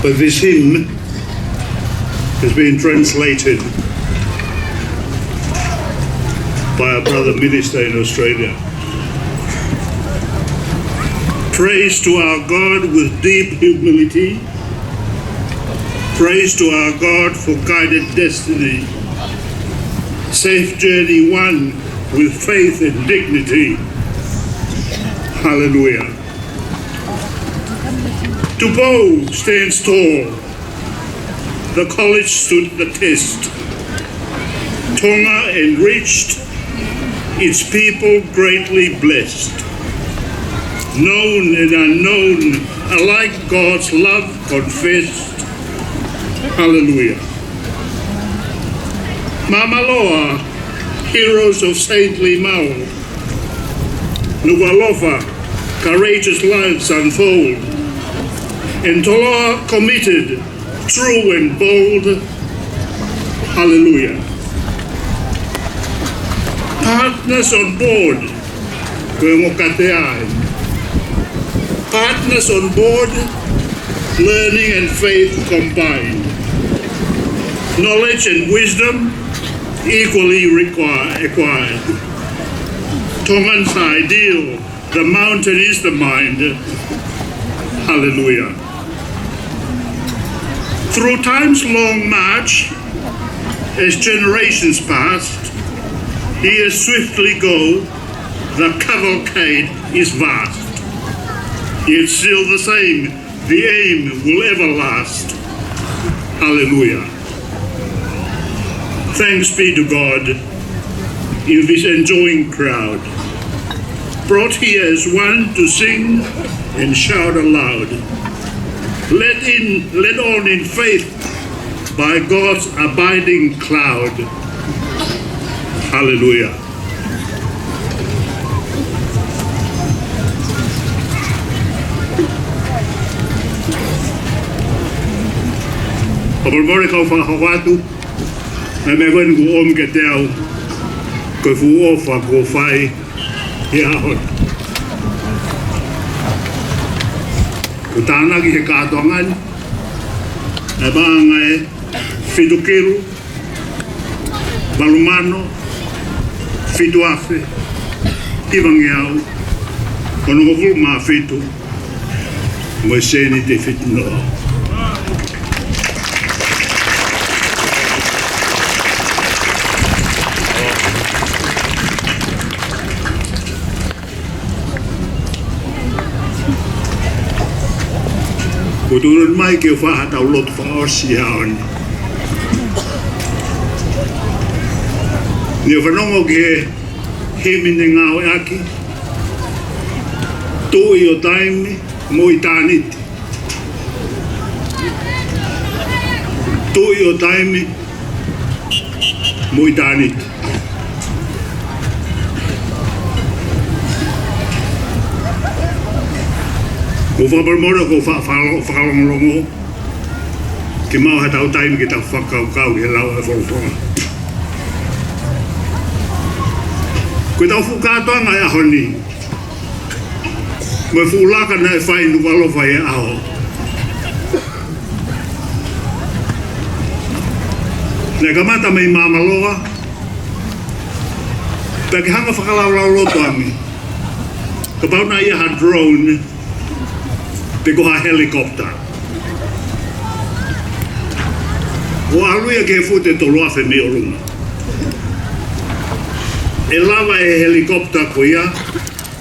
but this hymn has been translated by our brother minister in Australia. Praise to our God with deep humility. Praise to our God for guided destiny. Safe journey won with faith and dignity. Hallelujah. Tupou stands tall. The college stood the test. Tonga enriched, its people greatly blessed. Known and unknown alike, God's love confessed. Hallelujah. Māmāloa, heroes of saintly mould. Nukuʻalofa, courageous lives unfold. And Toloa committed, true and bold. Hallelujah. Partners on board, ko e ongo katea ē. Partners on board, learning and faith combined. Knowledge and wisdom equally require, acquired. Tongan's ideal, the mountain is the mind. Hallelujah. Through time's long march, as generations passed, years swiftly go, the cavalcade is vast. Yet still the same, the aim will ever last. Hallelujah. Thanks be to God in this enjoying crowd, brought here as one to sing and shout aloud. Let in, let on in faith by God's abiding cloud. Hallelujah. Fakamolemole kau fakahoko atu, naʻe meʻa ko eni kuo ʻomi kiate au, ko e fuʻu ʻofa kuo fai he ʻaho ni. Kuo tānaki he kātoanga ni, ʻa e paʻanga ʻe fitu kilu, valu mano, fitu afe, hivangeau, onongofulu mā fitu, mo e sēniti ʻe fitu noa. Kuo tuʻu mai ke u fai haʻatau lotu fakaʻosi he ʻaho ni. Naʻe fanongo ki he himi naʻe ngāueʻaki, Tuʻi ʻo taimi mo ʻitāniti. Tuʻi ʻo taimi mo ʻitāniti. Ko e fakamolemole ko e fa-, fa-, fakalongolongo ke maʻu haʻatau taimi ke tau fakakaukau ki he lau ʻa e folofola. Ko ʻetau fuʻu kātoanga he ʻaho ni, mo e fuʻu laka naʻe fai ʻi Nukuʻalofa he ʻaho. Naʻe kamata mei Māmāloa, pea ke hanga fakalaulauloto ange, kapau naʻe ʻi ai ha drone, pe ko ha helicopter, ʻo ʻalu ia ki he fute tolu afe mei ʻolunga, ʻe lava ʻe he helicopter ko ia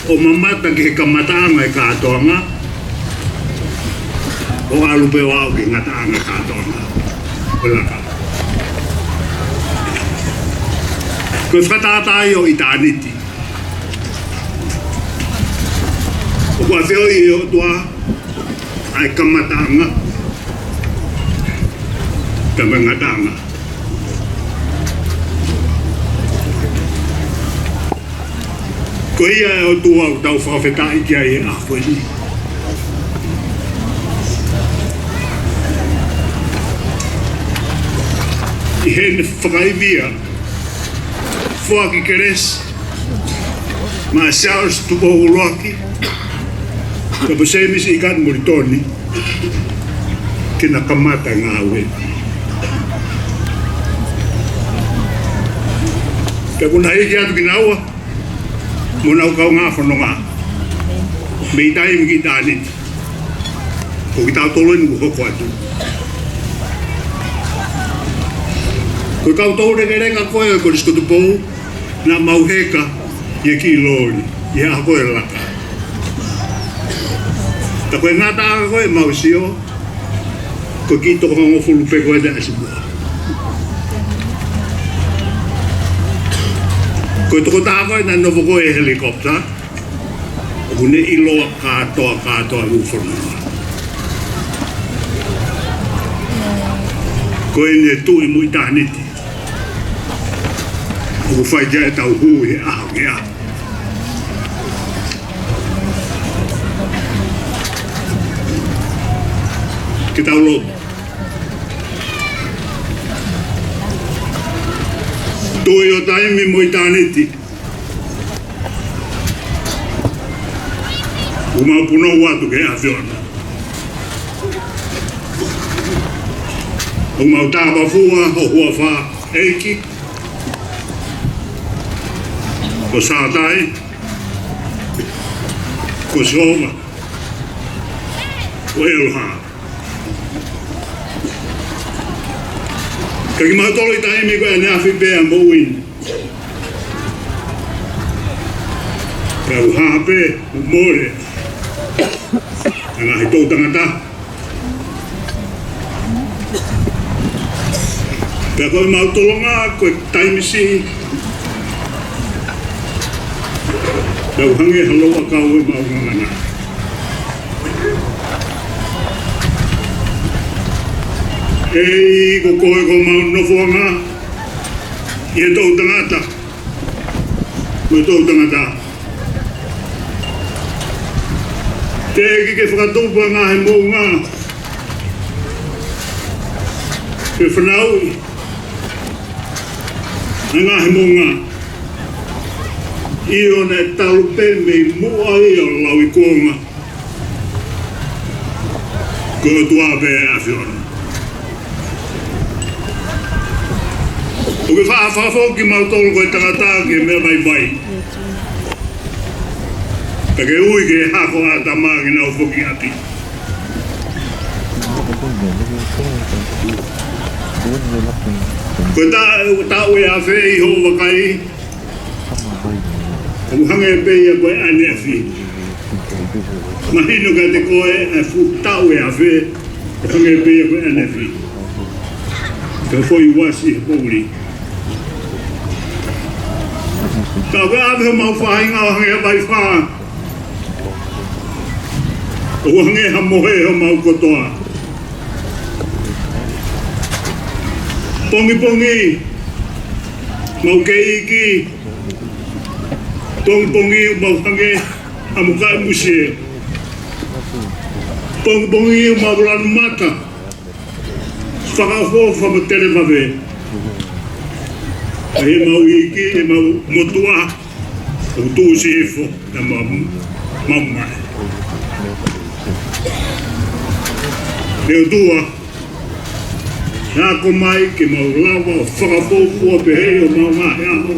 ʻo mamata ki he kamataʻanga e kātoanga, ʻo ʻalu pē ʻo aʻu ki he ngataʻanga e kātoanga ʻo laka. Ko e fakatātā ia ʻo ʻitāniti. ʻOku ʻafioʻi ʻe he ʻOtua ʻa e kamataʻanga pea mo e ngataʻanga. Ko ia ʻe ʻOtua ʻoku tau fakafetaʻi ki ai he ʻaho ni. ʻI heʻene fakaivia, foaki kelesi, Maʻa Charles Tupou ʻUluaki, pea mo Semisi ʻIkani Molitoni, ke na kamata e ngāue. Pea kuo na hiki atu kinaua mo honau kaungā fononga mei taimi ki ʻitāniti. Ko kitautolu eni kuo hoko atu. Ko e kau toulekeleka ko ē ʻo e Kolisi ko Tupou, naʻa mau heka ʻi he kiʻi loli ʻi he ʻaho ko ē ʻo e laka. Ka ko e ngataʻanga ko ē ʻemau sio, ko e kiʻi toko hongofulu pē ko ē naʻe ʻasi muʻa. Ko e tokotaha ko ē naʻe nofo ko ē he helikopita, ʻoku ne ʻiloa kātoa, kātoa ʻa e fonua. Ko ʻene tuʻi mo ʻitāniti, ʻoku fai ki ai ʻetau hū he ʻaho ke ʻaho. Ke tau lotu. Tuʻi ʻo taimi mo ʻitāniti, ʻoku mau punou atu ki he ʻAfiona. ʻOku mau tāpafua ho huafa, ʻEiki, ko Sātai, ko Sihova, ko ʻEloha. Ka kimautolu ʻi he taimi ko ē ʻaneafi pē ʻa e moʻui ni, pea ʻoku hā pē mo mole ʻa e ngaahi toʻutangata. Pea ko ʻemau tolonga ko e taimi siʻi, pea ʻoku hangē ha louʻakau ʻemau ngangana. ʻEiki, ko koe ko homau nofoʻanga ʻi he toʻutangata mo e toʻutangata. Teʻeki ke fakatupu ʻa e ngaahi moʻunga, pe fanauʻi ʻa e ngaahi moʻunga. ʻIo, naʻe talu pē mei muʻa ia ʻo lauikuonga ko e ʻOtua pē ʻa e ʻAfiona. ʻOku ke faʻa fakafoki kimautolu ko e tangata ki he meʻa vaivai, pea ke ui ki he hako ʻa ʻĀtama ke nau foki ʻi ʻapi. Ko e ta-, taʻu ʻe afe ʻi hoʻo vakai, ʻoku hangē pē ia ko e ʻaneafi. Mahino kiate koe ʻa e fuʻu taʻu ʻe afe, ʻoku hangē pē ia ko e ʻaneafi. Ka ko e foʻi uasi he poʻuli. Ka ko e ʻave homau faʻahinga ʻo hangē ha vaifā, ʻo hangē ha mohe homau kotoa. Pongipongi mau kei iiki, pongipongi mau hangē ha mukaʻi musie. Pongipongi mau lanu mata, fakaʻofoʻofa mo televave. ʻA ʻemau iiki, ʻemau motuʻa, ʻoku tuʻusi hifo, naʻa mau, mau mai. ʻE ʻOtua, naʻa ko mai ke mau lava ʻo fakafuofua pehē ʻi homau ngaahi ʻaho.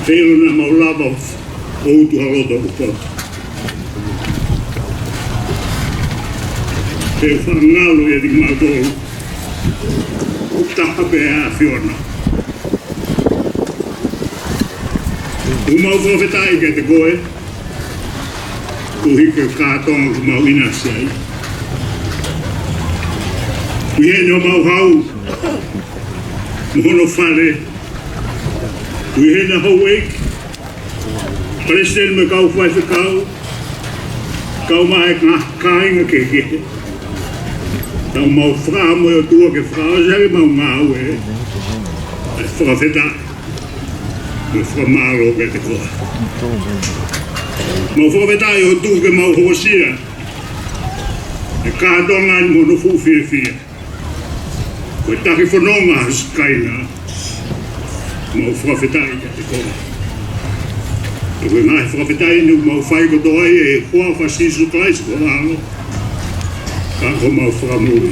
Pea ʻilo naʻa mau lava ʻo utu ha loto ʻoku poto. Pea fakangalu ʻiate kimautolu ʻoku taha pē ʻa e ʻAfiona. ʻOku mau fakafetaʻi kiate koe, koeʻuhi ko e kātoanga ʻoku mau ʻinasi ai. ʻOku ʻi heni homau hau mo hono fale, ʻoku ʻi heni houʻeiki, palesiteni mo e kau faifekau, kau mai e ngaahi kāinga kehekehe. Naʻa mau fakamoʻoni ʻOtua ke fakaʻosi ʻemau ngāue. ʻE fakafetaʻi mo fakamālō kiate koe. Mau fakafetaʻi ʻOtua ke mau hokosia e kātoanga ni mo hono fuʻu fiefia. Ko e taki fononga ʻa Sikaina, Mau fakafetaʻi kiate koe. Ko e ngaahi fakafetaʻi ni ʻoku mau fai kotoa ʻi he huafa ʻo Sīsū Kalaisi ko ho ʻAlo, ka ko homau Fakamoʻui.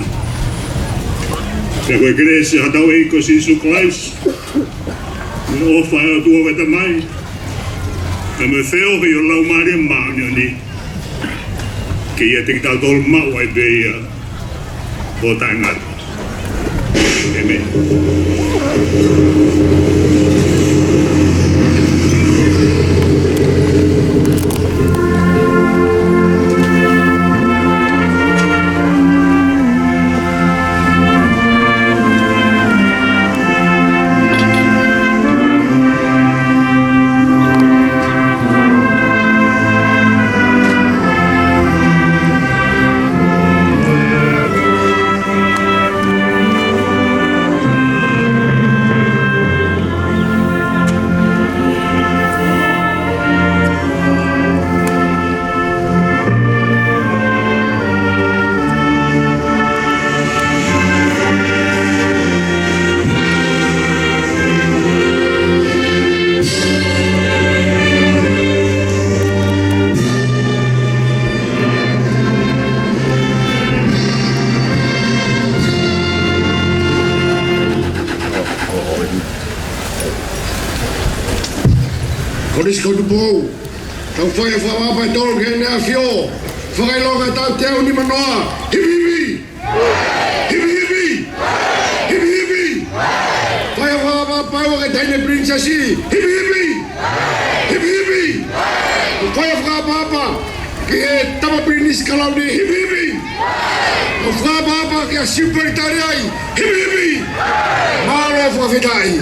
Pea ko e kelesi ʻa hotau ʻEiki ko Sīsū Kalaisi, mo e ʻofa ʻa e ʻOtua ko e Tamai, pea mo e feohi ʻo e Laumālie Māʻoniʻoni, ke ʻiate kitautolu maʻu ai pē ia ʻo taʻengata. ʻĒmeni. Kolisi ko Tupou, tau fai e fakaʻapaʻapa ʻe tolu ki Heʻene ʻAfio, fakaʻilonga ʻetau teau nimanoa, hipi hipi! Hipi hipi! Hipi hipi! Fai e fakaʻapaʻapa ʻa e Taʻahine Pilinisesi, hipi hipi! Hipi hipi! Fai e fakaʻapaʻapa ki he Tama Pilinisi Kalauni, hipi hipi! Fakaʻapaʻapa kia Siupeli Taliai, hipi hipi! Mālō fakafetaʻi!